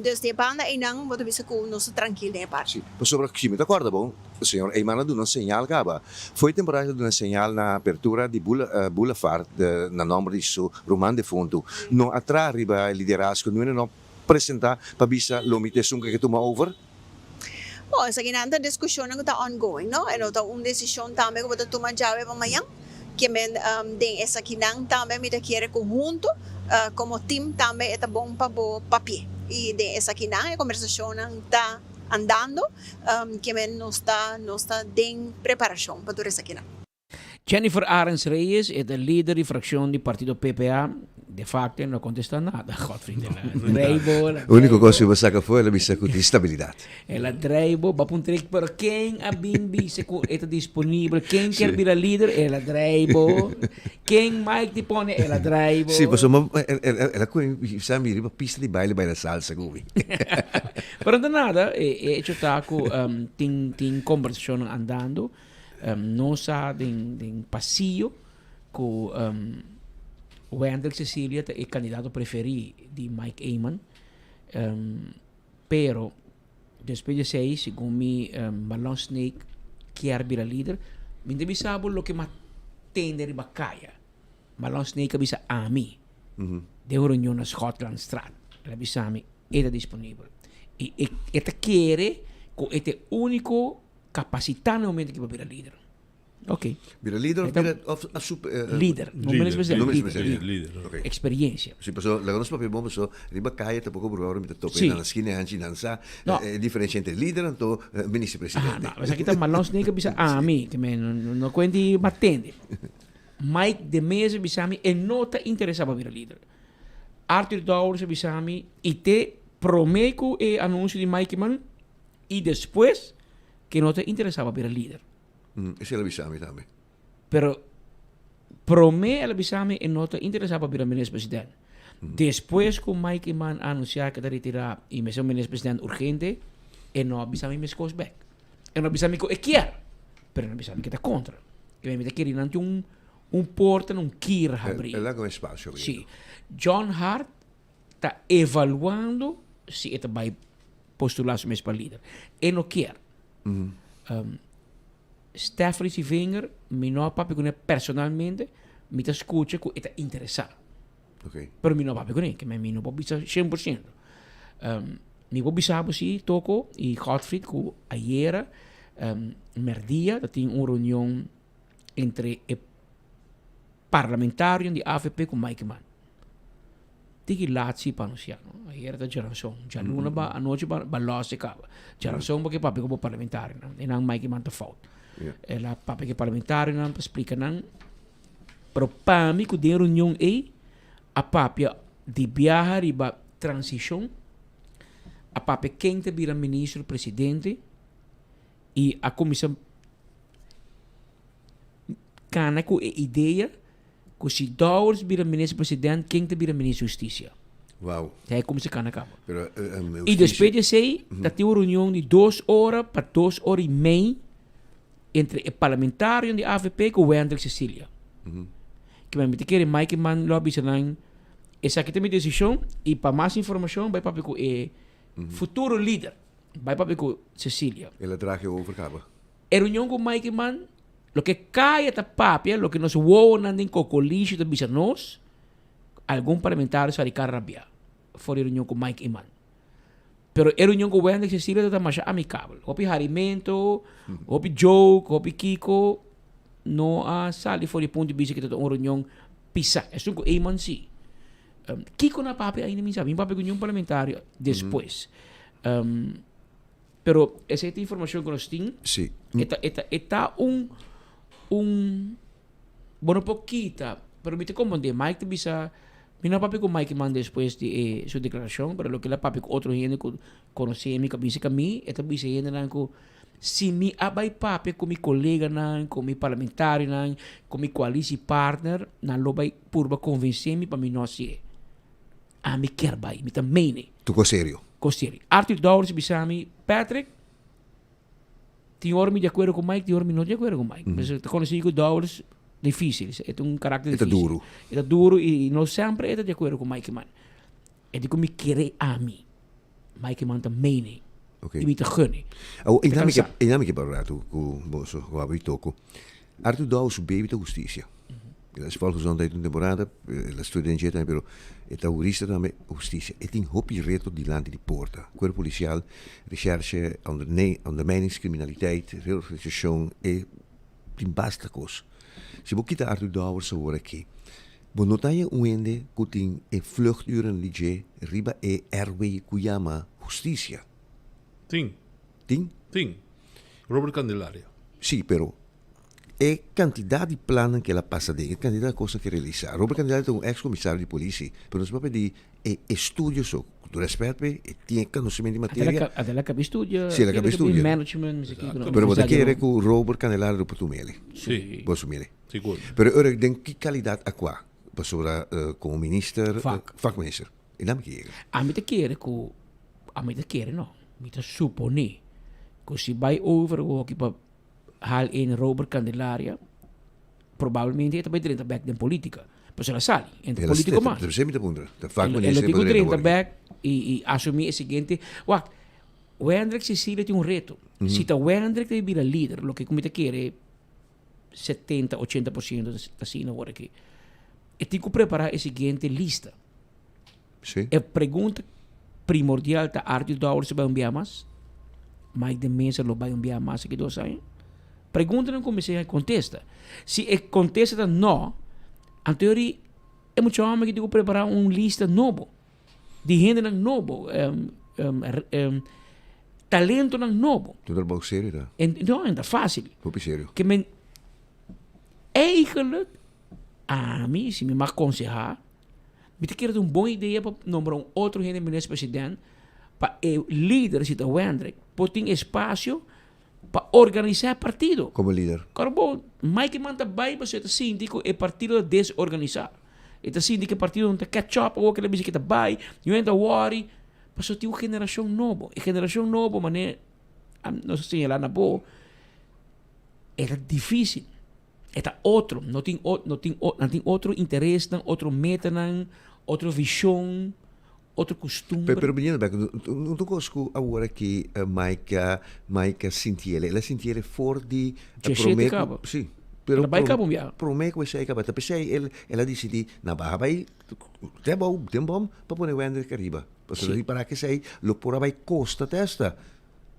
Dus di e banda eynan bo ta bisa cu nos ta trankil den e parti. Si, pasobra si mi ta corda bon, señor Eman a duna un señal caba. Fo'i temporada a duna señal na apertura di Boulevard na nomber di su ruman defuntu. No a traha riba e liderazgo, nuende no presenta pa bisa lo mi ta esun cu ke tuma over. Bon, esakinan ta discusionnan cu ta ongoing, no? E no ta un decision tambe cu bo ta tuma djawe pa mañan. Ke men den esakinan tambe mi ta kere cu hunto como team tambe e ta bon pa bo papia. Y den esakinan e conversacionnan ta andando, ke men nos ta nos ta den preparacion pa tur esakinan. Jennifer Arends Reyes e ta lider di fraccion di partido PPA, de facto e no a contesta nada, Godfried el a drei bo, el a drei Unico cos cu bo saca afo el a bisa cu tin stabilidad. El a drei bo, ba puntra pero ken a bin bisa cu e ta disponibel, ken kier bira lider, el a drei bo, ken Mike di pone, el a drei bo. Si, pasobra el a coge bisa mi riba pista di baile baila salsa cu mi. Pero no ta nada, e hecho ta cu tin conversacionnan andando. Nos sa den den pasillo cu Wendrick Cecilia ta e candidato preferi di Mike Eman. Pero despues di esey segun mi Marlon Sneek kier bira lider. Mi ta bisa bo loke m'a tende riba caya. Marlon Sneek a bisa ami den un reunion na Schotlandstraat. El a bisa mi e ta disponibel. Y e ta kere cu e ta e unico Kapasitá na e momento ki bo bira lider. Ok. Bira lider of bira of a super Lider. No menos presidente. No menos presidente. Lider, lider. Ok. Experiencia. Si paso laga nos papia bon paso riba kaya tampoko por ora mi ta topa Si. nan na skina hanchi nan sa No. e diferencia entre lider anto minister presidente. Ah, no. Esaki ta Marlon Snake a bisa ami, ke men no no kuenti matende. Mike de Meza a bisa mi e no ta interesa pa bira lider. Arthur Dowers a bisa mi i te prome ku e anuncio di Mike Eman I despues ke no ta interesá pa bira lider. Esei el a bisa mi tambe. Pero promé el a bisa mi e no ta interesá pa bira minister president. Despues ku Mike Eman a anunsiá ke ta retirá i mester un minister president urgente, e no a bisa mi meskos bèk. E no a bisa mi ku e kier, pero e no a bisa mi ke ta kontra. Ke mi ta kere nan tin un un porta, un kier habrí. El a laga un espasio abierto. Sí. John Hart ta evaluando si e ta bai postulá su mes pa lider. E no kier. Stephanie Sivinger, mi no a papia kuné personalmente, mi ta skucha ku e ta interesá. Pero mi no a papia kuné, ke mi no por bisa 100%. Mi por bisa bo si, Toko i Godfried, ku ayera mèrdia ta tin un reunion entre e parlamentarionan di avp ku Mike Eman. Tiki laat si pa anuncia no. Ayer ta djaranson. Djaluna ba anochi ba ba los e caba. Djaranson bo ke papia ku bo parlamentarionan. E nan Mike Eman ta fout. El a papia ku e parlamentarionan pa splika nan. Pero pa mi ku den reunion ey a papia di biaha riba transicion. A papia ken ta bira ministro presidente y a cuminsa cana cu e idea Ku si Dowers bira minister president, ken ta bira minister husticia? Wow. Ta e kumsa kana kaba. Pero, I despues di esei, ta tin un reunion di dos ora pa dos ora i mei entre e parlamentarionan di avp ku Wendrick Cecilia. Ke men mi ta kere Mike Eman lo a bisa nan, esaki ta mi desishon i pa mas informashon bai papia ku e futuro lider. Bai papia ku Cecilia. El a draag e over kaba. E reunion ku Mike Eman Loke kaya ta papia, loke nos wowonan den kokolishi ta bisa nos, algun parlamentario sa di kara rabia for e reunion ku Mike Eman. Pero e reunion ku Wendrick Cecilia ta masha amikabel. Hopi harimento, hopi joke, hopi kiko no a sali for di punto di bista ku ta un reunion pisa. Esun ku Eman si. Kiko na papia ainda mi sa. Mi papia ku niun parlamentario despues. Pero esei ta informacion cu nos tin. Sí. E ta, e ta, e ta un, un, bo no por kita, pero mi ta comprende. Mike ta bisa, mi no a papia cu Mike man despues di e su declaracion, pero loke el a papia cu otro hende cu conoce mi, cu a bisa cu mi, e ta bisa e hendenan cu si mi a bay papia cu mi coleganan, cu mi parlamentarionan, cu mi coalitie partner, nan lo bay purba convence mi pa mi no haci'e. Ami kier bai, mi ta mene. Tu ko serio? Ko serio. Arthur Dowers bisa mi, Patrick, Tin ora mi di akuerdo ku Mike, tin ora mi no di akuerdo ku Mike. Pasobra ta konosí ku Dowers difísil, e ta un karakter E ta difísil. duru. E ta duru i no semper e ta di akuerdo ku Mike man. E di ku mi kere ami, Mike man ta mene Oké. i mi ta gun e. Awor, E ta einan mi ke, kansa. einan mi ke para un ratu ku boso, ku abo i toko. Arthur Dowers su baby ta hustisia. El a volksgezondheid un temporada, el a studia den dje tambe, pero e ta hurista tambe, hustisia. E tin hopi reto dilanti di porta. Cuerpo policial, recherche, ondermijningscriminaliteit, reorganisacion, e tin basta cos. Si bo kita Arthur Dowers awor aki, bo no ta haña un hende cu tin e vluchturen di dje riba e RW cu yama hustisia. Tin. Tin? Tin. Robert Candelaria. Sí, pero e kantidat di plannan ku el a pasa den, e kantidat di kosnan ku el a realisá. Robert Candelaria ta un eks komisario di polisi, pero nos papia di e estudio so. Ku tur rèspèt p'e, e tin e konosementu di materia. Ata el a kaba estudia. Sí, el a kaba estudia. Management, mi sa kiko. Pero bo ta kere ku Robert Candelaria lo por tuma el. Sí. Bo asumí el. Sigur. Pero ora den ki kalidat a kua? Pasobra komo minister. Vak. Vakminister. E nan mi ke yega. Ami ta kere ku, ami ta kere no, mi ta suponé ku si bai over hoki pa haal in Robert Candelaria, probablemente e ta bai drenta bek den politica. Pasobra el a sali, e no ta politico mas. Ta mi ta puntra. Ta vak El minister tin por ku drenta drenta wor. bek i asumí e siguiente. Wak, Wendrick Cecilia tin un reto. Si ta Wendrick ta bira lider, loke ku mi ta kere 70, 80% ta asina awor aki. E tin ku prepará e siguiente lista. Sí. E pregunta primordial ta Arthur Dowers bai un bia mas? Mike de Meza lo bai un bia mas aki dos aña? Preguntanan ku mester hay kontesta. Si e kontesta ta no, anto yori e mucha homber aki tin ku prepará un lista nobo di hendenan nobo, talentonan nobo. Ta un trabou serio ta. En, no, en ta fácil. Hopi serio. Ke men eigenlijk ami, si mi mag konsehá, Mi ta kere ta un bon idea pa nombra un otro hende minister president pa e lider si ta Wendrick por tin espacio pa organisa e partido. Como lider. Kor bo Mike Eman ta bay pasobra e ta sinti cu e partido ta desorganisa. E ta sinti cu e partido no ta catch up awor cu el a bisa cu e ta bay, niun hende ta worry pasobra tin un generacion nobo. E generacion nobo manera nos a señala na bo e ta dificil. E ta otro, no tin no tin nan tin otro interesnan, otro metanan, otro vision, otro costumber. Pero biniendo bek, un un cos cu awor aki Mike a Mike a sinti el, el a sinti el for di Djeshete prome caba. cu, si, El a bai caba un biaha. prome cu esey caba, ta pesey el el a dicidi na baha bai te abou den bom pa pone Wendrick ariba, pasobra Si. para esey lo por a bai costa te hasta.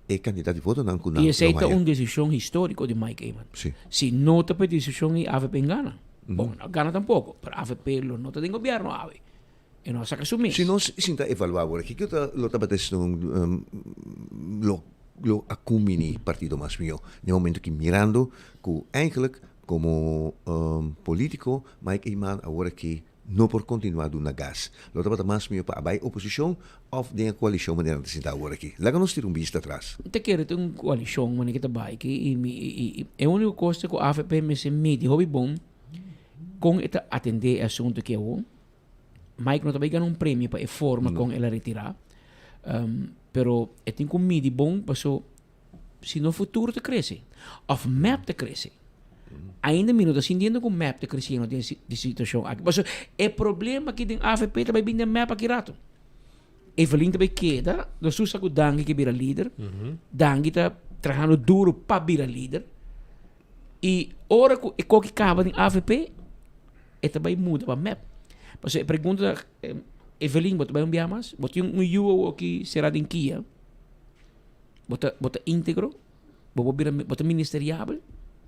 E kantidat di votonan ku nan I esei lo ta haya. un desishon históriko di Mike Eman. Sí. Si no ta pa e desishon ei avp gana. Bon, no gana tampoko, pero avp lo no ta den gobièrnu awe. E no a saka su mes. Si nos sinta evaluá awor aki, kiko ta lo tabata esun lo lo a kumbiní partido mas mihó den momento aki mirando ku eigenlijk komo polítiko Mike Eman awor aki No por kontinuá duna gas. Lo tabata mas mihó pa a bai oposishon òf den e koalishon manera nan ta sinta awor aki. Laga nos tira un bista atras. Mi ta kere ta un koalishon manera ki ta bai aki i mi i e úniko kos ta ku avp mester midi hopi bon kon e ta atendé e asuntu aki awor. Mike no ta bai gana un premio pa e forma kon el a retirá pero e tin ku midi bon paso Si no futuro ta crece of mep ta crece. Ainda mi no ta sintiendo cu mep ta creciendo den di situacion aki. Pasobra e problema aki den avp ta bay bin den mep aki rato. Evelyn ta bay keda, nos tur sa cu Dangui ke bira lider. Dangui ta trahando duro pa bira lider. Y ora cu e koki caba den avp, e ta bay muda pa mep. Pasobra e pregunta ta, Evelyn bo ta bay un bia mas? Bo tin un yu awoki sera den kia. Bo ta, bo ta íntegro? Bo por bira, bo ta ministeriabel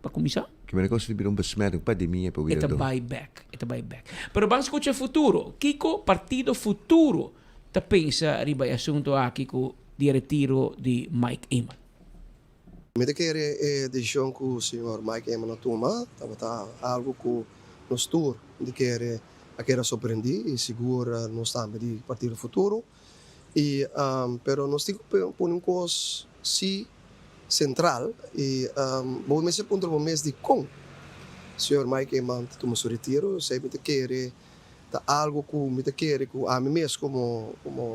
pa kuminsá? Ki manera kos ta bira un besmetting, un pandemia pa E ta bira bai bèk, e ta bai bèk. Pero ban skucha Futuro. Kiko Partido Futuro ta pensa riba e asuntu aki ku di e retiro di Mike Eman? Mi ta kere e desishon ku señor Mike Eman a tuma tabata algu ku nos tur di kere a keda sorprendí i sigur nos tambe di Partido Futuro. Y pero nos tin cu pone un cos si central y bo mester puntra bo mes dicon señor Mike Eman ta tuma su retiro. Esey mi ta kere ta algo cu mi ta kere cu ami mes como como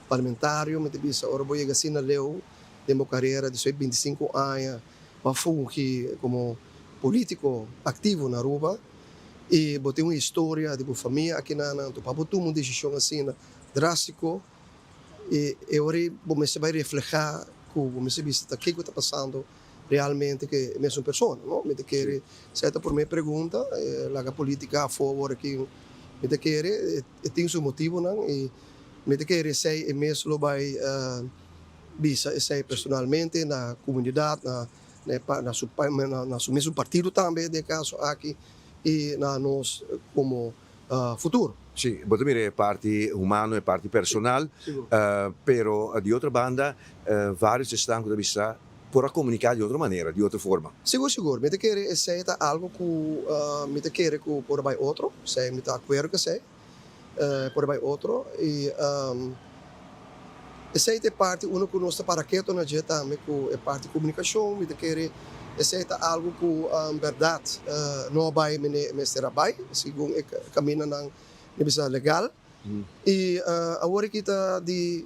parlamentario mi ta bisa ora bo yega asina leu. den bo karera despues di bintisinko aña bo a fungi komo polítiko aktivo na Aruba i bo tin un historia di bo famia akinan anto pa bo tuma un desishon asina drástiko i e ora ei bo mester bai reflehá ku bo mester bisa ta kiko ta pasando realmente ku e mesun persona no. Mi ta kere esei ta promé pregunta laga polítika afó awor aki mi ta kere e tin su motibonan i mi ta kere esei e mes lo bai bisa esei personalmente na komunidat na na su na su mesun partido tambe den e kaso aki i na nos komo futuro. Sí, bo ta mira e parti humano, e parti personal, pero di otro banda varios esnan ku ta bisa por a komuniká di otro manera, di otro forma. Sigur, sigur. Mi ta kere esei ta algu ku mi ta kere ku por a bai otro. Esei mi ta akuerdo ku esei. Por a bai otro. I esei ta e parti unda ku nos ta para keto na dje tambe ku e parti komunikashon. Mi ta kere esei ta algu ku bèrdat no a bai mene mester a bai segun e kamindanan mi bisa legal. I awor aki ta di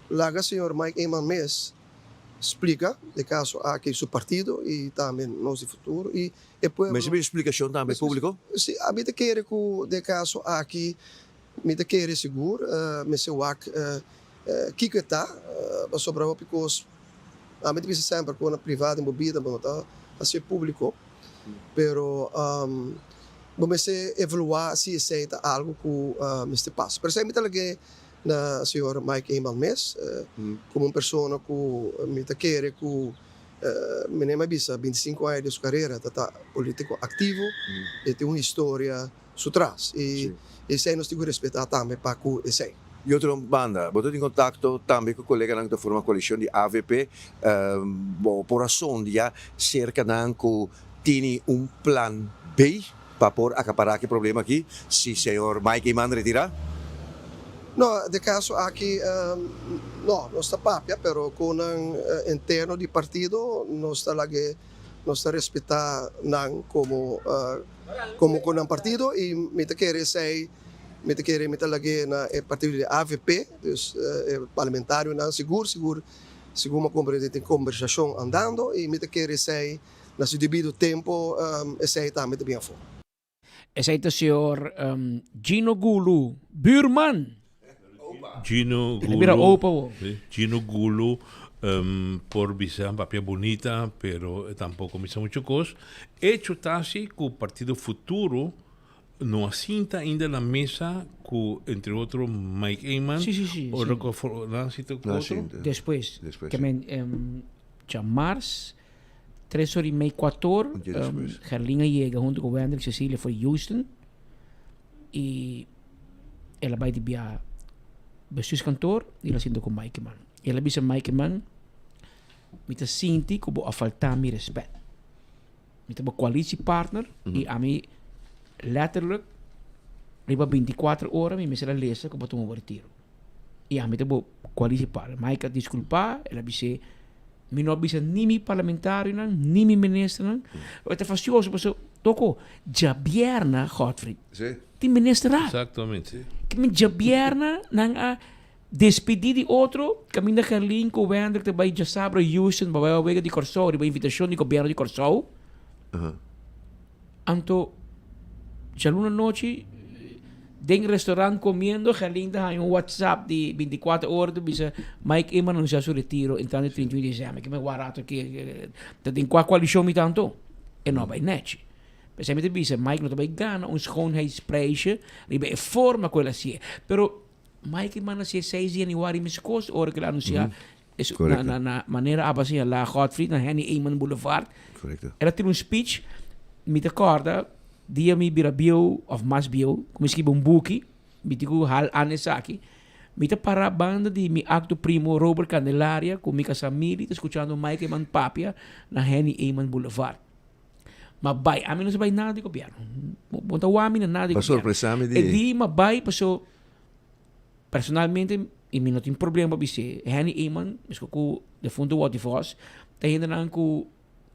laga señor Mike Eman mes splika e kaso aki su partido i tambe Nos di Futuro i e pueblo. Mester bin splikashon tambe públiko? Si, ami ta kere ku den e kaso aki mi ta kere sigur mester wak kiko e ta pasobra hopi kos ami ta bisa semper ku na priva den bo bida bo no ta hasié públiko pero bo mester evaluá si esei ta algu ku mester pasa. Pero esei mi ta lag'é na señor Mike Eman mes, como un persona cu mi ta kere cu meneer mi a bisa bintisinco aña di su carera ta ta politico activo, e tin un historia su tras y esey nos tin cu respeta tambe pa cu esey. Di otro banda, bo ta tin contacto tambe cu coleganan cu ta forma coalicion di avp, bo por a sondia cerca nan cu tini un plan B? Pa por acapará ki problema aki si señor Mike Eman retirá? No, de caso aki no, nos ta papia, pero cu nan interno di partido nos ta lag'e, nos ta respeta nan como como cu nan partido y mi ta kere esey, mi ta kere mi ta lag'e na e partido di avp, dus e parlamentarionan sigur sigur segun mi a comprende tin conversacion andando y mi ta kere esey. Na su debido tempo esei tambe ta bin afó. Esei ta señor Gino Gulu, buurman. Gino Gulu. Bira opa wo. Gino Gulu por bisa papia bunita, pero tampoco misa mucho cos. Hecho ta si cu Partido Futuro no a sinta ainda na mesa cu entre otro Mike Eman. Sí, sí, sí. Ora cu nan sinta cu otro. Despues. Despues. Ke men djamars. Tres or y mei, cuator, Gerlin a yega hunto cu Wendrick Cecilia for Houston y el a bay di bia bestuurskantoor y el a sinta cu Mike Eman. Y el a bisa Mike Eman, mi ta sinti cu bo a falta mi respet. Mi ta bo coalitiepartner y ami letterlijk riba binticuatro ora mi mester a lesa cu bo a tuma bo retiro. Y ami ta bo coalitiepartner. Mike a disculpa, el a bis'é. Mi no a bisa ni mi parlamentarionan, ni mi ministernan. E ta fastioso pasobra toko djabièrna, Godfried, tin ministerraad. Exactamente. Mi djabièrna nan a despedí di otro, kaminda Gerlin ku Wendrick ta bai djasabra Houston pa bai wak wega di Kòrsou riba invitashon di gobièrnu di Kòrsou. Anto djaluna nochi den restaurant comiendo Gerlin ta haña un whatsapp di binticuatro ora ta bisa Mike Eman anuncia su retiro entrando e 31 di december. Ke mi wak rato ke ta den cua coalicion mi ta anto? E no a bay nechi. P'esei mi ta bisa Mike no ta bay gana un schoonheidsprijsje riba e forma cu el a hacié. Pero Mike Eman a hacié seis di januari mescos ora cu el a anuncia Es na, na, na manera aba señalá Godfried na Henny Eman Boulevard. Correcto. El a tira un speech. Mi ta corda dia mi bira bieu of mas bieu, ku mi skibi un buki, mi tin ku hal an esaki. Mi ta para banda di mi acto primo Robert Candelaria ku mi kasá Mili ta skuchando Mike Eman papia na Henny Eman Boulevard. Ma bai, ami no sa bai nada di gobierno. Bo ta wak mi na nada di Ba gobierno. sorpresa mi di. E di ma bai paso Personalmente y mi no tin problema pa bis'é, Henny Eman, mesco cu defunto Watty Vos, ta hendenan cu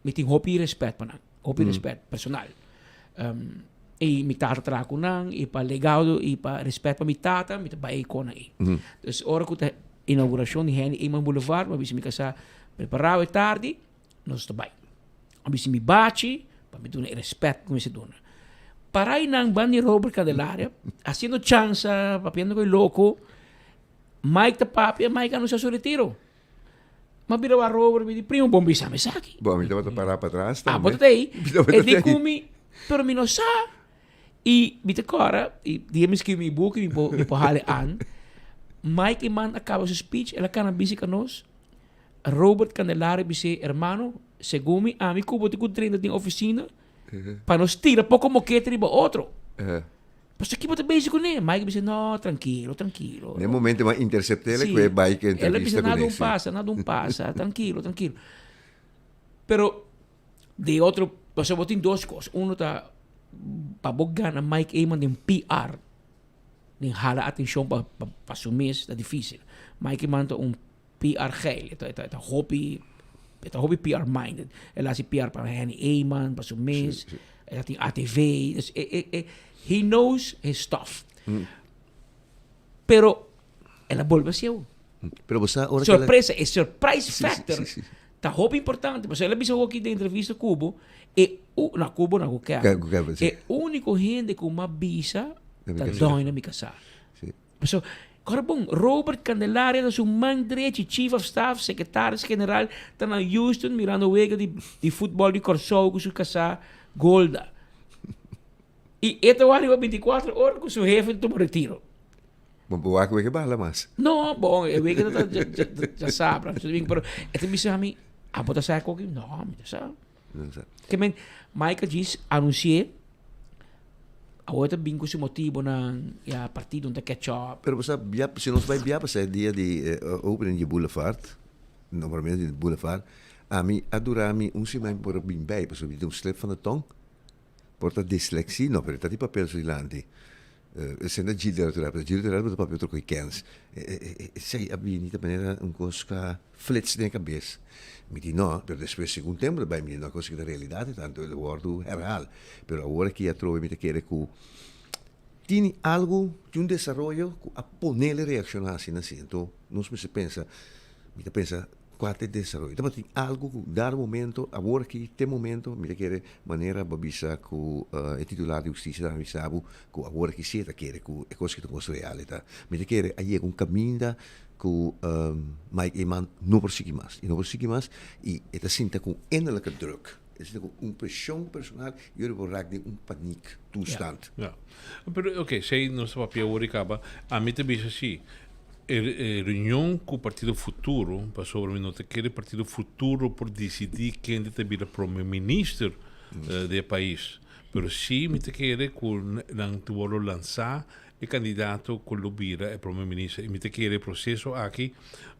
mi tin hopi respet pa nan, hopi respet personal. Y mi tata traha cu nan y pa legado y pa respet pa mi tata mi ta bay con nan ey. Dus ora cu ta inauguracion di Henny Eman Boulevard mi a bisa mi casa. Prepará e tardi, nos ta bai. A bisti mi bachi pa mi duna e respet ku mi mester duna. Para einan ban di Robert Candelaria, hasiendo chansa, papiando ku e loko. Mike ta papia, Mike a anuncia su retiro. M'a bira wak Robert, mi di, primo, bon bisa mi esaki. Bon, mi tabata pará patras Ah, tambe. bo ta ei. Mi tabata E di ei. ku mi, pero mi no sa. I mi ta kòrda, i dia mi skribi mi buki, mi por, mi por hala e an. Mike Eman a kaba su speech, el a kana bisti ku nos. Robert Candelario bis'é, Hermano, segun mi, ami ku bo tin ku drenta den ofisina pa nos tira poko mokete riba otro. Pasobra ki bo ta bezig kuné? Mike bis'é, No, trankilo, trankilo. Na e momento m'a intersept'é Sí. ku e bai ku e El a entrevista bisa, kuné. Nada un sí. pasa, nada un pasa, trankilo, trankilo. Pero de otro, pasobra bo tin dos kos. Uno ta pa bo gana Mike Eman den PR. Den hala atencion pa pa su mes ta dificil. Mike Eman ta un PR geil, e ta e ta hopi e ta hopi PR minded. El a haci PR pa Henny Eman, pa su mes, e ta tin ATV, dus e e e he knows his stuff. Pero el a bolbe haci awo. Pero bo sa ora cu el a Sorpresa, e surprise factor ta hopi importante. Pasobra el a bisa hoki den entrevista cu bo, e u, na cu bo, na cu Kevin. Cu Kevin, si. E unico hende cu m'a bisa Na mi ta casá. doño na mi casá. Si. Pasobra, ora bon, Robert Candelaria ta su man drechi, chief of staff, secretaris general, ta na Houston mirando wega di, di futbol di Corsou cu su casá Golda. Y e ta wak riba 24 ora cu su hefe ta tuma retiro. Bo bo wak weke bala mas. No, bon, e weke ta dja sabra, pero e ta bisa mi, abo ta sa koki? No, mi ta sa. No sa. Ke men, Michael djis anunsi'é, awor e ta bin ku su motibonan, ya partido no ta catch up. Pero bo sa, bia, si nos bai bia pasa e dia di opening di Boulevard, nombramiento di Boulevard, ami a dura mi un siman por a bin bai, pasobra mi tin un slip van de tong, por ta dislexie, no, pero e ta di papel su dilanti. Esei na Gildo Terapia. Gildo Terapia ta papia otro koe kens. Esei a bini ta manera un kos ku a flits den e kabes. Mi di no, pero despues segun tempu ta bai mi di no, kos ku ta realidat e tantu el a wòrdu herhaal. Pero awor aki atrobe mi ta kere ku tini algu, tin un desaroyo ku a ponele reakshoná asina si. Anto nos mester pensa, mi ta pensa Kua ta e desaroyo? Tabatin algu ku dado momento, awor aki te momento, mi ta kere manera bo a bisa ku e titular di hustisia ta bisa bo ku awor aki si e ta kere ku e kos ki ta un kos real e ta. Mi ta kere a yega un kaminda ku Mike Eman no por sigui mas, e no por sigui mas i e ta sinta ku un innerlijke druk, e ta sinta ku un preshon personal i ora bo rak den un paniek toestand. Ya. Pero oke, esei nos ta papia awor i kaba. Ami ta bisa si. E reunion cu Partido Futuro, pasobra mi no ta kere Partido Futuro por dicidi kende ta bira Prome Minister di e pais. Pero si mi ta kere cu nan ta worde lansa e candidato cu lo bira e Prome Minister. Y mi ta kere e proceso aki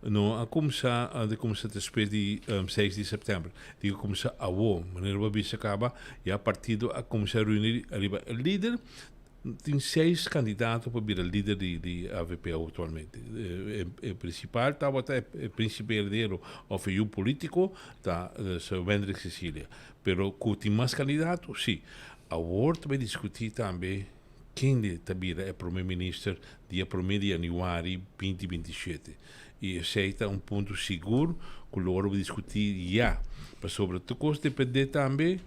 no a cuminsa di cuminsa despues di seis di september. Tin cu cuminsa awo. Manera bo a bisa caba, ya partido a cuminsa reuni ariba e lider. Tin seis kandidato pa bira lider di di avp aktualmente. E prinsipal tabata e prinsipe heredero òf e yu polítiko ta Sir Wendrick Cecilia. Pero ku tin mas kandidato? Si. Awor ta bai diskutí tambe kende ta bira e prome minister dia prome di yanüari binti 27. I esei ta un punto sigur ku lo wòrdu diskutí ya. Pasobra tur kos dependé tambe,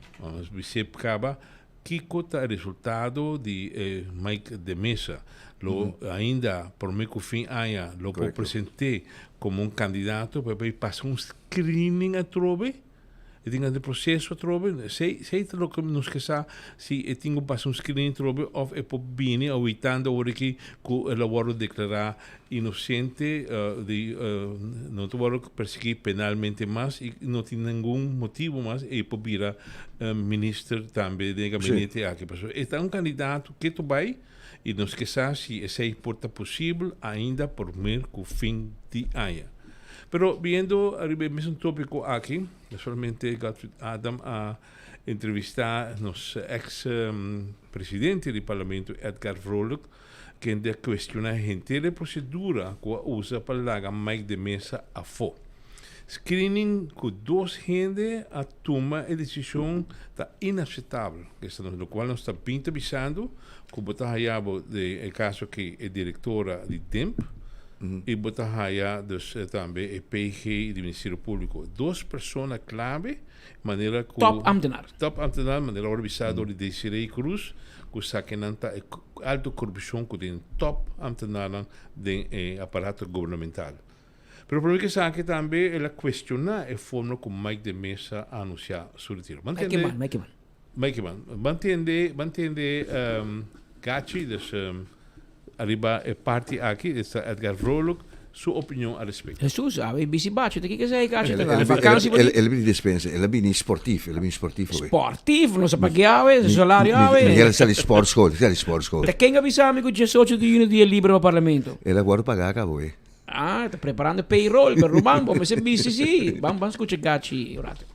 bis'é kaba, Kiko ta e resultado di e Mike de Meza? Lo ainda prome ku fin aña lo por present'é komo un kandidato pa e bai pasa un screening atrobe? E tin hasi proseso atrobe? Esei esei ta loke nos ke sa si e tin ku pasa un screening atrobe òf e por bini awitando awor aki ku el a wòrdu deklará inosente di no ta wòrdu persiguí penalmente mas i no tin ningun motibu mas e por bira minister tambe den e gabinete aki. Pasobra e ta un kandidato ke ta bai i nos ke sa si esei por ta posibel ainda promé ku fin di aña. Pero biendo ariba e mesun tópiko aki, naturalmente Godfried Adam a entrevistá nos eks presidente di parlamento Edgar Vrolijk, kende a cuestiona henter e procedura cu a usa pa laga Mike de Meza afo. Screening cu dos hende a tuma e decision ta inaceptabel, esta nos locual nos ta bin ta bisando cu bo ta haya bo den e caso aki e directora di DIMP. y bo ta haya dus tambe e PG di Ministerio Publico. Dos persona clave manera cu Top ambtenaar. Top ambtenaar manera ora bisa door di Desiree Cruz cu sa kenan ta e alto corrupcion cu den top ambtenaarnan den e aparato gubernamental. Pero prome cu esaki tambe el a cuestiona e forma cu Mike de Meza a anuncia su retiro. Mike Eman, Mike Eman. Mike Eman. Ban tende, ban tende Gachi, dus ariba e parti aki, esta Edgar Vrolijk, su opinion al respecto. Jesus, awe bici bacho, ta kiko esei Gachi ta dal? Vakantie bo tin? El a bini despensa, el a bini sportief, el a bini sportief awe. Sportief? No sa pagia awe, su salario awe. Miguel a sali sportschool, el a sali sportschool. Ta ken a bisa mi cu diesocho di juni dia libre pa parlamento? El a wordo paga cabo e. Ah, ta preparando payroll, pero ruman, bo mester bisti si. Ban, ban scucha Gachi un rato.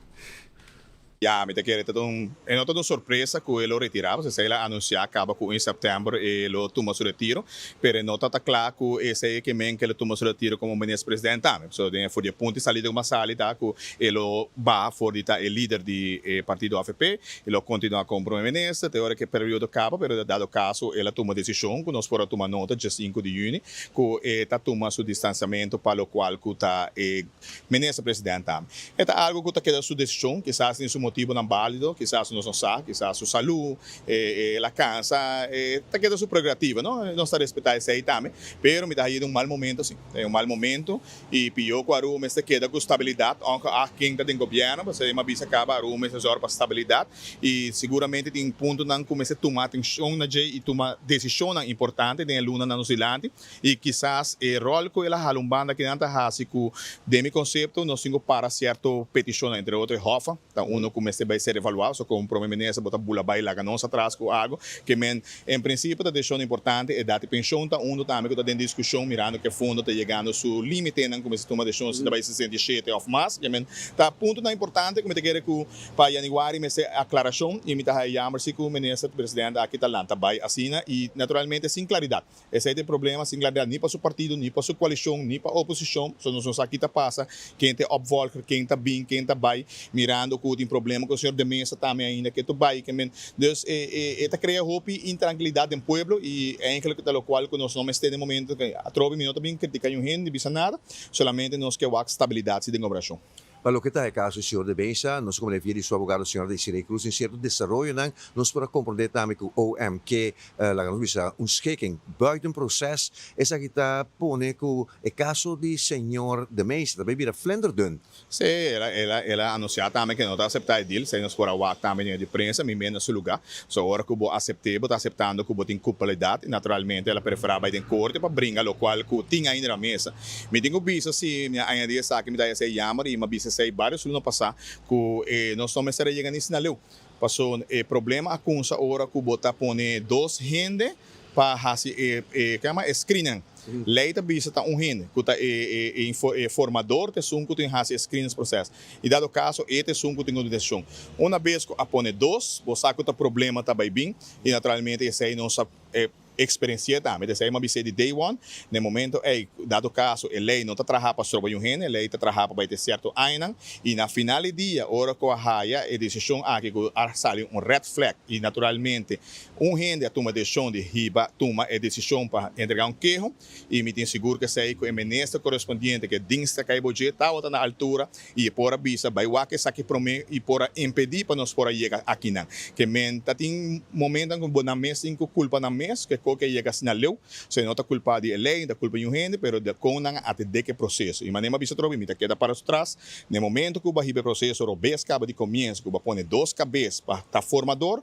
Ya, mi ta kere ta un, e no ta un sorpresa cu e lo retira, pasobra esey el a anuncia caba cu in september e lo tuma su retiro, pero e no ta ta cla cu esey e ke men cu e lo tuma su retiro como minister president tambe. Pasobra den for di e punto di salida cu a sali ta cu e lo baha for di ta e lider di e partido avp, e lo continua como prome minister te ora cu e periodo caba, pero dado caso el a tuma decision cu nos por a tuma nota diesinco di juni cu e ta tuma su distanciamento pa locual cu ta e Minister President tambe. E ta algo cu ta keda su decision, kisas tin su motibonan balido, kisas nos no sa, kisas su salud, el a cansa, e ta keda su prerogativa, no? Nos ta respeta esey tambe, pero mi ta haye den un mal momento si, den un mal momento y pio cu Aruba mester keda cu stabilidad, ongeacht ken ta den gobierno, pasobra mi a bisa caba Aruba mester zorg pa stabilidad y seguramente tin puntonan cu mester tuma atencion na dje y tuma decisionnan importante den e lunanan nos dilanti. I kisas e ròl ku el a hala un banda kinan ta hasi ku den mi konsepto nos tin ku para sierto petishonnan, entre otro e hòfa ta unu ku mester bai ser evaluá, so komo prome minister bo ta bula bai laga nos atras ku algu ke men en prinsipio ta desishon importante, edat di penshon ta unu tambe ku ta den diskushon mirando ku e fondo ta yegando su limitenan ku mester tuma desishon si ta bai 67 òf mas, ke men ta puntonan importante ku mi ta kere ku pa yanüari mester aklarashon i mi ta haya yamber si ku minister presidente aki ta lanta bai asina i naturalmente sin klaridat. Esei ta e problema, sin claridad ni pa su partido, ni pa su coalicion, ni pa oposicion. So nos no sa ki ta pasa, ken ta e opvolger, ken ta bin, ken ta bay, mirando cu tin problema cu señor De Meza tambe ainda ke to bay. Ke men, dus e e e ta crea hopi intrankilidad den pueblo y eigenlijk ta locual cu nos no mester den momento. Atrobe mi no ta bin critica niun hende ni bisa nada, solamente nos ke wak stabilidad si den gobernacion. Pa loke ta e kaso di señor De Meza, nos komo via di su abogado señor Desiree Cruz den sierto desaroyonan nos por a komprondé tambe ku OM ke laga nos bisa un schikking buiten proses. Esaki ta pone ku e kaso di señor De Meza ta bay bira flinterdun. Sí, el a el a el a anunsiá tambe ke no ta aseptá e deal, esei nos por a wak tambe den e di prensa, mi mes na su lugá. So ora ku bo asept'é bo ta aseptando ku bo tin kulpabilidat i naturalmente el a preferá bay den korte pa bringa lokual ku tin ainda na mesa. Mi tin ku bisa si mi a añadí esaki, mi ta hasi e yammer i mi a bisa esei vários luna pasá ku e nos no mester a yega ni sina leu. Pasobra e problema a kunsa ora ku bo ta pone dos hende pa hasi e e ke yama e screening. Lei ta bisa ta un hende ku ta e e e formador ta esun ku tin hasi e screeningsproces. I dado kaso e ta esun ku tin ku desishon. Una bes ku a pone dos, bo sa ku ta problema ta bai bin i naturalmente esei nos a e Experencié tambe, desei mi a bis'é di day one, na e momento ei, dado caso e ley no ta traha pa stroba un hende, e ley ta traha pa bai te cierto añanan, y na final di dia, ora cu a haya e decision aki cu a sali un red flag, y naturalmente un hende a tuma decision di hiba tuma e decision pa entrega un keho, y mi tin sigur cu esei cu e minister correspondiente cu e dienst ta cay bo dje tawata na altura, Y e por a bisa, Bai wak esaki promé y por a impedí pa nos por a yega akinan. Ke men ta tin momentonan ku bo nan mes tin ku kulpa nan mes ke koke a yega asina leu. So e no ta kulpa di e lei, no ta kulpa di un hende, pero di kon nan a atendé ku e proseso. Y manera mi a bisa atrobe, mi ta keda para su tras. Na e momento ku bo a hiba e proseso robes kaba di komienso, ku bo a pone dos kabes pa ta formador,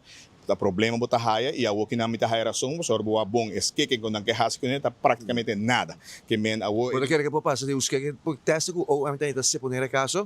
Ta problema bo ta haya y awo kinan mi ta haya razon pasobra bo a bon e skeken cu nan ke haci cune ta practicamente nada. Ke men awo. Bo ta kere ke por pasa di un skeken por testa cu OM ta seponer e caso?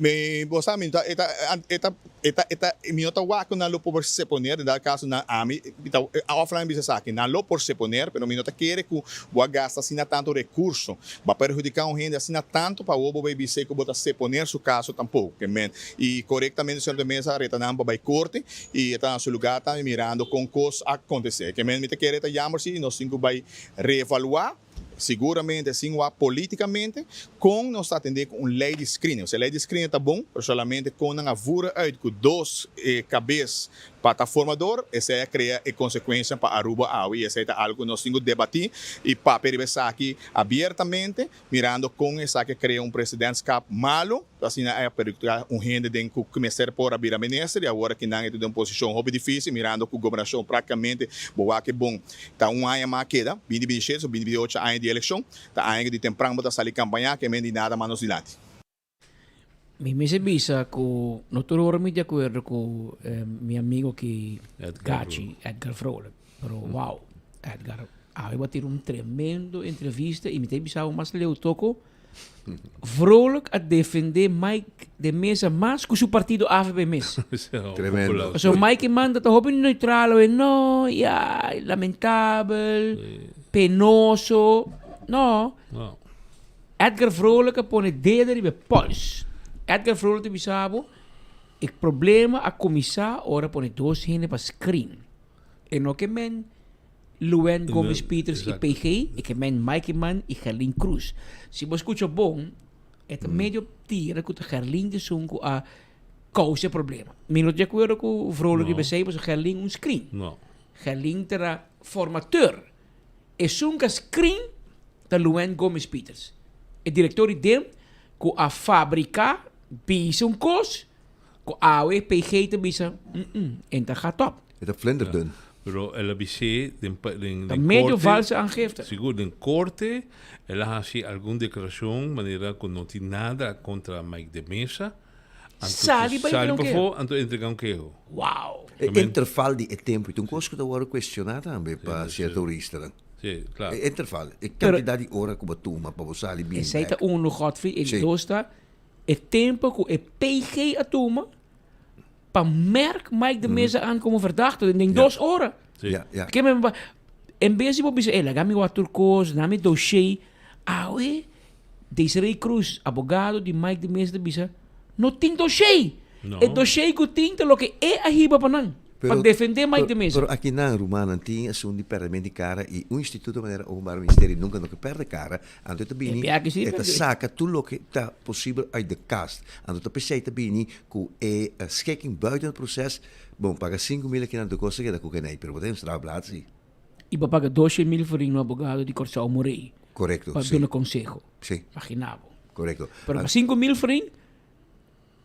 Mi bo sa mi ta e ta e ta e ta e ta mi no ta wak cu nan lo por seponer den dado caso nan ami mi ta offline bisa esaki nan lo por seponer pero mi no ta kere cu bo a gasta asina tanto recurso bo a perhudica un hende asina tanto pa awo bo bay bis'e cu bo ta seponer su caso tampoco. Ke men Y corectamente señor de Meza a reta nan pa bay corte y e ta na su lugar tambe mirando con cos a acontece. Ke men mi ta kere ta jammer si nos tin cu bay reevalua, seguramente sin wak politicamente, con nos ta atende cu un ley di screening. Osea ley di screening ta bon, pero solamente con nan a voeren uit cu dos cabes. Pa ta formador, esei a krea e konsekuensianan pa Aruba awe i esei ta algu ku nos tin ku debatí i papia riba esaki abiertamente, mirando kon esaki a krea un presidentskap malu, asina a perjudiká un hende den ku mester por a bira minister i awor aki nan e ta den un posishon hopi difísil mirando ku gobernashon práktikamente bo wak e bon ta un aña mas keda, binti binti shete o binti binti ocho aña di elekshon, ta aña di tempran bo ta sali kampañá ke men di nada mas nos dilanti. Mi mester bisa ku no tur ora mi di akuerdo ku mi amigo aki Gachi, Edgar Vrolijk. Pero wow, Edgar awe bo a tira un tremendo entrevista y mi ta bisa bo mas leu toko. Vrolijk a defende Mike de Meza mas ku su partido avp mes. Tremendo. Pasobra Mike Eman ta hopi neutral awe, no, ya, lamentabel, penoso. No. Edgar Vrolijk a pone dede riba e pols. Edgar Vrolijk ta bisa bo, e problema a kuminsá ora pone dos hende pa screen. E no ke men Luan Gomez Peters i PG, e ke men Mike Eman i Gerlin Cruz. Si bo skucha bon, e ta medio tira ku ta Gerlin ta esun ku a kousa e problema. Mi no ta di akuerdo ku Vrolijk riba esei, pasobra Gerlin un screen. Gerlin ta era formateur. Esun ka screen ta Luan Gomez Peters, e director di dem cu a fabrica bisa un cos cu awe PG ta bisa mm en ta gaat op. E ta vlinderdun. Pero el a bis'é den den Ta den medio korte, valse aangifte. Sigur, den korte el a hasi algun deklarashon manera ku no tin nada kontra Mike de Meza. Anto Sali pa sali entrega un keho. pafó, anto entrega un keho. Wow! E interval di e tempu ta un kos ku ta wòrdu kuestioná tambe pa sierto huristanan. Sí, claro. E interval, e kantidat di ora ku bo tuma pa bo sali bin Esei ta bèk. unu, Godfrey. E Sí. dos ta e tempu ku e PG a tuma pa merk Mike de Meza aan komo verdachte den dos ora. Sí. Ja, ja. Ke men ba, en bes di bo bisa, eh, laga mi wak tur kos, na mi dossier. Awe, Desiree Croes, abogado di Mike de Meza ta bisa, no tin dossier. No. E dossier ku tin ta loke e a hiba pa nan, pa defende Mike de Meza. Pero akinan, rumannan, tin asun di pèrdement di kara i un instituto manera Openbaar Ministerio nunka no ke pèrdè kara, anto e ta bini, E biaha si e ta pèrdè. saka tur loke ta posibel uit de kast. Anto ta p'esei ta bini ku e schikking buiten het proces, bon, paga 5000 akinan, tur kos ta keda ku kenei, pero bo ta den strafblad si. I bo paga 200.000 florin un abogado di Kòrsou Morey. Korekto, Pa si. duna konseho. Si. Imagina bo. Korekto. Pero pa 5000 florin,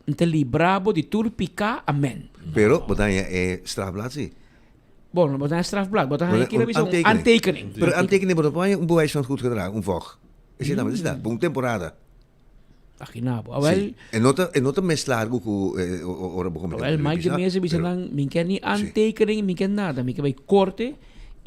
N ta libra bo di tur piká. Amen. Pero bo ta haña e strafblad si. Bon, bo ta haña strafblad. Bo ta haña kila bisa un aantekening. Pero aantekening bo no por haña un bewijs van goed gedrag, un vog. Esei tambe ta esei ta, pa un temporada. Imagina bo. Awel. Si. E no ta, e no ta mes largu ku ora bo komete Awel, Mike de Meza bisa nan, mi ke ni aantekening, mi ke nada. Mi ke bai korte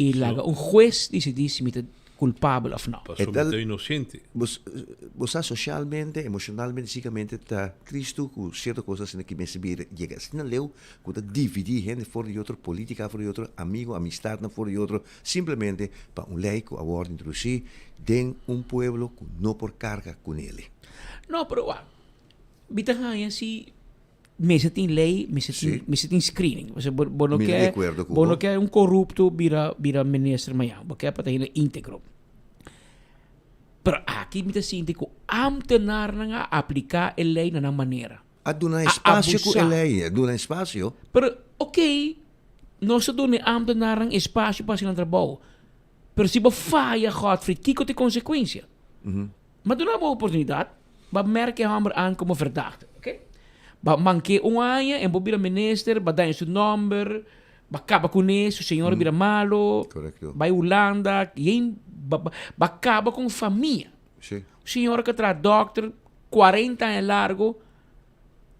i laga un hues disidí si mi ta culpabel of no. Pasobra mi ta inocente. Bo sa socialmente, emocionalmente, psíquicamente ta tristu cu cierto cos asina ki mester bira yega asina leu cu ta dividi hende for di otro, politica for di otro, amigo, amistadnan for di otro, simplemente pa un ley cu a wordo introduci den un pueblo cu no por carga cu nele. No, pero wak, mi ta haña si Mester tin ley, mester tin, mester tin screening. Pasobra bo, bo no Mi ke, di acuerdo cu bo no bo. ke un corrupto bira, bira minister mañan. Bo ke pa ta hende integro. Pero aki mi ta sinti cu ambtenaarnan a aplica e ley na nan manera. A duna A espacio cu e abusa. ley, a duna espacio. Pero, ok, nos ta duna e ambtenaarnan espacio pa haci nan trabou. Pero si bo faya, Godfried, kico ta e consecuencia? Ma duna bo oportunidad, ba merk e homber aan como verdachte, ok? Ba mank'é un aña en bo bira minister, ba daña su nomber, ba caba cuné, su señora bira malo, bai Hulanda, yen, ba, ba, ba caba con famia. Un señora cu a traha dokter cuarenta aña largo,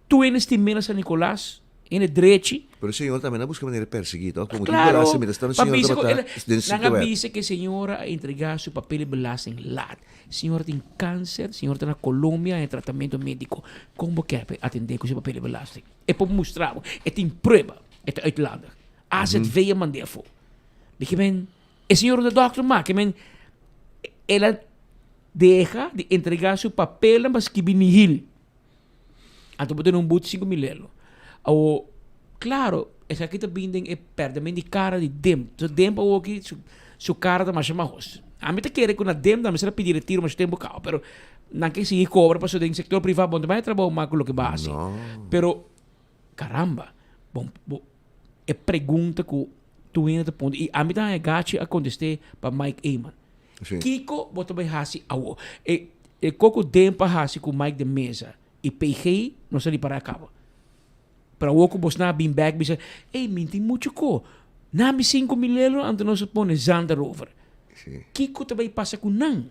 Tur hende stim'é na San Nicolas, hende drechi. Pero e señor tambe na busca manera di persiguí, toch? Como Claro, tin belasting, mientras tanto pa señor bisa cu tabata el, den nan sitio a web. bisa cu e señora a entrega su papel di belasting laat. Señora tin cancer, señora ta na Colombia den tratamento medico. Con bo kier pa e atende cu su papel di belasting? E por mustra bo, e tin prueba, e ta uitlandig. AZV a mand'é afo. Di ke men, e señora no ta dokter mas, ke men, el a deha di entrega su papelnan pa skibi nihil. Anto bo tene un boete 5000 euro. Awo, claro, esaki ta bin den e perdement di cara di Demp. So Demp awoki su, su cara ta masha mahos. Ami ta kere ku na Demp tambe ser a pidi retiro masha tempo kaba, pero nan ke sigui cobra pasobra den sector priva bo no ta bay trabou mas ku loke bo a hasi. No. Pero, caramba, bo, bo. E pregunta ku tur hende ta puntra i ami ta haña gachi a kontest'é pa Mike Eman. Kiko bo ta bai hasi awo? E e koko Demp a hasi ku Mike de Meza i PG nos a ripará kaba. Pero awo ku bosnan a bin bèk bisa, ey mi tin muchu ko. Nan mi 5000 euro anto nos a pone zand erover. Kiko ta bai pasa ku nan?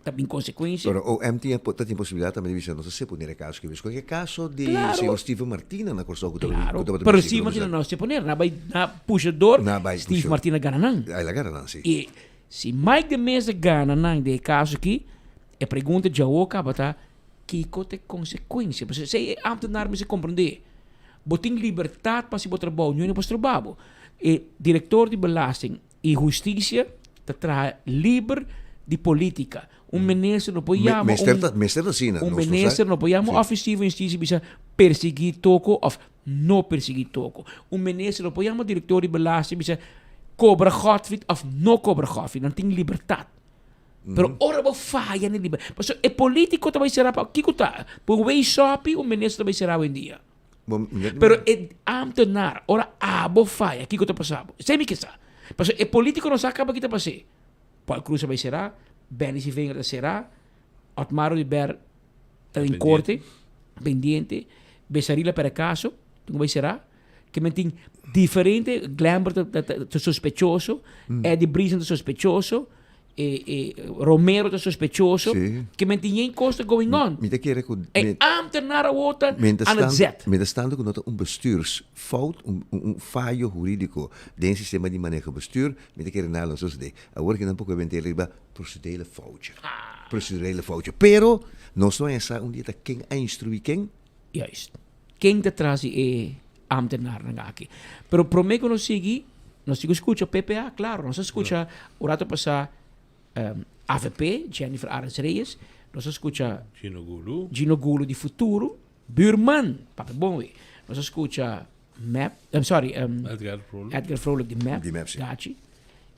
Ta bin konsekuensia. Pero OM tin ta tin posibilidat tambe di bisa nos a seponer e kaso ki Escoge e kaso di señor Steven Martina na Kòrsou ku tabata ku tabata Pero Steven Martina no a seponer, nan a bai nan a pusha dor, Steve Martina gana nan. El a gana nan si. I si Mike de Meza gana nan den e kaso aki, e pregunta djawo kaba ta kiko ta e konsekuensia? Pasobra esei e ambtenaar mester komprendé. Bo tin libertat pa hasi bo trabou, niun hende por stroba bo. E direktor di belasting I hustisia ta traha liber di politica. Un minister no por yama Mester ta, mester ta asina. Un minister no por yama un officier van justicia bisa persigui toko of no persigui toko. Un minister no por yama director di belasting bisa cobra Godfried of no cobra Godfried. Nan tin libertad. Pero ora bo faya na libertad. Pasobra e politico ta bay sera pa kico ta? Pa un weesopi un minister ta bay sera awendia. Pero e ambtenaar, ora abo faya, kiko ta pasa bo? Esei mi ke sa. Pasobra e politico no sa kaba ki ta pas'é. Paul Croes a bai será, Benny Sievinger ta será, Otmar Oduber ta den korte, pendiente, Besaril a perde kaso, tin ku bai será. Ke men tin diferente, Glenbert ta sospechoso, Eddie Briesen ta sospechoso, e, e Romero ta sospechoso, Sí. ke men tin yen kos ta going on. Mi ta kere ku E ambtenaar awor ta aan het zet. Mientras tanto ku no ta un bestuursfout, un, un, un fayo hurídiko den e sistema di maneho bestuur, mi ta kere nada lo sosodé. Awor ki nan poko bent'é riba procedurele foutje. Procedurele foutje. Pero nos no a sa un dia ta ken a instruí ken. Juist. Ken ta tras di e ambtenaarnan aki? Pero promé ku nos sigui, nos tin ku skucha PPA, klaro. Nos a skucha un rato pasá avp, Jennifer Arends Reyes. Nos a skucha Gino Gulu. Gino Gulu di Futuro. Buurman, papia bon wi. Nos a skucha mep, I'm sorry, Edgar Vrolijk. Edgar Vrolijk di mep, Di mep, si. Gachi.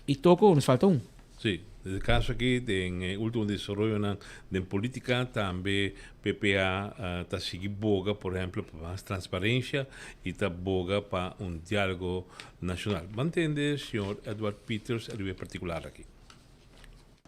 I toko nos falta un. Sí, den e kaso aki, den e ultimo desaroyonan den politica, tambe PPA ta sigui boga, por ehemplo, pa mas transparencia y ta boga pa un dialogo nacional. Ban tende señor Edward Pieters riba e particular aki.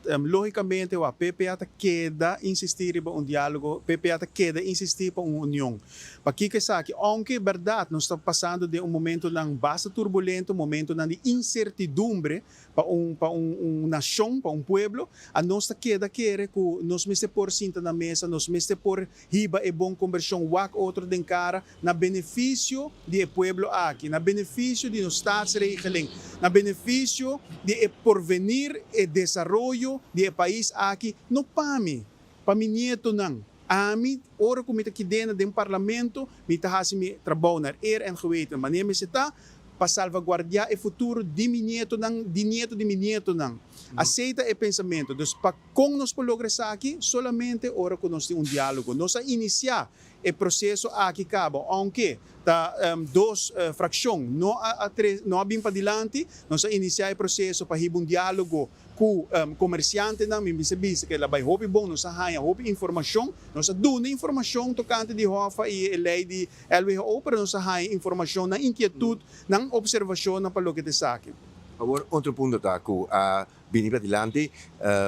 Lógicamente wak PPA ta keda insistí riba un diálogo, PPA ta keda insistí pa un union. Pakiko esaki? Ounke bèrdat nos ta pasando den un momentonan basta turbulento, momentonan di insertidumbre pa un pa un un nashon, pa un pueblo, a nos ta keda kere ku nos mester por sinta na mesa, nos mester por hiba e bon kombershon, wak otro den kara, na benefisio di e pueblo aki, na benefisio di nos staatsregeling, na benefisio di e porvenir, e desaroyo di e pais aki, no pa mi, pa mi nietonan. Ami, ora ku mi ta kidena den parlamento, mi ta hasi mi trabou naar eer en geweten, manera mester ta, pa salvaguardiá e futuro di mi nietonan, di nieto di mi nietonan. Asei ta e pensamentu. Dus pa kon nos por logra esaki? Solamente ora ku nos tin un diálogo. Nos a inisiá E proceso aki caba, aunke ta dos fraccion no a no a bin padilanti, nos a inicia e proceso pa hiba un dialogo cu comerciantenan. Mi mester bisa cu el a bay hopi bon, nos a haya hopi informacion, nos a duna informacion tocante di Hoffa y e ley di LWO, pero nos a haya informacion, nan inquietud, nan observacionnan pa loke ta esaki. Awor otro punto ta cu a Bini pa dilanti,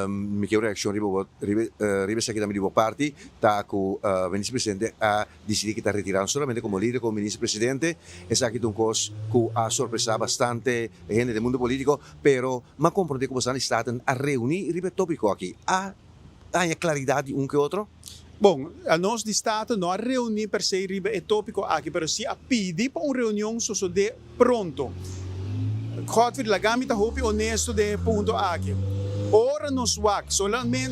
mi ke un reakshon riba bo, riba riba esaki tambe di bo parti, ta ku Minister Presidente a disidí ki ta retirá no solamente komo lider, komo Minister Presidente. Esaki ta un kos ku a sorpresá bastante hende den mundu polítiko, pero m'a komprondé ku boso di Staten a reuní riba e tópiko aki. A haña klaridat di un ke otro? Bon, anos di Staten no a reuní per se riba e tópiko aki, pero sí a pidi pa un reunion sosodé pronto. Godfried, laga mi ta hopi honesto den e punto aki. Ora nos wak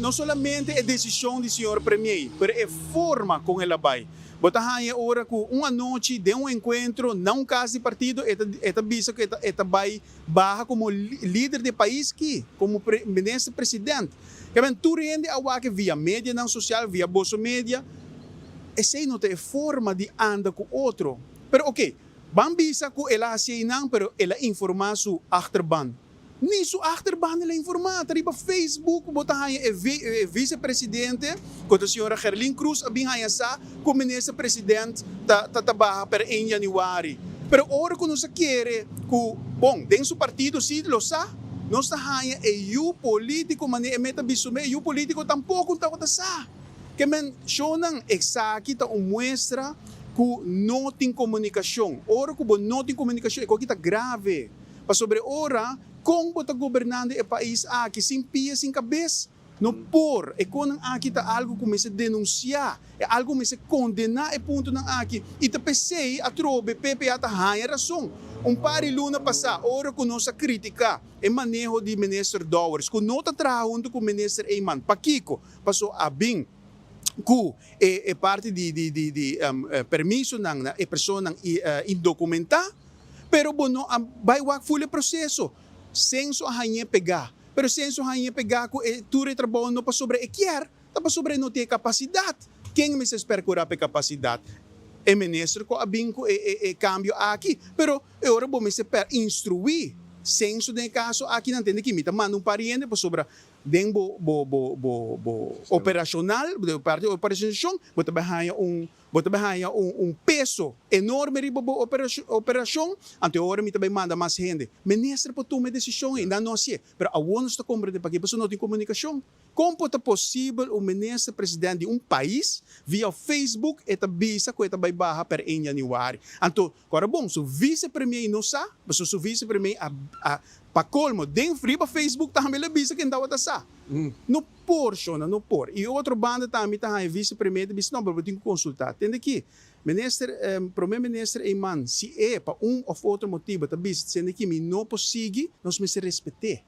no solamente e desishon di señor Premier, pero e forma kon el a bai. Bo ta haña e ora ku un anochi den un enkuentro na un kas di partido e ta e ta bisa ku e ta e ta bai baha komo lider di e pais ki, komo minister president. Kèmen tur hende a wak via medianan sosial, via boso media. Esei no ta e forma di anda ku otro. Pero oke, ban bisa ku el a hasi einan, pero el a informá su achterban. Ni su achterban el a informá. Ta riba Facebook bo ta haña e e visepresidente, ku ta señora Gerlin Cruz a bin haña sa ku minister president ta ta ta baha per ein yanüari. Pero ora ku nos a kere ku, bon, den su partido si lo sa, nos ta haña e yu polítiko manera e meta bisumé, e yu polítiko tampoko tabata sa. Ke men shonnan esaki ta un muestra ku no tin komunikashon. Ora ku bo no tin komunikashon e koki ta grave. Pasobra e ora kon bo ta gobernando e pais aki sin pia sin kabes? No por. E konan aki ta algu ku mester denunsiá, e algu ku mester kondená e puntonan aki. I ta p'esei atrobe PPA ta haña rason. Un par di luna pasá ora ku nos a kritiká e maneho di Minister Dowers ku no ta traha huntu ku Minister Eman, pakiko? Paso a bin ku e e parti di di di di permisonan na e personanan indokumentá, pero bo no a bai wak ful e proseso. Senso a hañ'é pegá, pero senso a hañ'é pegá ku e tur e trabou no pasobra e kier, ta pasobra e no tin e kapasidat. Ken mester perkurá pa e kapasidat? E minister ku a bin ku e e e kambio aki. Pero e ora bo mester per instruí senso den e kaso aki nan tende ki mi ta manda un par di hende pasobra Den bo bo bo bo bo operacional, den parti operacionacion, bo ta bai haña un bo ta bai haña un un peso enorme riba bo operacion, anto e ora mi ta bai manda mas hende. Minister por tuma e decision ei, nan no hacié. Pero awor nos ta comprende paki, pasobra no tin comunicacion. Con por ta posibel un minister president di un pais via Facebook e ta bisa cu e ta bai baha per een januari? Anto Ora bon, su vice premier no sa, pasobra su vice premier a a pa colmo den riba Facebook tambe el a bisa ken tabata sa. No por shona, no por. Y otro banda tambe ta haña vice premier ta bisa no, pero bo tin cu consulta. Tende aki, minister, prome minister Eman, si e pa un of otro motibo ta bisa tende aki mi no por sigui, nos mester respet'é.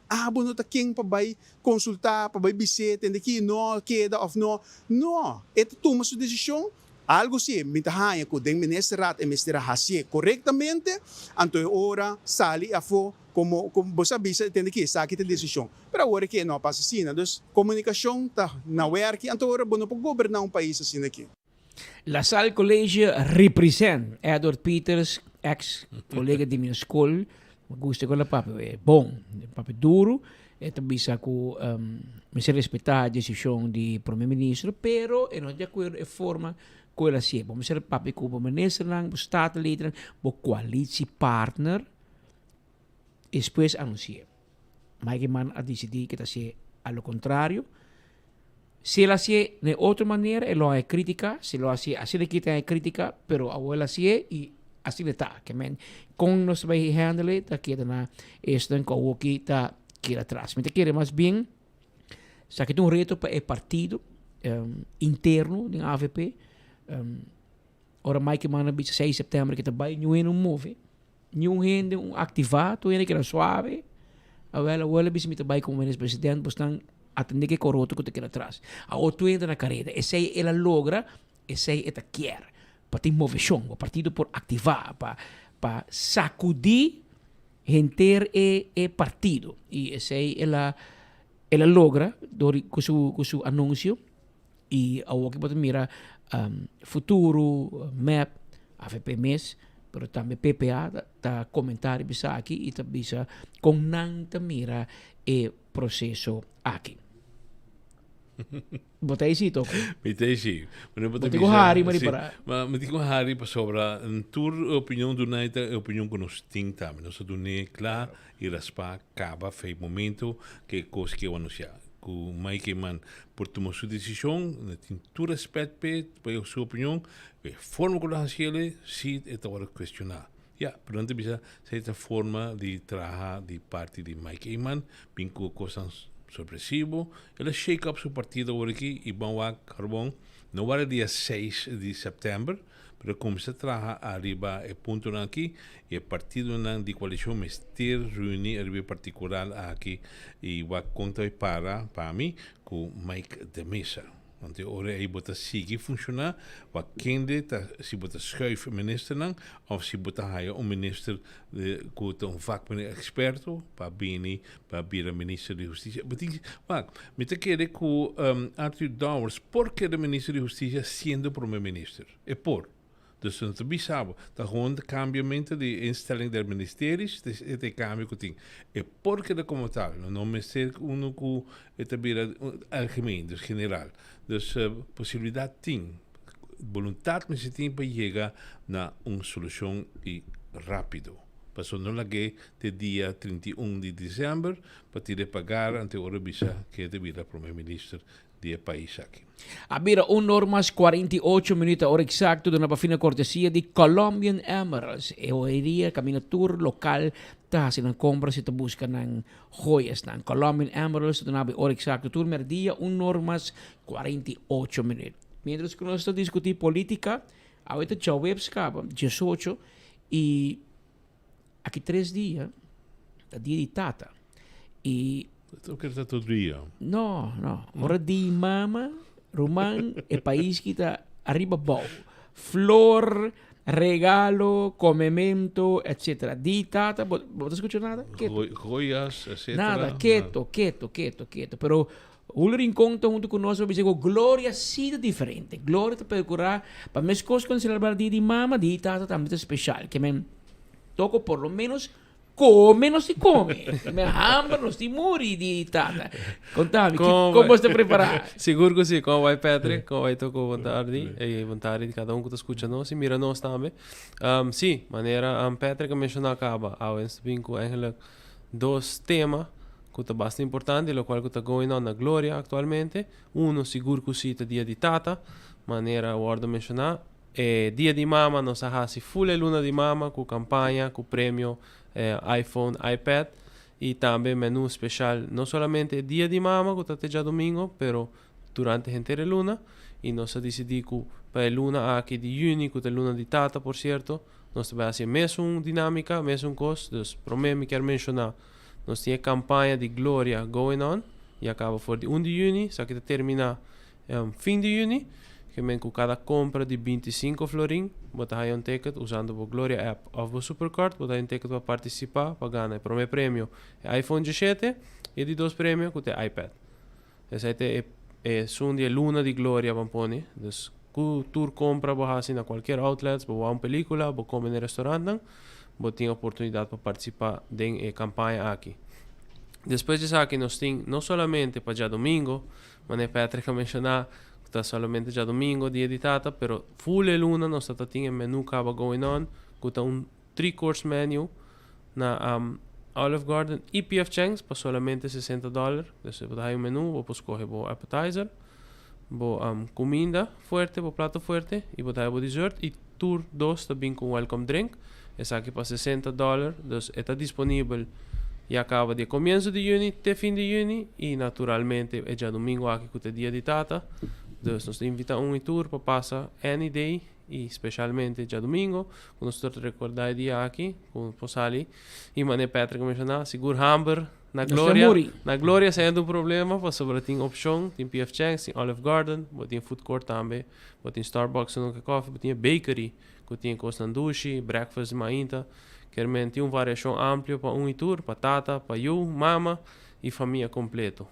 Abo no ta ken pa bai consulta, pa bai bis'é tende aki no keda of no. No, e ta tuma su decision. Algo si mi ta haña cu den ministerraad e mester a hacié corectamente, anto e ora sali afo como como bo sa bisa tende ki esaki ta e decision. Pero awor aki e no a pasa asina. Dus comunicacion ta na werki, anto ora bo no por goberna un pais asina aki. La Salle College represent Edward Peters, ex colega di mi school. Mi gusta con la papia, e bon, papia duro. E ta bisa cu mester respeta e decision di Prome Ministro, pero e no ta di acuerdo e forma cu el a hacié. Bo mester papia cu bo ministernan, bo statenleden, bo coalitiepartner, despues anuncié. Mike Eman a dicidi cu ta hacié a lo contrario. Si el hacié den otro manera, e lo haña critica, si lo hacié asina aki ta haña critica, pero awor el hacié y asina ta. Ke men, con nos ta bay handle ta keda na esnan cu awoki ta keda atras. Mi ta kere mas bien, esaki ta un reto pa e partido interno den avp. Ora Mike Eman a bisa seis september ke ta bay, niun hende no move. Niun hende un activa, tur hende keda suave. Awel, awel a bisa mi ta bay como minister president, bosnan atende ke coroto cu ta keda atras. Awor tur hende ta na careda. Esey el a logra, esey e ta kier. Pa tin movecion, pa partido por activa, pa pa sacudi henter e e partido. Y esey el a el a logra door di cu su cu su anuncio. Y awor ki bo ta mira Futuro, mep, avp mes, pero tambe PPA ta comenta riba esaki y ta bisa con nan ta mira e proceso aki. Bo ta esi toko? Mi ta esi. Bo tin cu hari pa ripara. Ma mi tin cu hari pasobra tur opinion duna ta e opinion cu nos tin tambe. Nos a dun'e cla y raspa caba fe momento cu e cos ke anuncia. Cu Mike Eman por tuma su decision, no tin tur respet p'e, pa su opinion, e forma cu lo haci el'e, si e ta worde cuestiona. Ya, pero nan ta bisa si ta forma di traha di parti di Mike Eman, bin cu cosnan sorpresivo, el a shake up su partido awor aki y ban wak carbon, no worde dia seis di september, Pero cuminsa traha ariba e puntonan aki y e partidonan di coalicion mester reuni ariba e particular aki y wak con ta bay para pa mi cu Mike de Meza. Want e ora ey bo ta sigui funciona wak kende ta si bo ta schuif ministernan of si bo ta haya un minister cu ta un vakmeneer experto pa bini pa bira minister di husticia. Bo tin wak mi ta kere cu Arthur Dowers por keda minister di husticia siendo prome minister. E por. Dus no ta bisa bo. Ta gewoon de cambiamento di instelling der ministeries, dus e ta e cambio cu tin. E por keda como tal. No no mester uno cu e ta bira algemeen, dus general. Dus posibilidad tin. Boluntat mester tin pa yega na un solushon i rápido. Pasobra no lag'é te dia 31 di desèmber pa tira e pagar ante ora bisa ke ta bira promé minister di e pais aki. A bira un or mas 48 minuut, ora eksakto duna pa fina kortesia di Colombian Emeralds. E hoyeria kaminda tur lokal ta hasi nan kompras i ta buska nan joyasnan. Colombian Emeralds ta duna bo e ora eksakto tur merdia un or mas 48 minuut. Mientras ku nos ta diskutí polítika, awe ta djaweps kaba, diesocho, i aki tres dia ta dia di tata. I. Bo kere ta tur dia? No, no. Ora di mama, ruman, e pais ki ta ariba bou. Flor, regalo, komemento, etcetera. Di tata, bo, bo ta skucha nada? Keto. Joyas, etcetera. Nada, keto, keto, keto, keto. Pero Julio Rincon ta huntu ku nos pa bisa ku Gloria si ta diferente. Gloria ta perkurá pa meskos ku nan selebrá dia di mama, dia di tata tambe ta speshal. Ke men toko por lo menos kome nos tin kome. Ke men hamber nos tin muri dia di tata. Konta mi, kon bos ta prepará? Sigur ku si. Kon bai Patrick? Kon bai Toko? Bon tardi. E bon tardi di kada un ku ta skucha nos i mira nos tambe. Si, manera Patrick a menshoná kaba, awe nos ta bin ku eigenlijk dos tema ku ta basta importante, lokual ku ta going on na Gloria aktualmente. Uno sigur ku si ta dia di tata, manera a wòrdu menshoná. E dia di mama nos a hasi ful e luna di mama ku kampaña, ku premio iPhone, iPad i tambe menu speshal no solamente e dia di mama ku ta te djadumingo, pero durante henter e luna. I nos a disidí ku pa e luna aki di yüni, ku ta e luna di tata por sierto, nos ta bai hasi e mesun dinámika, mesun kos. Dus promé mi kier menshoná Nos tin e kampaña di Gloria going on i a kaba for di un di yüni, esaki ta terminá fin di yüni. Ke men ku kada kompra di 25 florin bo ta haña un ticket usando bo Gloria app òf bo Supercard, bo ta haña un ticket pa partisipá pa gana e promé premio e iPhone 17 i e di dos premio ku ta e iPad. Esei ta e esun di e luna di Gloria ban pone. Dus ku tur kompra bo hasi na kualkier outlets, bo wak un pelikula, bo kome na e restaurantnan, bo tin oportunidat pa partisipá den e kampaña aki. Despues di esaki nos tin no solamente pa djadumingo, manera Patrick a menshoná ku ta solamente djadumingo dia di tata, pero ful e luna nos ta ta tin e menu kaba going on ku ta un Three course menu na Olive Garden y PF Chang's pa solamente 60 dollar. Dus bo ta haya un menu, bo por scoge bo appetizer, bo cuminda fuerte, bo plato fuerte y bo ta haya bo dessert y tur dos ta bin cu un welcome drink. Esaki pa 60 dollar. Dus e ta disponibel ya caba di e comienzo di juni te fin di juni y naturalmente e djadomingo aki cu ta e dia di tata. Dus nos ta invita un y tur pa pasa any day. I spesialmente djadumingo, ku nos tur ta rekordá e dia aki, ku por sali. I manera Patrick a menshoná, sigur hamber na Gloria, na Gloria esei ta un problema pasobra tin opshon, tin PF Chang's, tin Olive Garden, bo tin food court tambe, bo tin Starbucks ku kòfi, bo tin e bakery ku tin e kosnan dushi, breakfast di mainta. Kier men tin un variashon amplio pa un i tur, pa tata, pa yu, mama i famia kompleto.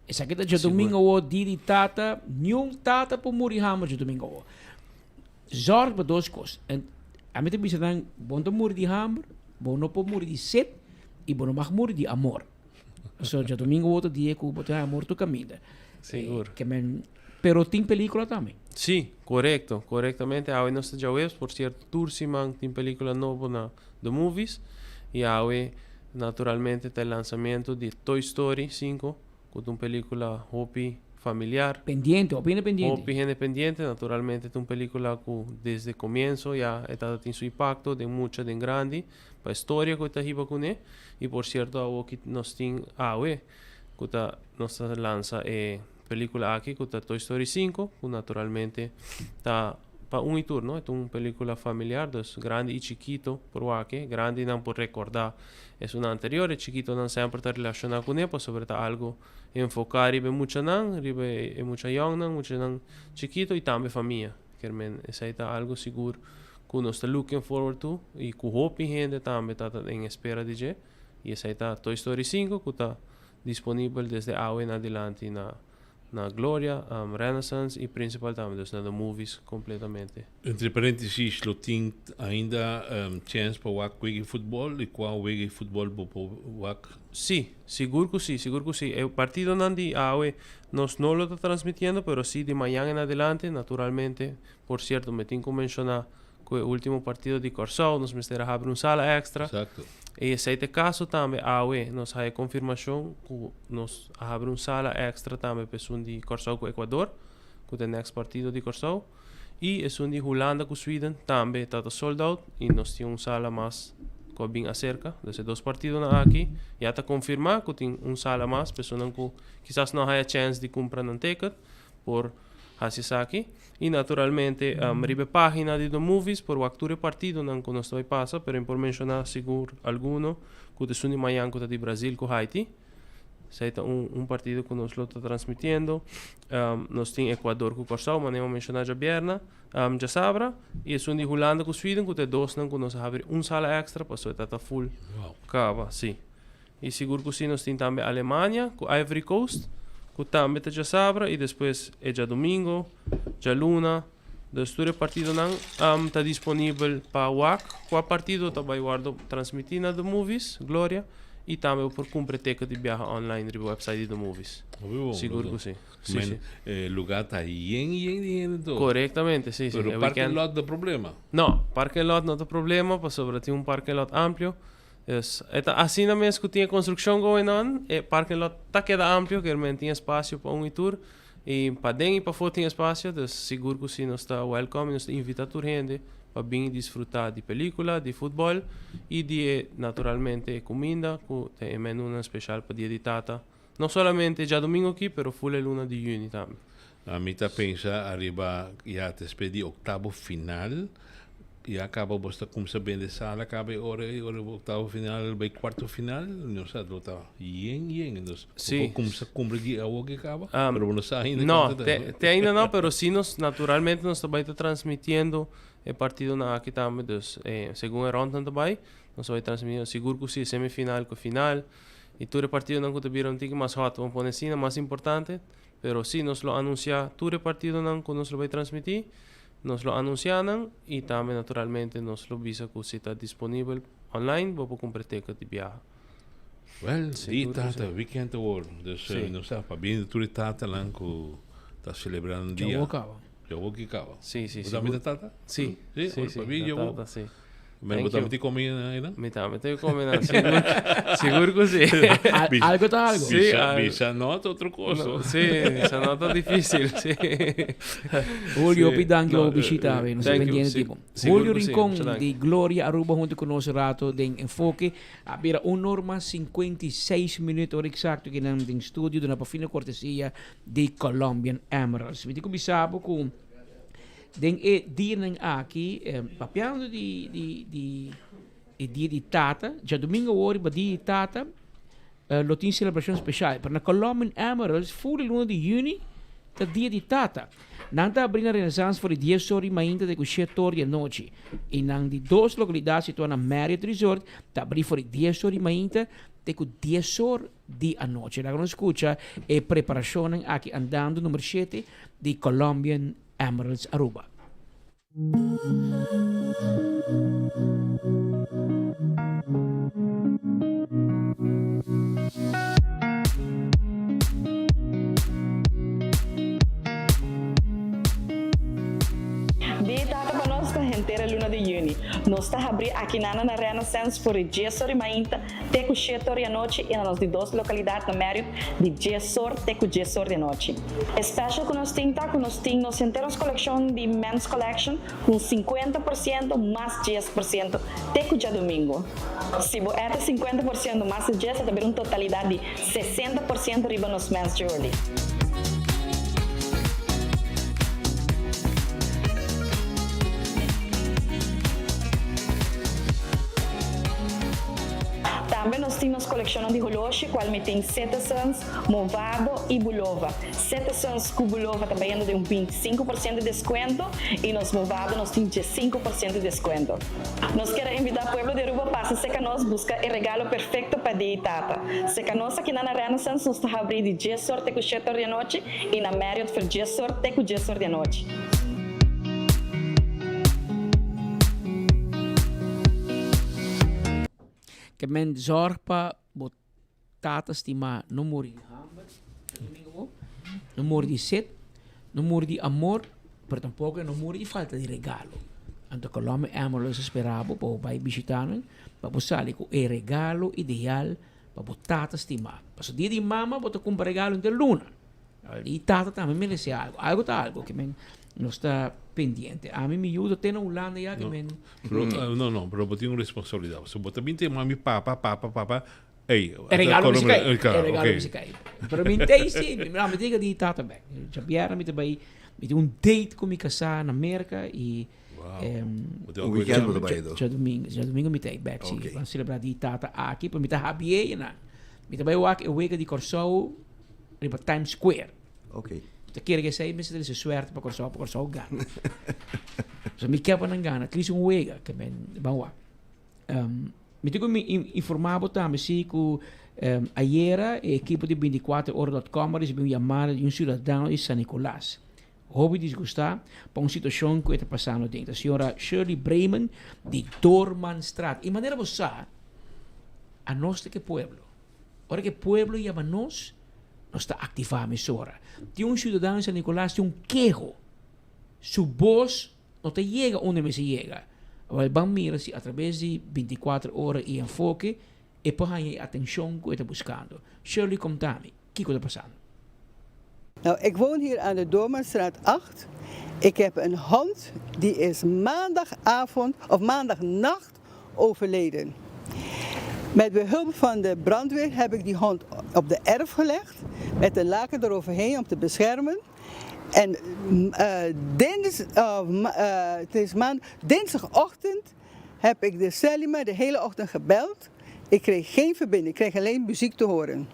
Esaki ta djadumingo awo di di tata, niun tata por muri hamber djadumingo awo. Zorg pa dos kos. En ami ta bisa nan, bo no ta muri di hamber, bo no por muri di set i bo no mag muri di amor. So djadumingo awo ta dia ku bo ta haña amor tur kaminda. Sigur. Ke men, pero tin pelikula tambe. Sí, korekto, korektamente. Awe nos ta djaweps, por sierto tur siman tin pelikula nobo na The Movies. I awe naturalmente ta e lansamiento di Toy Story 5, ku ta un pelikula hopi familiar. Pendiente, hopi hende pendiente. Hopi hende pendiente, naturalmente ta un pelikula ku desde komienso ya e tabata tin su impakto den mucha den grandi, pa e storia ku e ta hiba kuné. I por sierto awoki nos tin awe ku ta nos ta lansa e pelikula aki ku ta Toy Story 5, ku naturalmente ta pa un i tur, no? E ta un pelikula familiar, dus grandi i chikito por wak e. Grandinan por rekordá esunnan anterior, e chikitonan semper ta relashoná kuné pasobra ta algu enfoká riba e muchanan, riba e mucha yòngnan, muchanan chikito i tambe famia. Kier men esei ta algu sigur ku nos ta looking forward to i ku hopi hende tambe ta den espera di dje. I esei ta Toy Story 5 ku ta disponibel desde awe en adilanti na. na Gloria, Renaissance y Principal tambe, dus na The Movies completamente. Entre parentesis, lo tin ainda chance pa wak wega di futbol y cua wega di futbol bo por wak? Si, sigur cu si, sigur cu si. E partidonan di awe nos no lo ta transmitiendo, pero si di mañan en adelante, naturalmente. Por cierto, mi tin cu menciona cu e ultimo partido di Corsou nos mester a habri un sala extra. Exacto. Y esey ta e caso tambe awe nos haya confirmacion cu nos a habri un sala extra tambe pa esun di Corsou cu Ecuador, cu ta e next partido di Corsou. Y esun di Hulanda cu Sweden tambe ta ta sold out y nos tin un sala mas cu a bin acerca. Dus e dos partidonan aki ya ta confirma cu tin un sala mas pa esunnan cu kisas no a haya chance di cumpra nan ticket por haci esaki. Y naturalmente riba e pagina di The Movies por wak tur e partidonan cu nos ta bay pasa, pero mi por menciona sigur alguno cu ta esun di mañan cu ta di Brazil cu Haiti. Esey ta un un partido cu nos lo ta transmitiendo. Nos tin Ecuador cu Corsou, manera mi a menciona djabièrnè, djasabra, y esun di Hulanda cu Sweden cu ta e dosnan cu nos a habri un sala extra pasobra e ta ta full caba, si. Y sigur cu si nos tin tambe Alemania cu Ivory Coast cu tambe ta djasabra y despues e djadomingo, djaluna. Dus tur e partidonan ta disponibel pa wak. Cua partido ta bay wordo transmiti na The Movies, Gloria, y tambe bo por cumpra e ticket di biaha online riba website di The Movies. Hopi bon, Sigur loco. cu si. Si, Men, si. e lugar ta yen yen di hende to. Corectamente, si, si. Pero E parking weekend lot ta problema. No, parking lot no ta problema pasobra tin un parking lot amplio. Dus e ta asina mes cu tin e construccion going on, e parking lot ta keda amplio, kier men tin espacio pa un y tur, y paden y pafo tin espacio, dus sigur cu si nos ta welcome y nos ta invita tur hende pa bin y disfruta di pelicula, di futbol y di e naturalmente e cuminda cu ta e menunan special pa Dia di Tata, no solamente djadomingo aki pero full e luna di juni tambe. Ami ta pensa ariba ya despues di octavo final ya caba bos ta cumsa bende sala caba e ora e ora octavo final bay cuarto final no sa lo ta yen yen entos bo Sí. por cumsa cumpra di awo ke caba Um, pero bo no sa ainda no, cuanto ta. te, te ainda no, pero sí nos naturalmente nos ta bay ta transmitiendo e partidonan aki tambe, dus eh, segun e rondnan ta bay, nos ta bay transmitiendo sigur cu si semifinal cu final y tur e partidonan cu ta bira un tiki mas hot, bo pone asina, mas importante. Pero sí, nos lo anunciá tur e partidonan cu nos lo bay transmití. Nos lo anunciá nan y tambe naturalmente nos lo bisa cu si ta disponibel online bo por cumpra ticket di biaha. Well, di Sigur cu tata, sí. weekend awor. Dus Sí. nos sa pabien di tur e tatanan cu ta celebrando Djawo dia. caba. Djawo ki caba. Sí, sí, Bo tambe sigur. ta tata? Sí, Sí, sí, ora sí, pabien ta djawo. tata, sí. Men Thank bo tambe you. tin come einan? Mi tambe tin come einan, sigur, sigur cu si. Algo ta algo. Sí, Bisa, algo. bisa no ta otro cosa. No, sí, bisa no ta difícil, sí. Julio, Sí. hopi danki No, pa bo bishita, eh, we. Nos ta thank you. pendiente Sí, tipo. sigur Julio cu sí, Rincón mucho danki. di Gloria Aruba hunto cu nos rato den Enfoke. A bira un or mas 56 minuut ora exacto kinan den studio duna pa fina cortesia di Colombian Emeralds. Mi tin cu bisa bo cu Den e dianan aki, papiando di di di e dia di tata, djadumingo awor riba dia di tata lo tin celebracion special. Pero na Colombian Emeralds full e luna di juni ta dia di tata. Nan ta abri na Renaissance for di dies or di mainta te cu shet or di anochi. Y nan di dos localidad situa na Marriott Resort ta abri for di dies or di mainta te cu dies or di anochi. Laga nos scucha e preparacionnan aki andando number shete di Colombian Emeralds Aruba. Di tata pa nos ta henter e luna di juni. Nos ta habri akinana na Renaissance for di dies or di mainta te ku shete or di anochi i na nos di dos lokalidat na Marriott di dies or te ku dies or di anochi. E special ku nos tin ta ku nos tin nos henter nos kolekshon di Men's Collection ku un 50% mas 10% te ku djadumingu. Si bo eta 50% mas di djes e ta bira un totalidat di 60% riba nos Men's Jewelry. Tambe nos tin nos. kolekshonnan di holoshi kual mi tin Citizens, Movado i Bulova. Citizens ku Bulova ta bayendo den un 25% di deskuento i nos Movado nos tin 15% di deskuento. Nos kier a invitá pueblo di Aruba pasa serka nos buska e regalo perfekto pa dia i tata. Serka nos akinan na Renaissance nos ta habrí di dies or te ku shete or di anochi i na Marriott for dies or te ku dies or di anochi. Ke men zorg pa bo tata stimá no muri di hamber, no muri di set, no muri di amor, pero tampoco e no muri di falta di regalo. Anto Colombia Emeralds a spera bo pa bo bai bishita nan, pa bo sali ku e regalo ideal pa bo tata stimá. Pasobra dia di mama bo ta kumpra regalo henter luna. I tata tambe merece algo. Algo ta algo ke men nos ta pendiente. Ami mi yuda te na Hulanda ya ke men. Pero, no, no, pero bo tin un responsabilidad. So bo ta bin te mami papa, papa, papa. Ey, E regalo mi se kai. E regalo mi se kai. Pero mi tei si, mi mi diga di tata bek. Djabièrnè mi ta bai, mi tin un date ku mi kasá na Merka i Wow. Un weekend bo ta bai do? Djadumingu, djadumingu mi ta ei bek si. Ban selebrá di tata aki, pero mi ta habié nan. Mi ta bai wak e wega di Kòrsou riba Times Square. Ok. Mi ta kere ku esei mester ta suerte pa Kòrsou, pa Kòrsou gana. So mi ke pa nan gana, at least un wega, ke men ban wak. Mi tin ku mi informá bo tambe si ku ayera e ekipo di bintikuater ora dòt kòm a risibí un yamada di un siudadano di San Nicolas. Hopi disgustá pa un situashon ku e ta pasando den. Ta señora Shirley Bremen di Doormanstraat. I manera bo sa, anos ta ke pueblo. Ora ke pueblo yama nos, nos ta aktivá mesora. Tin un siudadano di San Nicolas tin un keho. Su bos no ta yega unda mester yega. Awor ban mira si atrabes di bintikuater ora i enfoke e por haña e atenshon ku e ta buskando. Shirley konta mi, kiko ta pasando? Nou, ik woon hier aan de Doormanstraat 8. Ik heb een hond die is maandagavond of maandagnacht overleden. Met behulp van de brandweer heb ik die hond op de erf gelegd met een laken eroverheen om te beschermen. En dins, het is maand, dinsdagochtend heb ik de Selima de hele ochtend gebeld. Ik kreeg geen verbinding, ik kreeg alleen muziek te horen.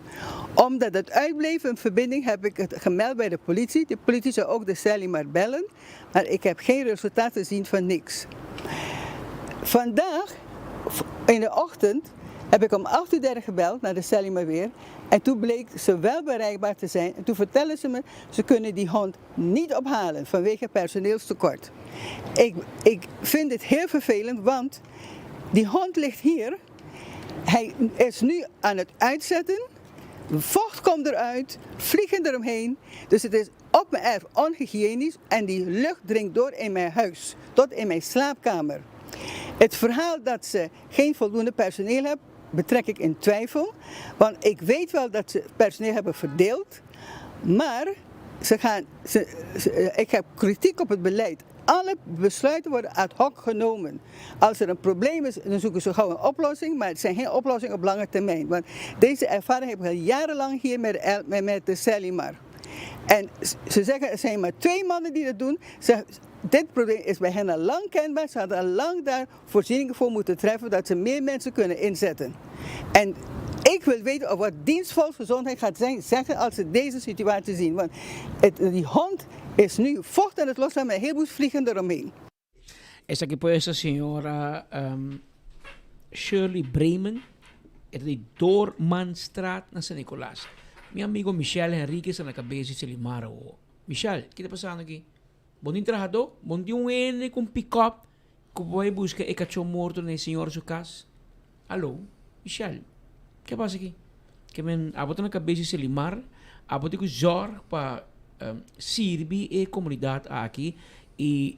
Omdat het uitbleef, een verbinding, heb ik het gemeld bij de politie. De politie zou ook de Selimar bellen, maar ik heb geen resultaat gezien van niks. Vandaag, in de ochtend, heb ik om 8 uur 30 gebeld naar de Selimar weer. En toen bleek ze wel bereikbaar te zijn. En toen vertellen ze me, ze kunnen die hond niet ophalen vanwege personeelstekort. Ik, ik vind het heel vervelend, want die hond ligt hier. Hij is nu aan het uitzetten. Vocht komt eruit, vliegen eromheen. Dus het is op mijn erf onhygiënisch en die lucht dringt door in mijn huis, tot in mijn slaapkamer. Het verhaal dat ze geen voldoende personeel hebben, betrek ik in twijfel. Want ik weet wel dat ze personeel hebben verdeeld, maar ze gaan, ze, ik heb kritiek op het beleid. Alle besluiten worden ad hoc genomen. Als er een probleem is, dan zoeken ze gauw een oplossing, maar het zijn geen oplossingen op lange termijn. Want deze ervaring heb ik al jarenlang hier met, met, met de Selimar. En ze zeggen, er zijn maar twee mannen die dat doen. Ze, dit probleem is bij hen al lang kenbaar. Ze hadden al lang daar voorzieningen voor moeten treffen dat ze meer mensen kunnen inzetten. En ik wil weten of wat dienst volksgezondheid gaat zijn, zeggen als ze deze situatie zien. Want het, die hond is nu vocht aan het loslaten met een heleboel vliegen eromheen. Esaki pues ta señora um, Shirley Bremen, e ta di Doormanstraat na San Nicolas. Mi amigo Michel Henriquez ta na cabeza di Selimar awo. Michel, ki ta pasando aki? Bo tin trahadó? Bo no tin un hende ku un pick-up ku por bai buska e kachó morto na e señora su kas? Alo, Michel, ke pasa aki? Ke men abo ta na kabes di Selimar, abo tin ku zòrg pa sirbi e komunidat aki i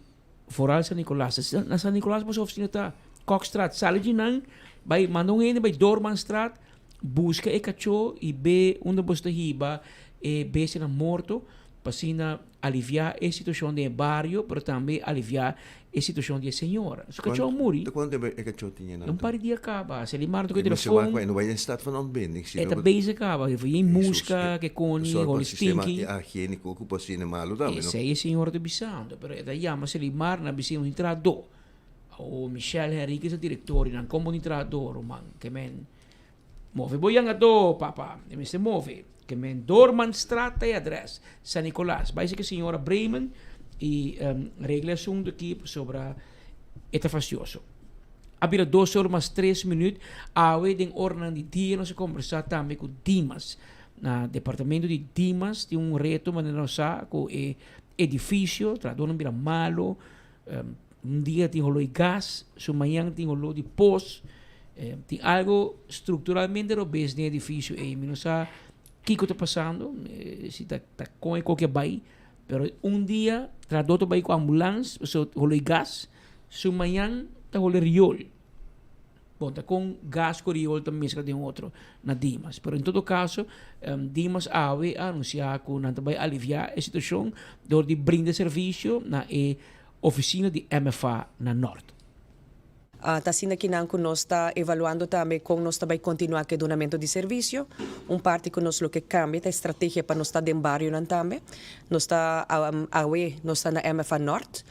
foral San Nicolas. Na San Nicolas boso ofisina ta Kokstraat. Sali di nan, bai manda un hende bai Doormanstraat, buska e kachó i be unda boso ta hiba e bestianan morto pa asina aliviá e situashon den e bario, pero tambe aliviá e situashon di e señora. Su kachó a muri. Ta kuantu tempu e kachó tin nan? Un par di dia kaba. Selimar ta ku e telefon. E no bai den stad van ontbinding. E ta bezig kaba. E yen muska, ke koni, holi stinky. Sistema higiéniko ku por asina malu tambe, no? Esei e señora ta bisando, pero e ta yama Selimar na bis'é un trahadó. Awo Michel Henriquez ta direktor di nan. Kon bo tin trahadó, ruman? Ke men. Move bo yangadó, papa. E mester move. Ke men Doormanstraat ta e adres. San Nicolas. Bai seki señora Bremen y regla e asunto aki pasobra e ta fastioso. A bira dos or mas tres minuut. Awe den oranan di dia nos a combersa tambe cu Dimas. Na departamento di Dimas tin un reto manera nos sa cu e edificio, trahadornan bira malo. Un dia tin holó di gas, su mañan tin holó di pos. Tin algo structuralmente robes den e edificio ei. Mi no sa kico ta pasando, si ta ta con e koki a bai, pero un dia trahador ta bai cu ambulans pasobra holó di gas, su mañan ta holó riool. Bon, ta con gas cu riool ta mezcla den otro na Dimas. Pero en todo caso, Dimas awe a anuncia cu nan ta bay alivia e situacion door di brinda servicio na e oficina di MFA na Noord. Ta asina kinan cu nos ta evaluando tambe con nos ta bay continua cu e dunamento di servicio. Un parti cu nos lo ke cambia ta e strategia pa nos ta den barionan tambe. Nos ta awe nos ta na MFA Noord.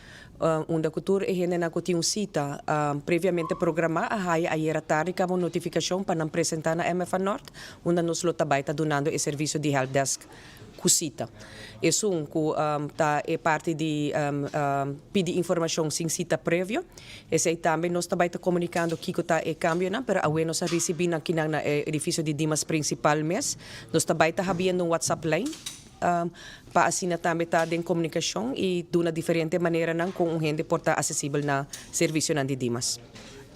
Unda ku tur e hendenan ku tin un sita previamente programá a haya ayera tardi kaba un notifikashon pa nan presentá na MFA Nort, unda nos lo ta bai ta dunando e servisio di helpdesk ku sita. Esun ku ta e parti di pidi informashon sin sita previo. Esei tambe nos ta bai ta komunikando kiko ta e kambionan, pero awe nos a risibí nan kinan na e edifisio di Dimas Prinsipal mes. Nos ta bai ta habiendo un WhatsApp lijn. Pa asina tambe ta den komunikashon i duna diferente maneranan kon un hende por ta asesibel na servisionan di Dimas.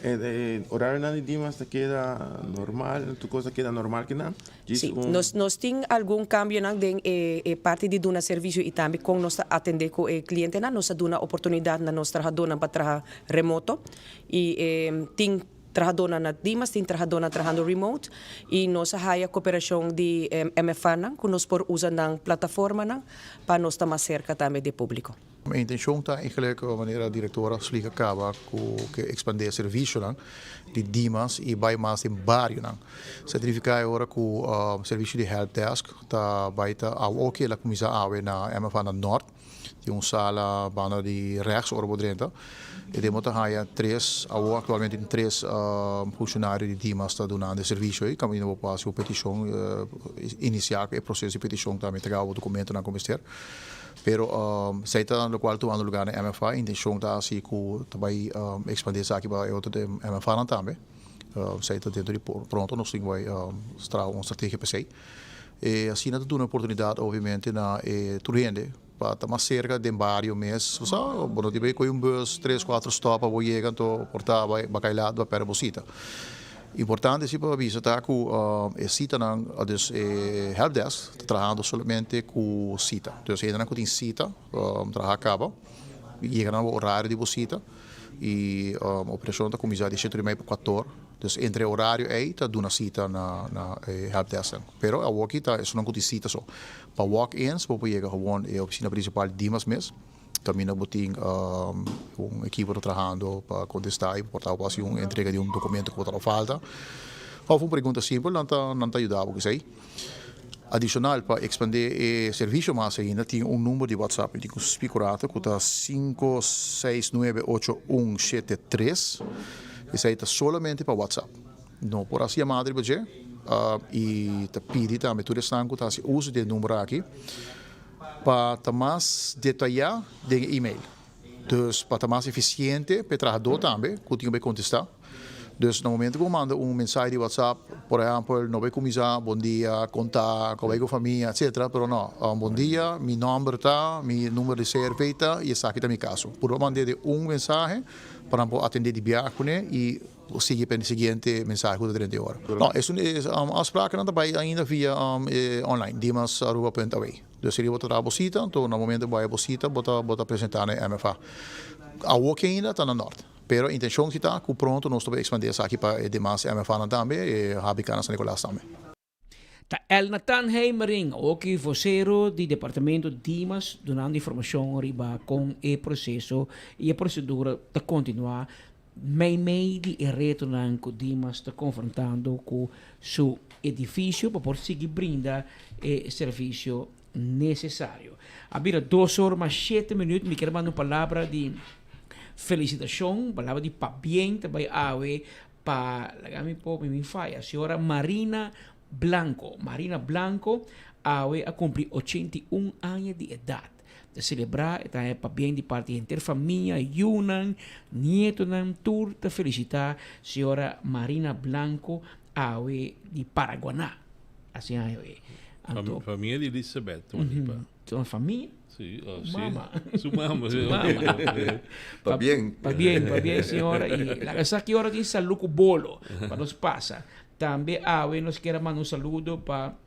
E orarionan di Dimas ta keda normal? Tur kos ta keda normal kinan? Djis Sí, un. nos nos tin algun kambionan den e e parti di duna servisio i tambe kon nos ta atendé ku e klientenan. Nos a duna oportunidat na nos trahadónan pa traha remoto i e tin. Trahadónan na Dimas tin trahadónan trahando remote i nos a haya koperashon di MFAnan ku nos por usa nan plataformanan pa nos ta mas serka tambe di e públiko. E intenshon ta eigenlijk manera direktor a splika kaba ku ke ekspandé e servisionan di Dimas i bai mas den barionan. Sa signifiká e ora ku servisio di helpdesk ta bai ta awoki el a kuminsá awe na MFA na Nort. Tin un sala banda di rechts ora bo drenta. E den bo ta haya tres, awor actualmente tin tres funcionario di Dimas ta dunando e servicio ei. Caminda bo por haci bo peticion, inicia cu e proceso di peticion tambe entrega bo documentonan cu mester. Pero esey ta locual tumando lugar na MFA. Intencion ta haci cu ta bay expande esaki pa e otro MFAnan tambe. Esey ta dentro di pronto nos tin cu bay traha un strategia pa esey. E asina ta duna oportunidad obviamente na e tur hende pa ta mas cerca den bario mes. Bo sa, bo no tin bay coge un bus tres cuatro stop pa bo yega anto por ta bay bay laat bo perde bo cita. Importante si pa bisa ta cu e citanan, dus e helpdesk ta trahando solamente cu cita. Dus hendenan cu tin cita traha caba yega na bo horario di bo cita y operacion ta cuminsa di shete ora y media pa cuator. Dus entre e horario ei ta duna sita na na e helpdesknan. Pero awoki ta esunnan ku tin sita so. Pa walk-ins bo por yega gewoon e ofisina prinsipal di Dimas mes. Kaminda bo tin un ekipo ta trahando pa kontestá i por ta bo hasi un entrega di un dokumento ku bo ta falta. Òf un pregunta simpel nan ta nan ta yuda bo ku esei. Adishonal pa ekspandé e servisio mas ainda tin un number di WhatsApp mi tin ku spiko rato ku ta sinku seis nuebe ocho un shete tres esei ta solamente pa WhatsApp no por hasi yamada riba dje i ta pidi tambe tur esnan ku ta hasi uso di e number aki pa ta mas detayá den e email. Dus pa ta mas efisiente pa e trahadó tambe ku tin ku bai kontestá. Dus na momento ku bo manda un mensahe di WhatsApp, por ehèmpel, no bai kuminsá bon dia, kon ta, kon bai ku famia, etsetera, pero no, bon dia, mi nòmber ta, mi numero di CRV ta i esaki ta mi kaso. Purba mand'é den un mensahe pa nan por atendé di biaha kuné i sigui pa e siguiente mensahe ku ta drenta e ora. No, esun e afsprakennan ta bai ainda via online, dimasaruba punt awe. Dus riba bo ta traha bo sita, anto na momento bo haya bo sita bo ta bo ta presenta na e MFA. Awor ke ainda ta na Nort, pero intencion si ta cu pronto nos ta por expande esaki pa e demas MFAnan tambe, e HBK na San Nicolas tambe. Ta Elnathan Heimering, oki vocero di Departamento Dimas, dunando informacion riba con e proceso y e procedura ta continua Meimei di e retonan ku Dimas ta konfrontando ku su edifisio pa por sigui brinda e servisio nesesario. A bira dos or mas shete minüt, mi kier manda un palabra di felisitashon, un palabra di pabien ta bai awe. pa laga mi por mi faya señora Marina Blanco. Marina Blanco awe a cumpli 81 aña di edad. Ta celebra e ta pabien di parti henter famia, yunan, nietonan tur ta felicita señora Marina Blanco awe di Paraguaná. Asina awe. Anto, famia di Elizabeth, mm -hmm. Su famia? Sí, oh, sí. Mama. Su mama, sí. Mama. Pa bien. Pa bien, pa bien, señora. Y la sa ki ora tin salud ku bolo, pa nos pasa. Tambe awe nos kier a manda un saludo pa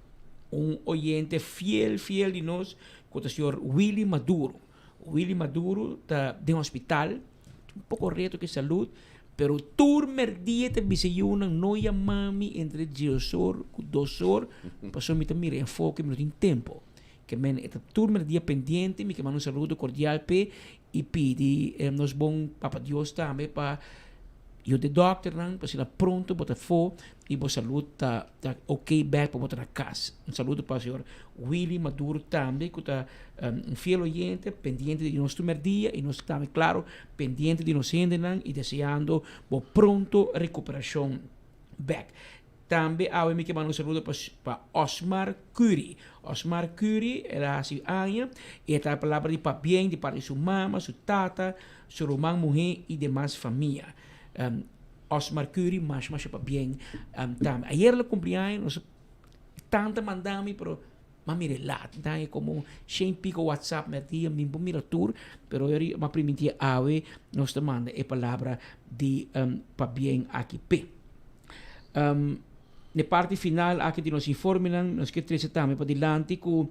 un oyente fiel, fiel di nos, ku ta señor Willy Maduro. Willy Maduro ta den hospital, un poko reto ku salud, pero tur merdia ta bisa yunan no yama mi entre diesor ku dosor, pasobra mi ta mira enfoke, mi no tin tempo. Ke men e ta tur merdia pendiente, mi ke manda un saludo kordial p'e i pidi nos bon Papa Dios tambe pa yuda e dòkternan pa asina pronto bo ta afó i bo salud ta ta ok bèk pa bo ta na kas. Un saludo pa señor Willy Maduro tambe ku ta un fiel oyente pendiente di nos tur merdia i nos tambe klaro pendiente di nos hendenan i deseando bo pronto rekuperashon bèk. Tambe awe mi ke manda un saludo pa pa Osmar Curie. Osmar Curie el a hasi aña y e ta palabra di pabien di parti di su mama, su tata, su ruman muhe y demas famia. Osmar Curie masha masha pabien tambe. Ayer el a cumpli aña nos tanta manda mi pero m'a mira e laat. Mi ta haña como shen pico whatsapp merdia mi por mira tur pero yori m'a priminti awe nos ta manda e palabra di pabien aki p'e. Um, ne parti final aki di nos informenan, nos ke trece tambe padilanti ku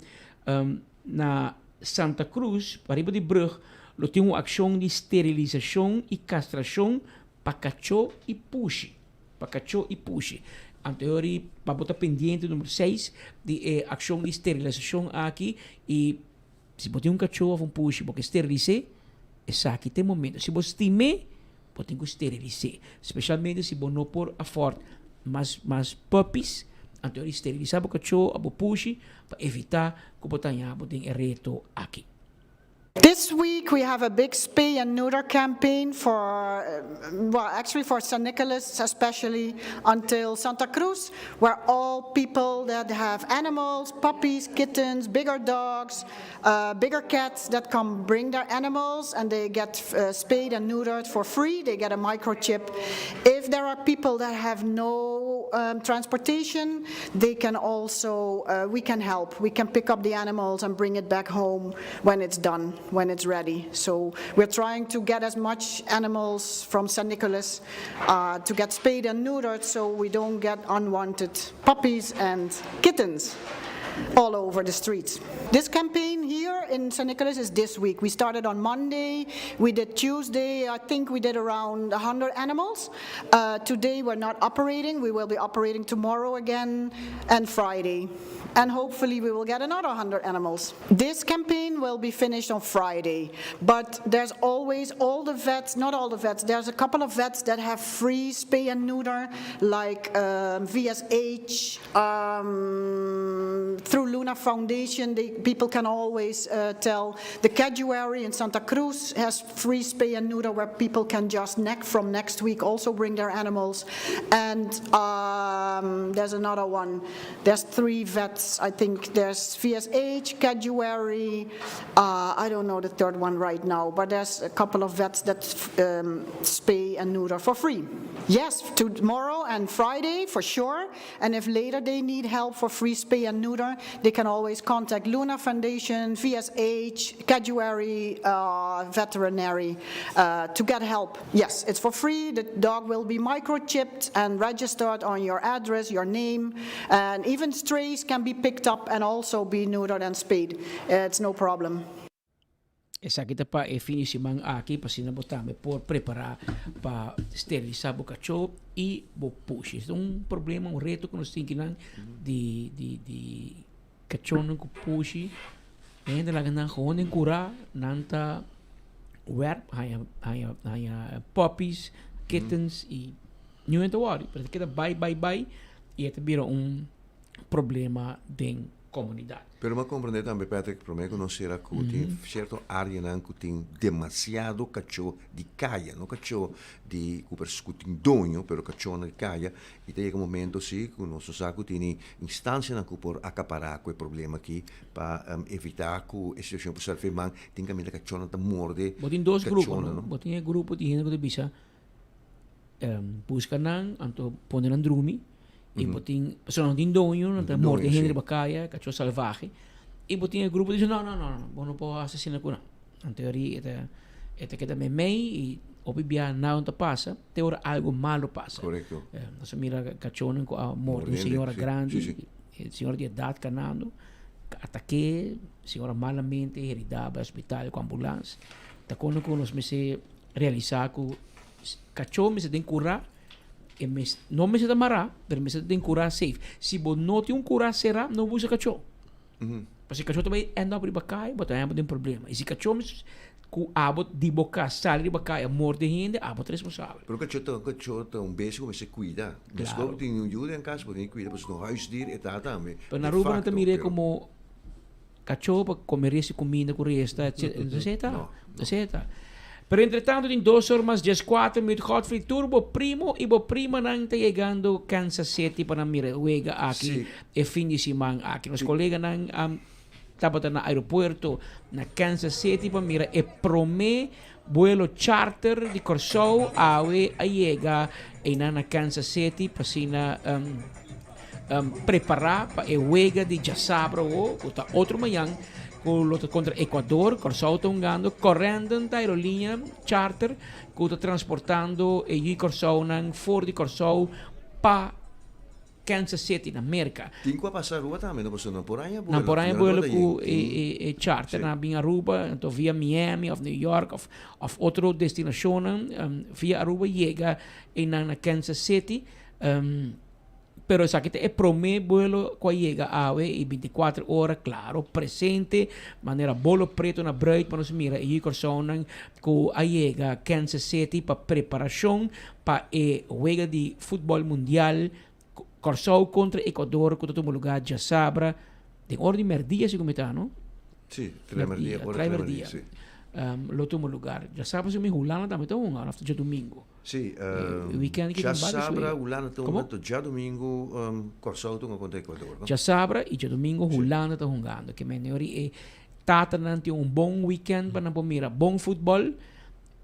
um, na Santa Cruz, pariba di brug, lo tin un akshon di sterilisashon i kastrashon pa kachó i pushi. Pa kachó i pushi. Anto yori pa bo ta pendiente numero seis di e akshon di sterilisashon aki i si bo tin un kachó of un pushi bo ke sterilis'é, esaki ta e momento. Si bo stim'é, Bo tin ku sterilis'é, spesialmente si bo no por afòrt mas mas puppies, anto di sterilisá bo kachó òf bo pushi pa evitá ku bo ta haña bo den e reto aki. This week we have a big spay and neuter campaign for, well actually for San Nicolas especially until Santa Cruz where all people that have animals, puppies, kittens, bigger dogs, bigger cats that come bring their animals and they get spayed and neutered for free, they get a microchip. If there are people that have no transportation, they can also, we can help. We can pick up the animals and bring it back home when it's done, when it's ready. So we're trying to get as much animals from San Nicolas to get spayed and neutered so we don't get unwanted puppies and kittens all over the streets. This campaign here in San Nicolas is this week. We started on Monday, we did Tuesday, I think we did around 100 animals. Today we're not operating, we will be operating tomorrow again and Friday. And hopefully we will get another 100 animals. This campaign will be finished on Friday, but there's always all the vets, not all the vets, there's a couple of vets that have free spay and neuter, like VSH, through Luna Foundation, they, people can always tell. The Caduary in Santa Cruz has free spay and neuter where people can just neck from next week also bring their animals. And there's another one. There's three vets. I think there's VSH, Caduary, I don't know the third one right now, but there's a couple of vets that spay and neuter for free. Yes, tomorrow and Friday for sure. And if later they need help for free spay and neuter, they can always contact Luna Foundation, VSH, Caduary Veterinary to get help. Yes, it's for free. The dog will be microchipped and registered on your address, your name, and even strays can be picked up and also be neutered and spayed. It's no problem. Esaki ta pa e fin di siman aki pa asina bo tambe por prepará pa sterilisá bo kachó i bo pushi. Esei ta un problema, un reto ku nos tin kinan di di di kachónan ku pushi. E hende laga nan gewoon den kurá, nan ta wèrp haña haña haña puppies, kittens i niun hende ta wòri. Pero ta keda bai bai bai i e ta bira un problema den. komunidat. Pero mi a komprendé tambe, Patrick, promé ku nos sera ku tin sierto áreanan ku tin demasiado kachó di kaya, no kachó di ku ku tin doño, pero kachónan di kaya, i ta yega momento si ku nos no sa ku tini instansianan ku por akapará ku e problema aki pa evitá ku e situashon por sali man, tin kaminda kachónan ta morde Bo tin dos grupo, kachónan, no? no? Bo tin e grupo di hende ku ta bisa buska nan anto pone nan drumi y bo tin pasobra nan tin doño nan ta morde hende riba kaya kachó salvahe y bo tin e grupo di no no no no bo no por hasi asina ku nan anto e ta e ta keda meimei y hopi bia nada no ta pasa te ora algo malo pasa nos a mira kachónan ku a morde un señora grandi señora di edat kanando atake señora malamente herida bai hospital ku ambulans ta kono ku nos mester Realisá ku kachó mester den kurá, e mes no mester ta mará, pero mester ta den kurá safe. Si bo no tin un kurá será, no busa kachó. Pasobra si kachó ta bai end up riba kai, bo ta haña bo den problema. I si kachó mes ku abo di bo kas sali riba kai a morde hende, abo ta responsabel. Pero kachó ta kachó ta un bestia ku mester kuida. Meskos bo tin un yu den kas, bo tin kuida pasobra un huisdier e ta tambe. Pero na Aruba nan ta mir'é komo Cachó pa come resta y cuminda cu resta, etc. No esey ta. No esey ta. Pero entretanto tin dos or mas diescuater minuut Godfrey tur bo primo y bo primanan ta yegando Kansas City pa nan mira e wega aki e fin di siman aki. Nos coleganan tabata na aeropuerto na Kansas City pa mira e prome buelo charter di Corsou awe a yega eynan na Kansas City pa asina Prepará pa e wega di djasabra awo, ku ta otro mañan, ku lo ta kontra Ecuador. Kòrsou ta hungando. Corendon ta aerolínea charter ku ta transportando e yu Kòrsounan for di Kòrsou pa Kansas City na Merka. Tin ku a pasa Aruba tambe, no? Pasobra nan por haña buelo. Nan por haña buelo ku e charter. Nan a bin Aruba, anto via Miami òf New York òf otro destinashonnan via Aruba yega einan na Kansas City. Pero esaki ta e prome buelo cu a yega awe y binticuater ora claro presente manera bolo preto na bruid pa nos mira e yu Corsounan cu a yega Kansas City pa preparacion pa e wega di futbol mundial Corsou contra Ecuador cu ta tuma lugar djasabra den ora di merdia si cu mi ta no? Si, tres merdia, ora tres merdia, si. Lo tuma lugar djasabra si cu mi Hulanda tambe ta hunga of ta djadomingo? Sí, djasabra Hulanda ta hunga, to djadumingu Kòrsou ta hunga kontra Ecuador, no? Djasabra i djadumingu Hulanda ta hungando. Ke men ori e tatanan tin un bon weekend pa nan por mira bon futbòl,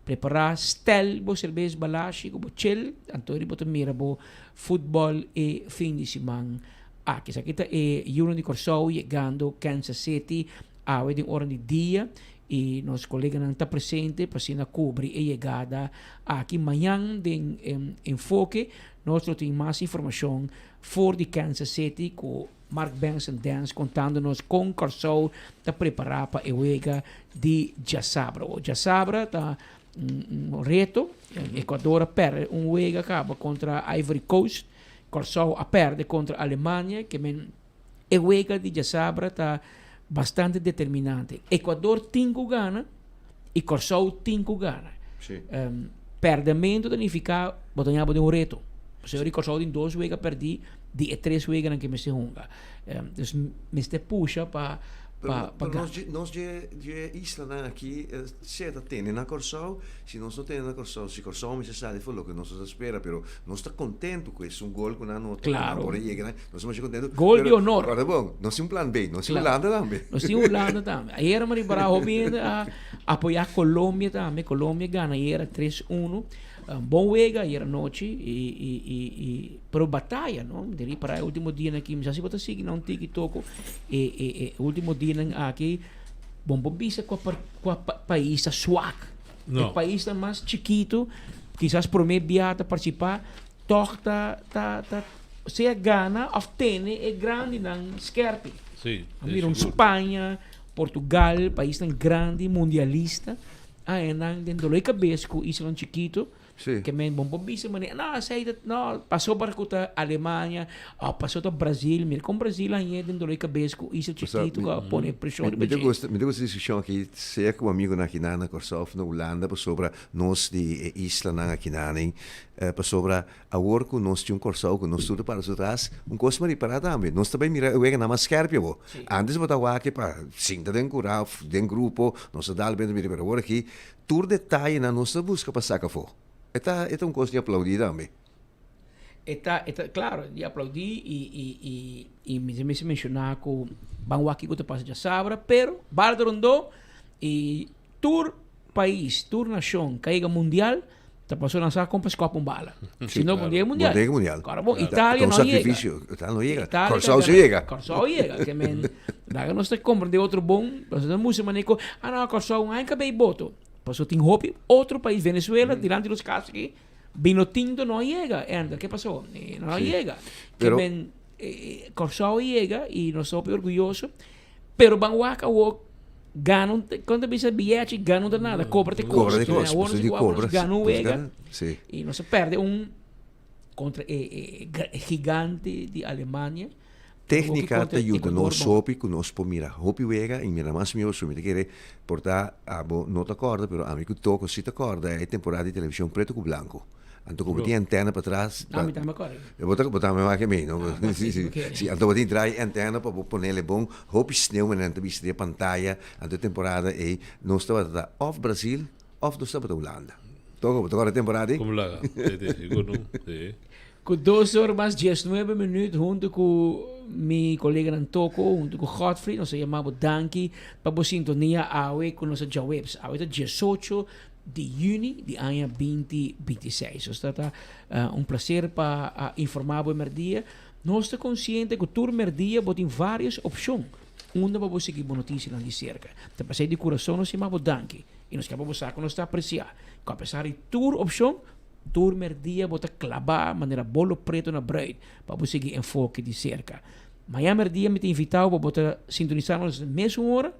prepará stèl bo serbes balashi ku bo chel, anto ori bo ta mira bo futbòl e fin di siman aki. Esaki ta e yunan di Kòrsou yegando Kansas City awe den ora di dia. Y nos coleganan ta presente pa asina cubri e yegada aki. Mañan den Enfoke nos lo tin mas informacion for di Kansas City cu Mark Benson Dance contando nos con Corsou ta prepara pa e wega di djasabra. O djasabra ta un reto. Ecuador a perde un wega caba contra Ivory Coast. Corsou a perde contra Alemania. Ke men E wega di djasabra ta bastante determinante. Ecuador tin ku gana i Kòrsou tin ku gana. Sí. Pèrdèmentu ta nifiká bo ta ñaba den un reto. Pasobra di Kòrsou tin dos wega pèrdí di e tres weganan ke mester hunga. Dus mester pusha pa pa pa gana. Pero nos dje dje islanan aki sea ta tene na Kòrsou, si nos no tene na Kòrsou, si Kòrsou mester sali for loke nos ta spera, pero nos ta kontentu ku esun gol ku nan nota, ku nan por a yega nan, nos ta masha kontentu. Gol di honor. Ora bon, nos tin un plan B, nos tin Hulanda tambe. Nos tin Hulanda tambe. Ayera mi ripara hopi hende a apoya Colombia tambe, Colombia gana ayera tres uno. Bon wega ayera nochi y y y y pero bataya no, mi ta ripara e ultimo dianan aki, mi sa si bo ta sigui na un tiki toko e e e ultimo dianan aki bon por bisa kua kua pais ta swak. No. E paisnan mas chikitu, kisas promé bia ta partisipá, tòg ta ta ta sea gana òf tene e grandinan skèrpi. Sí, A mira un Spaña, Portugal, paisnan grandi, mundialista, a e nan den doló e kabes ku islanan chikitu. Ke men bon por bisa manera, no, esei ta, no, pasobra ku ta Alemania, òf pasobra ta Brazil, mira kon Brazil a hañ'é den dolor di kabes ku isla chikitu ku a pone preshon riba Mi ta dje. gusta, mi ta gusta diskushon aki, sea ku amigunan akinan na Kòrsou òf na Hulanda, pasobra nos di e islanan akinan ei, pasobra awor ku nos tin un Kòrsou ku nos tur ta para su tras, un kos mi a ripará tambe, nos ta bai mira e weganan mas skèrpi awor. Antes bo ta wak pa sinta den kurá òf den grupo, nos ta dal benta mira, pero awor aki Tur detayenan nos ta buska pa saka afó. E ta e ta un kos di aplaudí tambe. E ta e ta klaro di aplaudí i i i i mi ta mester menshoná ku ban wak kiko ta pasa djasabra pero bala ta rondó i tur pais tur nashon ka yega mundial ta paso nan sa kon pa skòp un bala. Si no bo no yega mundial. Bo no yega mundial. Kòrda bon Italia no yega. Italia no yega. Kòrsou si yega. Kòrsou yega. Ke men laga nos ta komprendé otro bon. Pasobra nos mucha manera ku ah no Kòrsou un aña kab'é boto. Pasobra tin hopi otro pais Venezuela dilanti nos kas aki bino tinto no a yega. Ender ke pasó? No a yega. Ke men Kòrsou a yega i nos ta hopi orguyoso. Pero ban wak awor gana un kon ta bisa biyechi gana un ta nada kobra te kos. Kobra te kos. Awor nos di kobra. Gana un wega. Si. I nos a perde un kontra e e gigante di Alemania. Teknika ta yuda nos hopi ku nos por mira hopi wega i mira mas mihó su. Mi ta kere por ta abo no ta kòrda pero ami ku Toko si ta kòrda e temporada di televishon preto ku blanko. Anto ku bo tin antena patras. Ah, mi tambe kòrda. Bo ta bo tambe wak mi no? Ah, Si si. Si anto bo tin draai antena pa bo ponele bon hopi sneu manera nan ta bisti den pantaya. Anto e temporada ei nos tabata ta òf Brasil òf nos tabata Hulanda. Toko bo ta kòrda e temporada ei? Komo laga. Si si sigur no. Si. Ku dos or mas diesnuebe minuut huntu ku mi koleganan Toko huntu ku Godfrey nos a yama bo danki pa bo sintonia awe ku nos a djaweps. Awe ta diesocho di yüni di aña binti bintiseis. Nos ta ta un plaser pa a informa bo e merdia. Nos ta konsiente ku tur merdia bo tin vários opshon unda pa bo sigui bo notisianan di serka. Ta p'esei di kurason nos yama bo danki i nos ke pa bo sa ku nos ta apresiá ku apesar di tur opshon, Tur merdia bo ta klabá manera bolo preto na bruid pa bo sigui enfoke di serka. Mañan merdia mi ta invitá bo pa bo ta sintonisá nos na mesun ora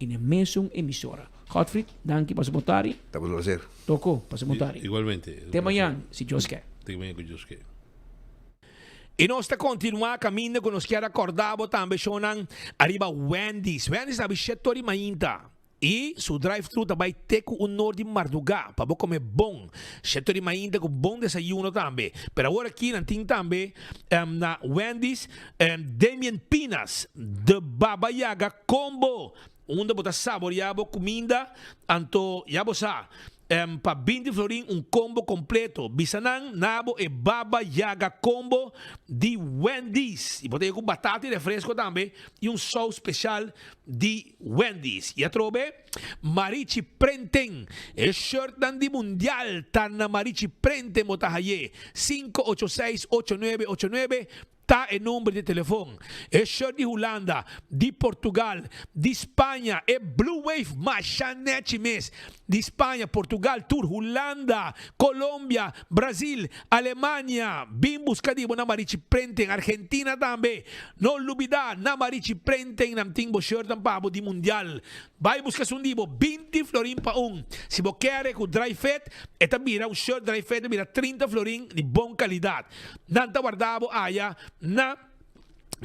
i na mesun emisora. Godfried, danki pa su bontari. Ta un placer. Toko, pa su bontari. Igualmente. Te mañan, si Dios ke. Te mañan ku Dios ke. I nos ta kontinuá kaminda ku nos kier a kòrda bo tambe shownan ariba Wendy's. Wendy's ta abi shetor di mainta. I su drive-thru ta bai te ku un nor di mardugá pa bo kome bon. Sheto di mainta ku bon desayuno tambe. Pero awor aki nan tin tambe na Wendy's Damien Pinas The Baba Yaga Combo unda bo ta saboreá bo kuminda anto ya bo sa Pa binti florin un combo completo. Bisa nan na bo e Baba Yaga Combo di Wendy's. Y bo ta yega cu batata y refresco tambe y un saus special di Wendy's. Y atrobe Marichi Prenten. E shirtnan di mundial ta na Marichi Prenten bo ta haye. Cinco ocho seis ocho nuebe ocho nuebe Ta e number di telefon. E shirt di Hulanda, di Portugal, di Spaña, e Blue Wave masha nechi mes. Di Spaña, Portugal, tur Hulanda, Colombia, Brazil, Alemania. Bin buska di bo na Marichi Prenten, Argentina tambe. No lubida, na Marichi Prenten nan tin bo shirtnan pa bo di Mundial. Bai buska esun di bo, binti florin pa un. Si bo kere ku dry fit, e ta bira un shirt dry fit ta bira trinta florin di bon kalidat. Nan ta warda bo aya na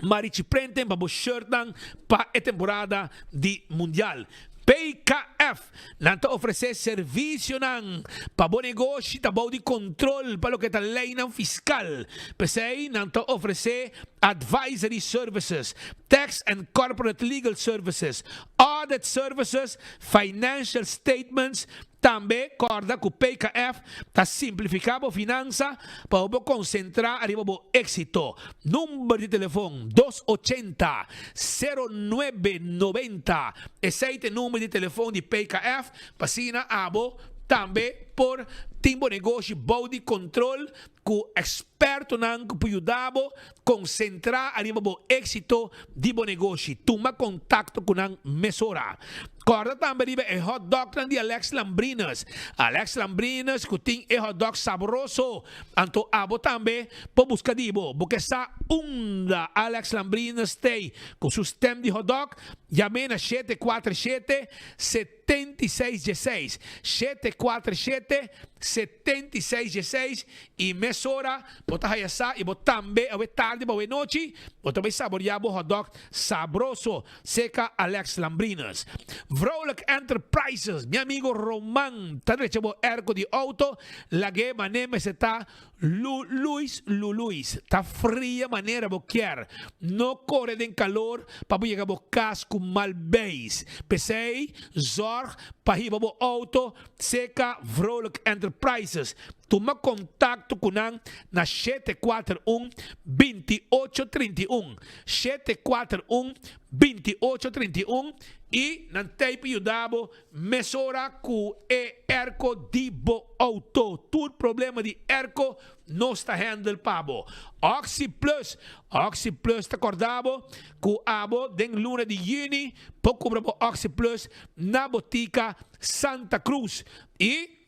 Marichiprenten pa bo shirtnan pa e temporada di Mundial. PKF, Nan ta ofresé servisionan pa bo negoshi ta bou di kontrol pa loke ta leinan fiskal. P'esei nan ta ofresé advisory services, tax and corporate legal services, audit services, financial statements, Tambe kòrda ku PKF ta simplifiká bo finansa pa bo por konsentrá ariba bo éksito. Number di telefon, dos ochenta, sero nuebe noventa. Esei ta e number di telefon di PKF pa asina abo tambe por tin bo negoshi bou di kontrol ku ekspertonan ku por yuda bo konsentrá ariba bo éksito di bo negoshi. Tuma kontakto ku nan mesora. Kòrda tambe riba e hot dognan di Alex Lambrinus. Alex Lambrinus ku tin e hot dog sabroso. Anto abo tambe por buska di bo. Bo ke sa unda Alex Lambrinus stay ku su stem di hot dog? Yam'é na 747 76 16, 747 76 16, i mesora bo ta haya sa i bo tambe awe tardi pa awe nochi bo ta bai saboreá bo hotdog sabroso serka Alex Lambrinus. Vrolijk Enterprises, mi amigo Roman ta drecha bo airco di auto, lag'é man'é mester ta Lu Luis Lu Luis ta fria manera bo kier. No kore den kalor pa bo yega bo kas ku mal beis. P'esei zorg pa hiba bo outo seka Vrolijk Enterprises. Tuma kontakto ku nan na 741 2831, 741 2831, i nan t'ei pa yuda bo Mesora ku e airco di bo auto. Tur problema di airco nos ta handle pa bo. Oxi Plus, Oxi Plus ta korda bo ku abo den luna di yüni por kubra bo Oxi Plus na botika Santa Cruz. I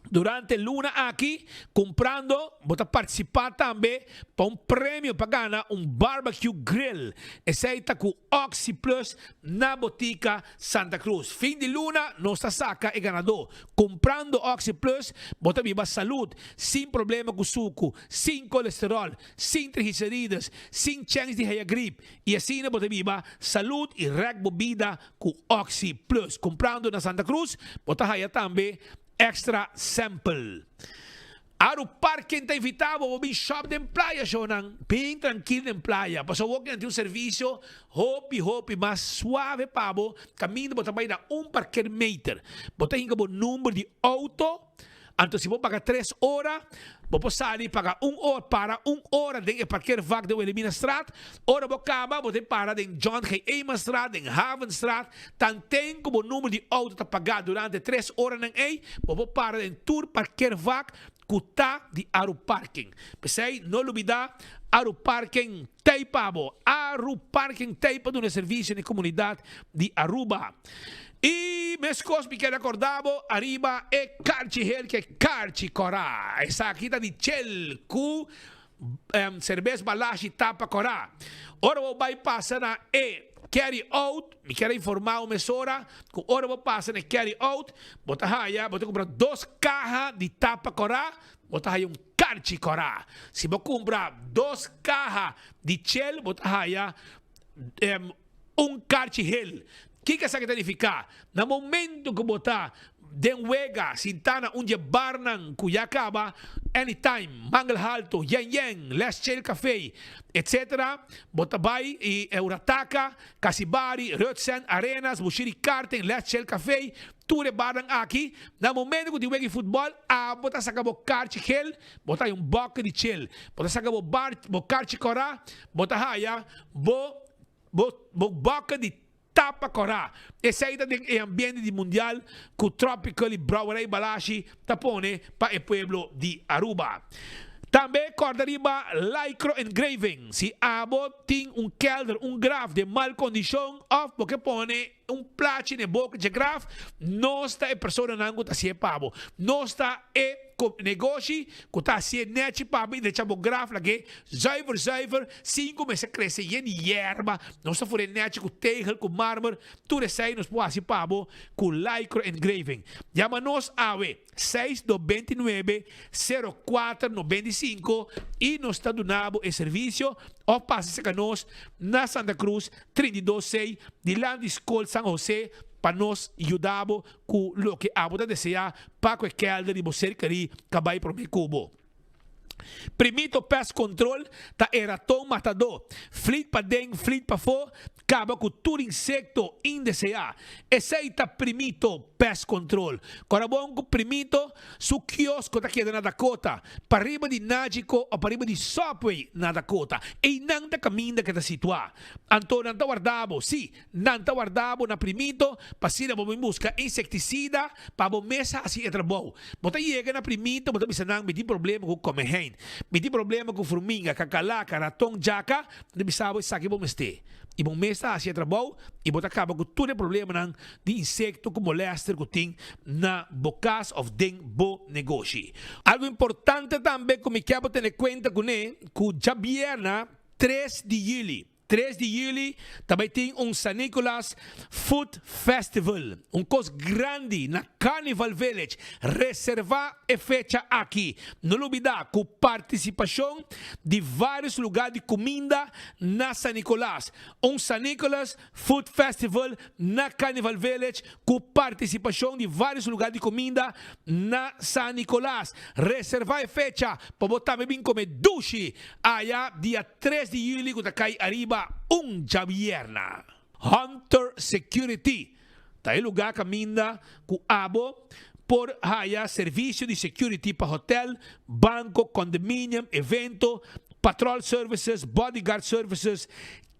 Durante luna aki, kumprando, bo ta partisipá tambe pa un premio pa gana un barbecue grill. Esei ta ku Oxi Plus na Botica Santa Cruz. Fin di luna nos ta saka e ganadó. Kumprando Oxi Plus, bo ta biba salud, sin problema ku suku, sin kolesterol, sin triglicerides, sin chèns di haya grip i asina bo ta biba salud i rèk bo bida Ku Oxi Plus kumprando na Santa Cruz bo ta haya tambe extra sample. Aru Parking ta invita bo bo bin shop den playa shownan. Bin trankil den playa pasobra bo tin un servisio hopi hopi mas suave pa bo kaminda bo ta bai na un parkeermeter. Bo ta hinka bo number di auto. Anto si bo paga tres ora, bo por sali paga un or, para un ora den e parkeervak den Wilhelminastraat. Ora bo kaba, bo ta para den John G. Emanstraat, den Havenstraat. Tanten ku bo number di outo ta pagá durante tres oranan ei, bo por para den tur parkeervak ku ta di Aruparking. P'esei, no lubidá, Aruparking t'ei pa bo! Aruparking t'ei pa duna servisio na e komunidat di Aruba. I meskos mi keda korda bo ariba e karchi hel ku e karchi kòrá. Esaki ta di chel ku serbes balashi tapa kòrá. Ora bo bai pasa na e carry out, mi kier a informá bo mesora ku ora bo pasa na e carry out, bo ta haya, bo ta kumpra dos kaha di tapa kòrá, bo ta haya un karchi kòrá. Si bo kumpra dos kaha di chel, bo ta haya Un karchi hel. Kiko esaki ta nifiká? Na momentu ku bo ta den wega sintá na un dje barnan ku ya kaba, Anytime, Mangel Halto, Yen Yen, Les Chill Café, etc. Bo ta bai i Eurataka, Casibari, Rutsen, Arenas, Bushiri Karting, Les Chill Café, tur e barnan aki, na momentu ku tin wega di futbòl, abo ta saka bo karchi hel, bo ta haya un bòke di chel. Bo ta saka bo bar, bo karchi kòrá, bo ta haya bo Bo bo boka di tapa kòrá. Esei ta den e ambiente di mundial ku Tropical i Brouwerij Balashi ta pone pa e pueblo di Aruba. Tambe kòrda riba Lycro Engraving. Si abo tin un kelder, un graf den mal kondishon òf bo ke pone un plachi na e boka dje graf, nos ta e personanan ku ta hasié pa bo. Nos ta e negoshi ku ta hasié nèchi pa bo i drecha bo graf lag'é zuiver zuiver sin ku mester krese yen di yerba. Nos ta fur'é nèchi ku tegel, ku marmer, tur esei nos por hasi pa bo ku Lycro Engraving. Yama nos awe seis 99 04 95 i nos ta duna bo e servisio òf pasa serka nos na Santa Cruz 32 C dilanti Skol San Jose pa nos yuda bo ku loke abo ta deseá pa ku e kèlder di bo ser kerí ka bai promé ku bo. Primito Pest Control ta e raton matadó. Flit paden, flit pafó, kaba ku tur insekto indeseá. Esei ta Primito Pest Control. Kòrda bon ku Primito su kiosko ta keda na Dakota, pariba di Nagico o pariba di Subway na Dakota. Einan ta kaminda ke ta situá. Anto nan ta warda bo, sí, nan ta warda bo na Primito pa asina bo bin buska insektisida pa bo mes hasi e trabou. Bo ta yega na Primito, bo ta bisa nan, Mi tin problema ku komehein, mi tin problema ku furminga, kakalaka, raton, djaka. Nan ta bisa bo esaki bo mester. I bo mes ta hasi e trabou i bo ta kaba ku tur e problemanan di insekto ku molèster ku tin na bo kas òf den bo negoshi. Algu importante tambe ku mi ke bo tene kuenta kuné ku djabièrna tres di yüli. 3 di juli ta bai tin un San Nicolas Food Festival, un kos grandi na Carnival Village. Reserva e fecha aki. No lubida ku partisipashon di varios luga di kuminda na San Nicolas. Un San Nicolas Food Festival na Carnival Village ku partisipashon di varios luga di kuminda na San Nicolas. Reserva e fecha pa bo tambe bin kome dushi aya dia tres di juli ku ta kai ariba un djabierna. Hunter Security ta e luga kaminda ku abo por haya servisio di security pa hotel, banko, condominium, evento, patrol services, bodyguard services,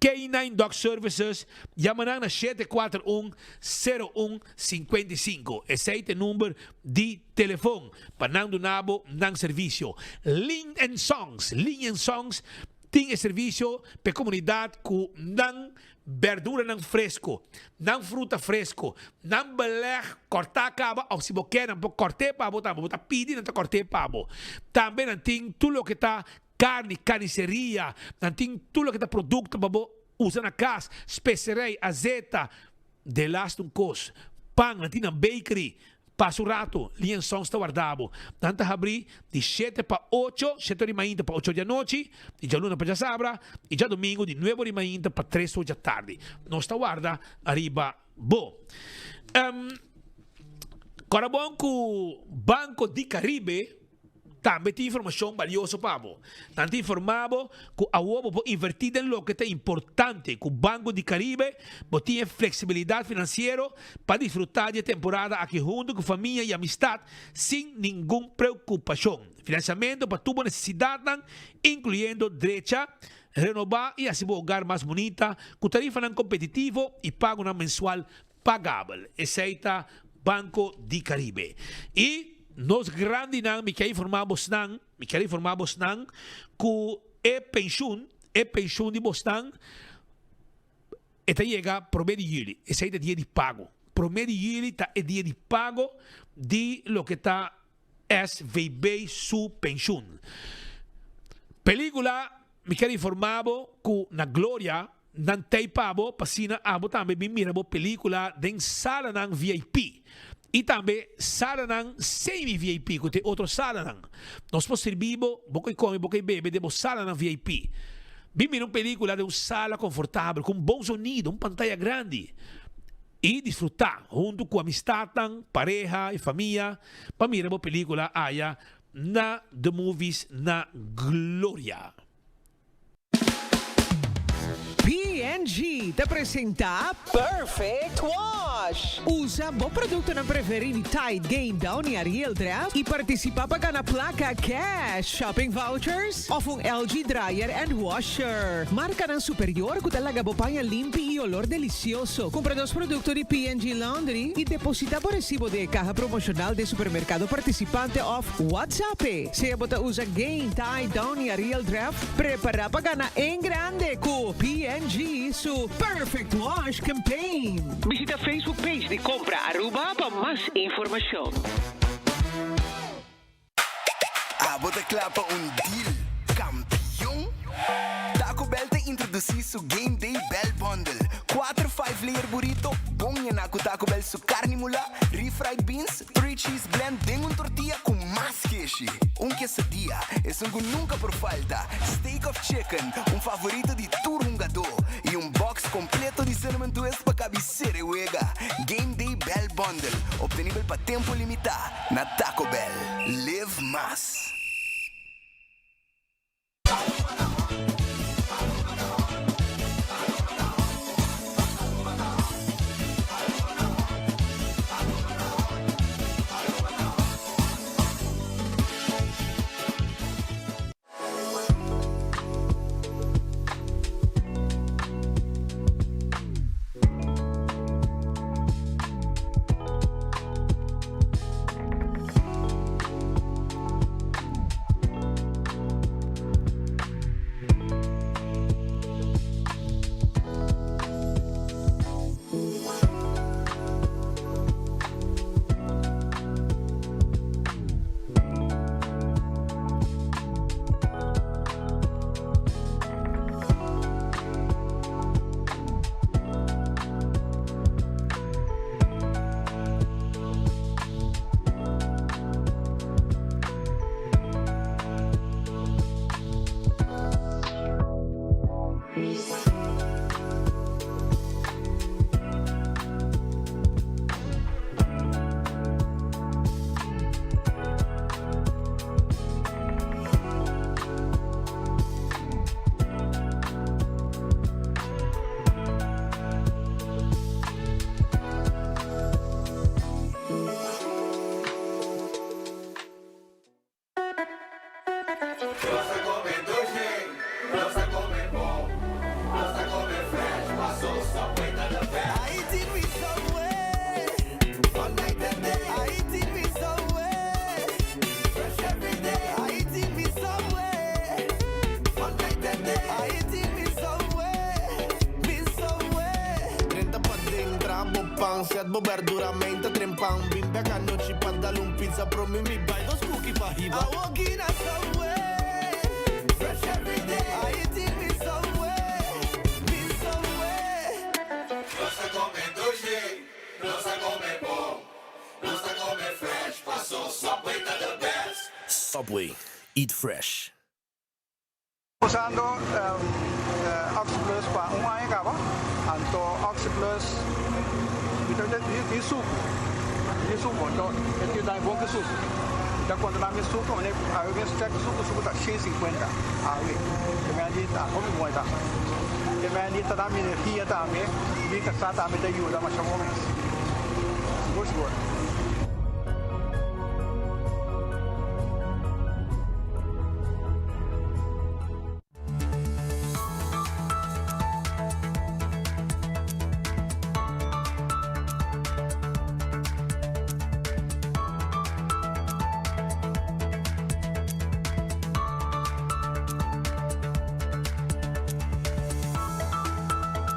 K-nine Dog Services, yama nan na shete kuater un, sero un, sinkuenta i sinku. Esei ta e number di telefon pa nan duna bo nan servisio. Lin and Sons, Lin and Sons tin e servisio pa e komunidat ku nan berduranan fresko, nan fruta fresko, nan beleg kòrtá kaba òf si bo ke nan por kòrt'é pa bo tambe. Bo ta pidi nan ta kòrt'é pa bo. Tambe nan tin tur loke ta Carni, carniceria, nan tin tur loke ta producto pa bo usa na cas, specerij, azeta, de laatste un cos, pan, nan tin nan bakery, pasa un rato, Lee Sons ta warda bo. Nan ta habri di shete pa ocho, shete ora di mainta pa ocho ora di anochi, di djaluna pa djasabra, y djadomingo di nuebe ora di mainta pa tres ora djatardi. Nos ta warda ariba bo. Cora bon cu Banco di Caribe. Tambe tin informashon balioso pa bo. Nan ta informá bo ku awor bo por invertí den loke ta importante. Ku Banco di Caribe bo tin e fleksibilidat finansiero pa disfrutá di e temporada aki huntu ku famia i amistat sin ningun preokupashon. Finansiamentu pa tur bo nesesidatnan, inkluyendo drecha, renobá i hasi bo hogar mas bunita ku tarifanan kompetitivo i pagonan mensual pagabel. Esei ta Banco di Caribe. I nos grandinan, mi kier informá bosnan, mi kier informá bosnan ku e penshun, e penshun di bosnan e ta yega promé di yüli. Esei ta dia di pago. Promé di yüli ta e dia di pago di loke ta SVB su penshun. Película Mi kier informa bo ku na Gloria nan tei pa bo pa asina abo tambe bin mira bo película den salanan VIP i tambe salanan semi VIP ku ta e otro salanan. Nos por sirbi bo, bo ke kome, bo ke bebe den bo salanan VIP. Bin mira un película den un sala konfortabel ku un bon sonido, un pantaya grandi. I disfrutá huntu ku amistatnan, pareha i famia pa mira bo pelíkula aya na The Movies na Gloria. P&G ta presenta Perfect Wash! Usa bo productonan preferi di Tide, Gain, Downy, Ariel, Dreft y participa pa gana placa cash, shopping vouchers of un LG dryer and washer. Marcanan superior cu ta laga bo paña limpi y olor delicioso. Cumpra nos producto di P&G Laundry y deposita bo recibo den e caha promocional den supermercado participante of WhatsApp e. Sea bo ta usa Gain, Tide, Downy, Ariel, Dreft, prepara pa gana en grande cu P&G su Perfect Wash Campaign. Bishita Facebook page di Compra Aruba pa mas informacion. Abo ta kla pa un deal kampion? Taco Bell ta introdusí su Game Day Bell Bundle, kuater five layer burrito bon yená ku Taco Bell su karni mulá, refried beans, three cheese blend den un tortilla ku mas keshi, un quesadilla, esun ku nunka por falta, steak of chicken, un favorito di tur hungadó, i un box kompleto di cinnamon twist pa kabi sere wega. Game Day Bell Bundle, obtenibel pa tempu limitá. Na Taco Bell, live mas. berdura Meinta trempan Bin bek anochi pa dal un pizza Prome mi bai dos cookie pa hiba Awo gina Subway Fresh every day I eating me Subway Bin Subway Nos ta come dushi, nos ta come bon, nos ta come fresh, paso Subway ta the best. Subway, eat fresh. Usando Oxi Plus pa un aña caba, anto Oxi Plus mi ta tin sucu, tin sucu, anto e tin dai bon cu sucu. Mi ta controla mi sucu, mane awe mi check sucu, sucu ta 150 awe, te me di ta hopi bon e ta. Te me di ta da mi energia tambe, mi casa tambe ta yuda masha bon mes.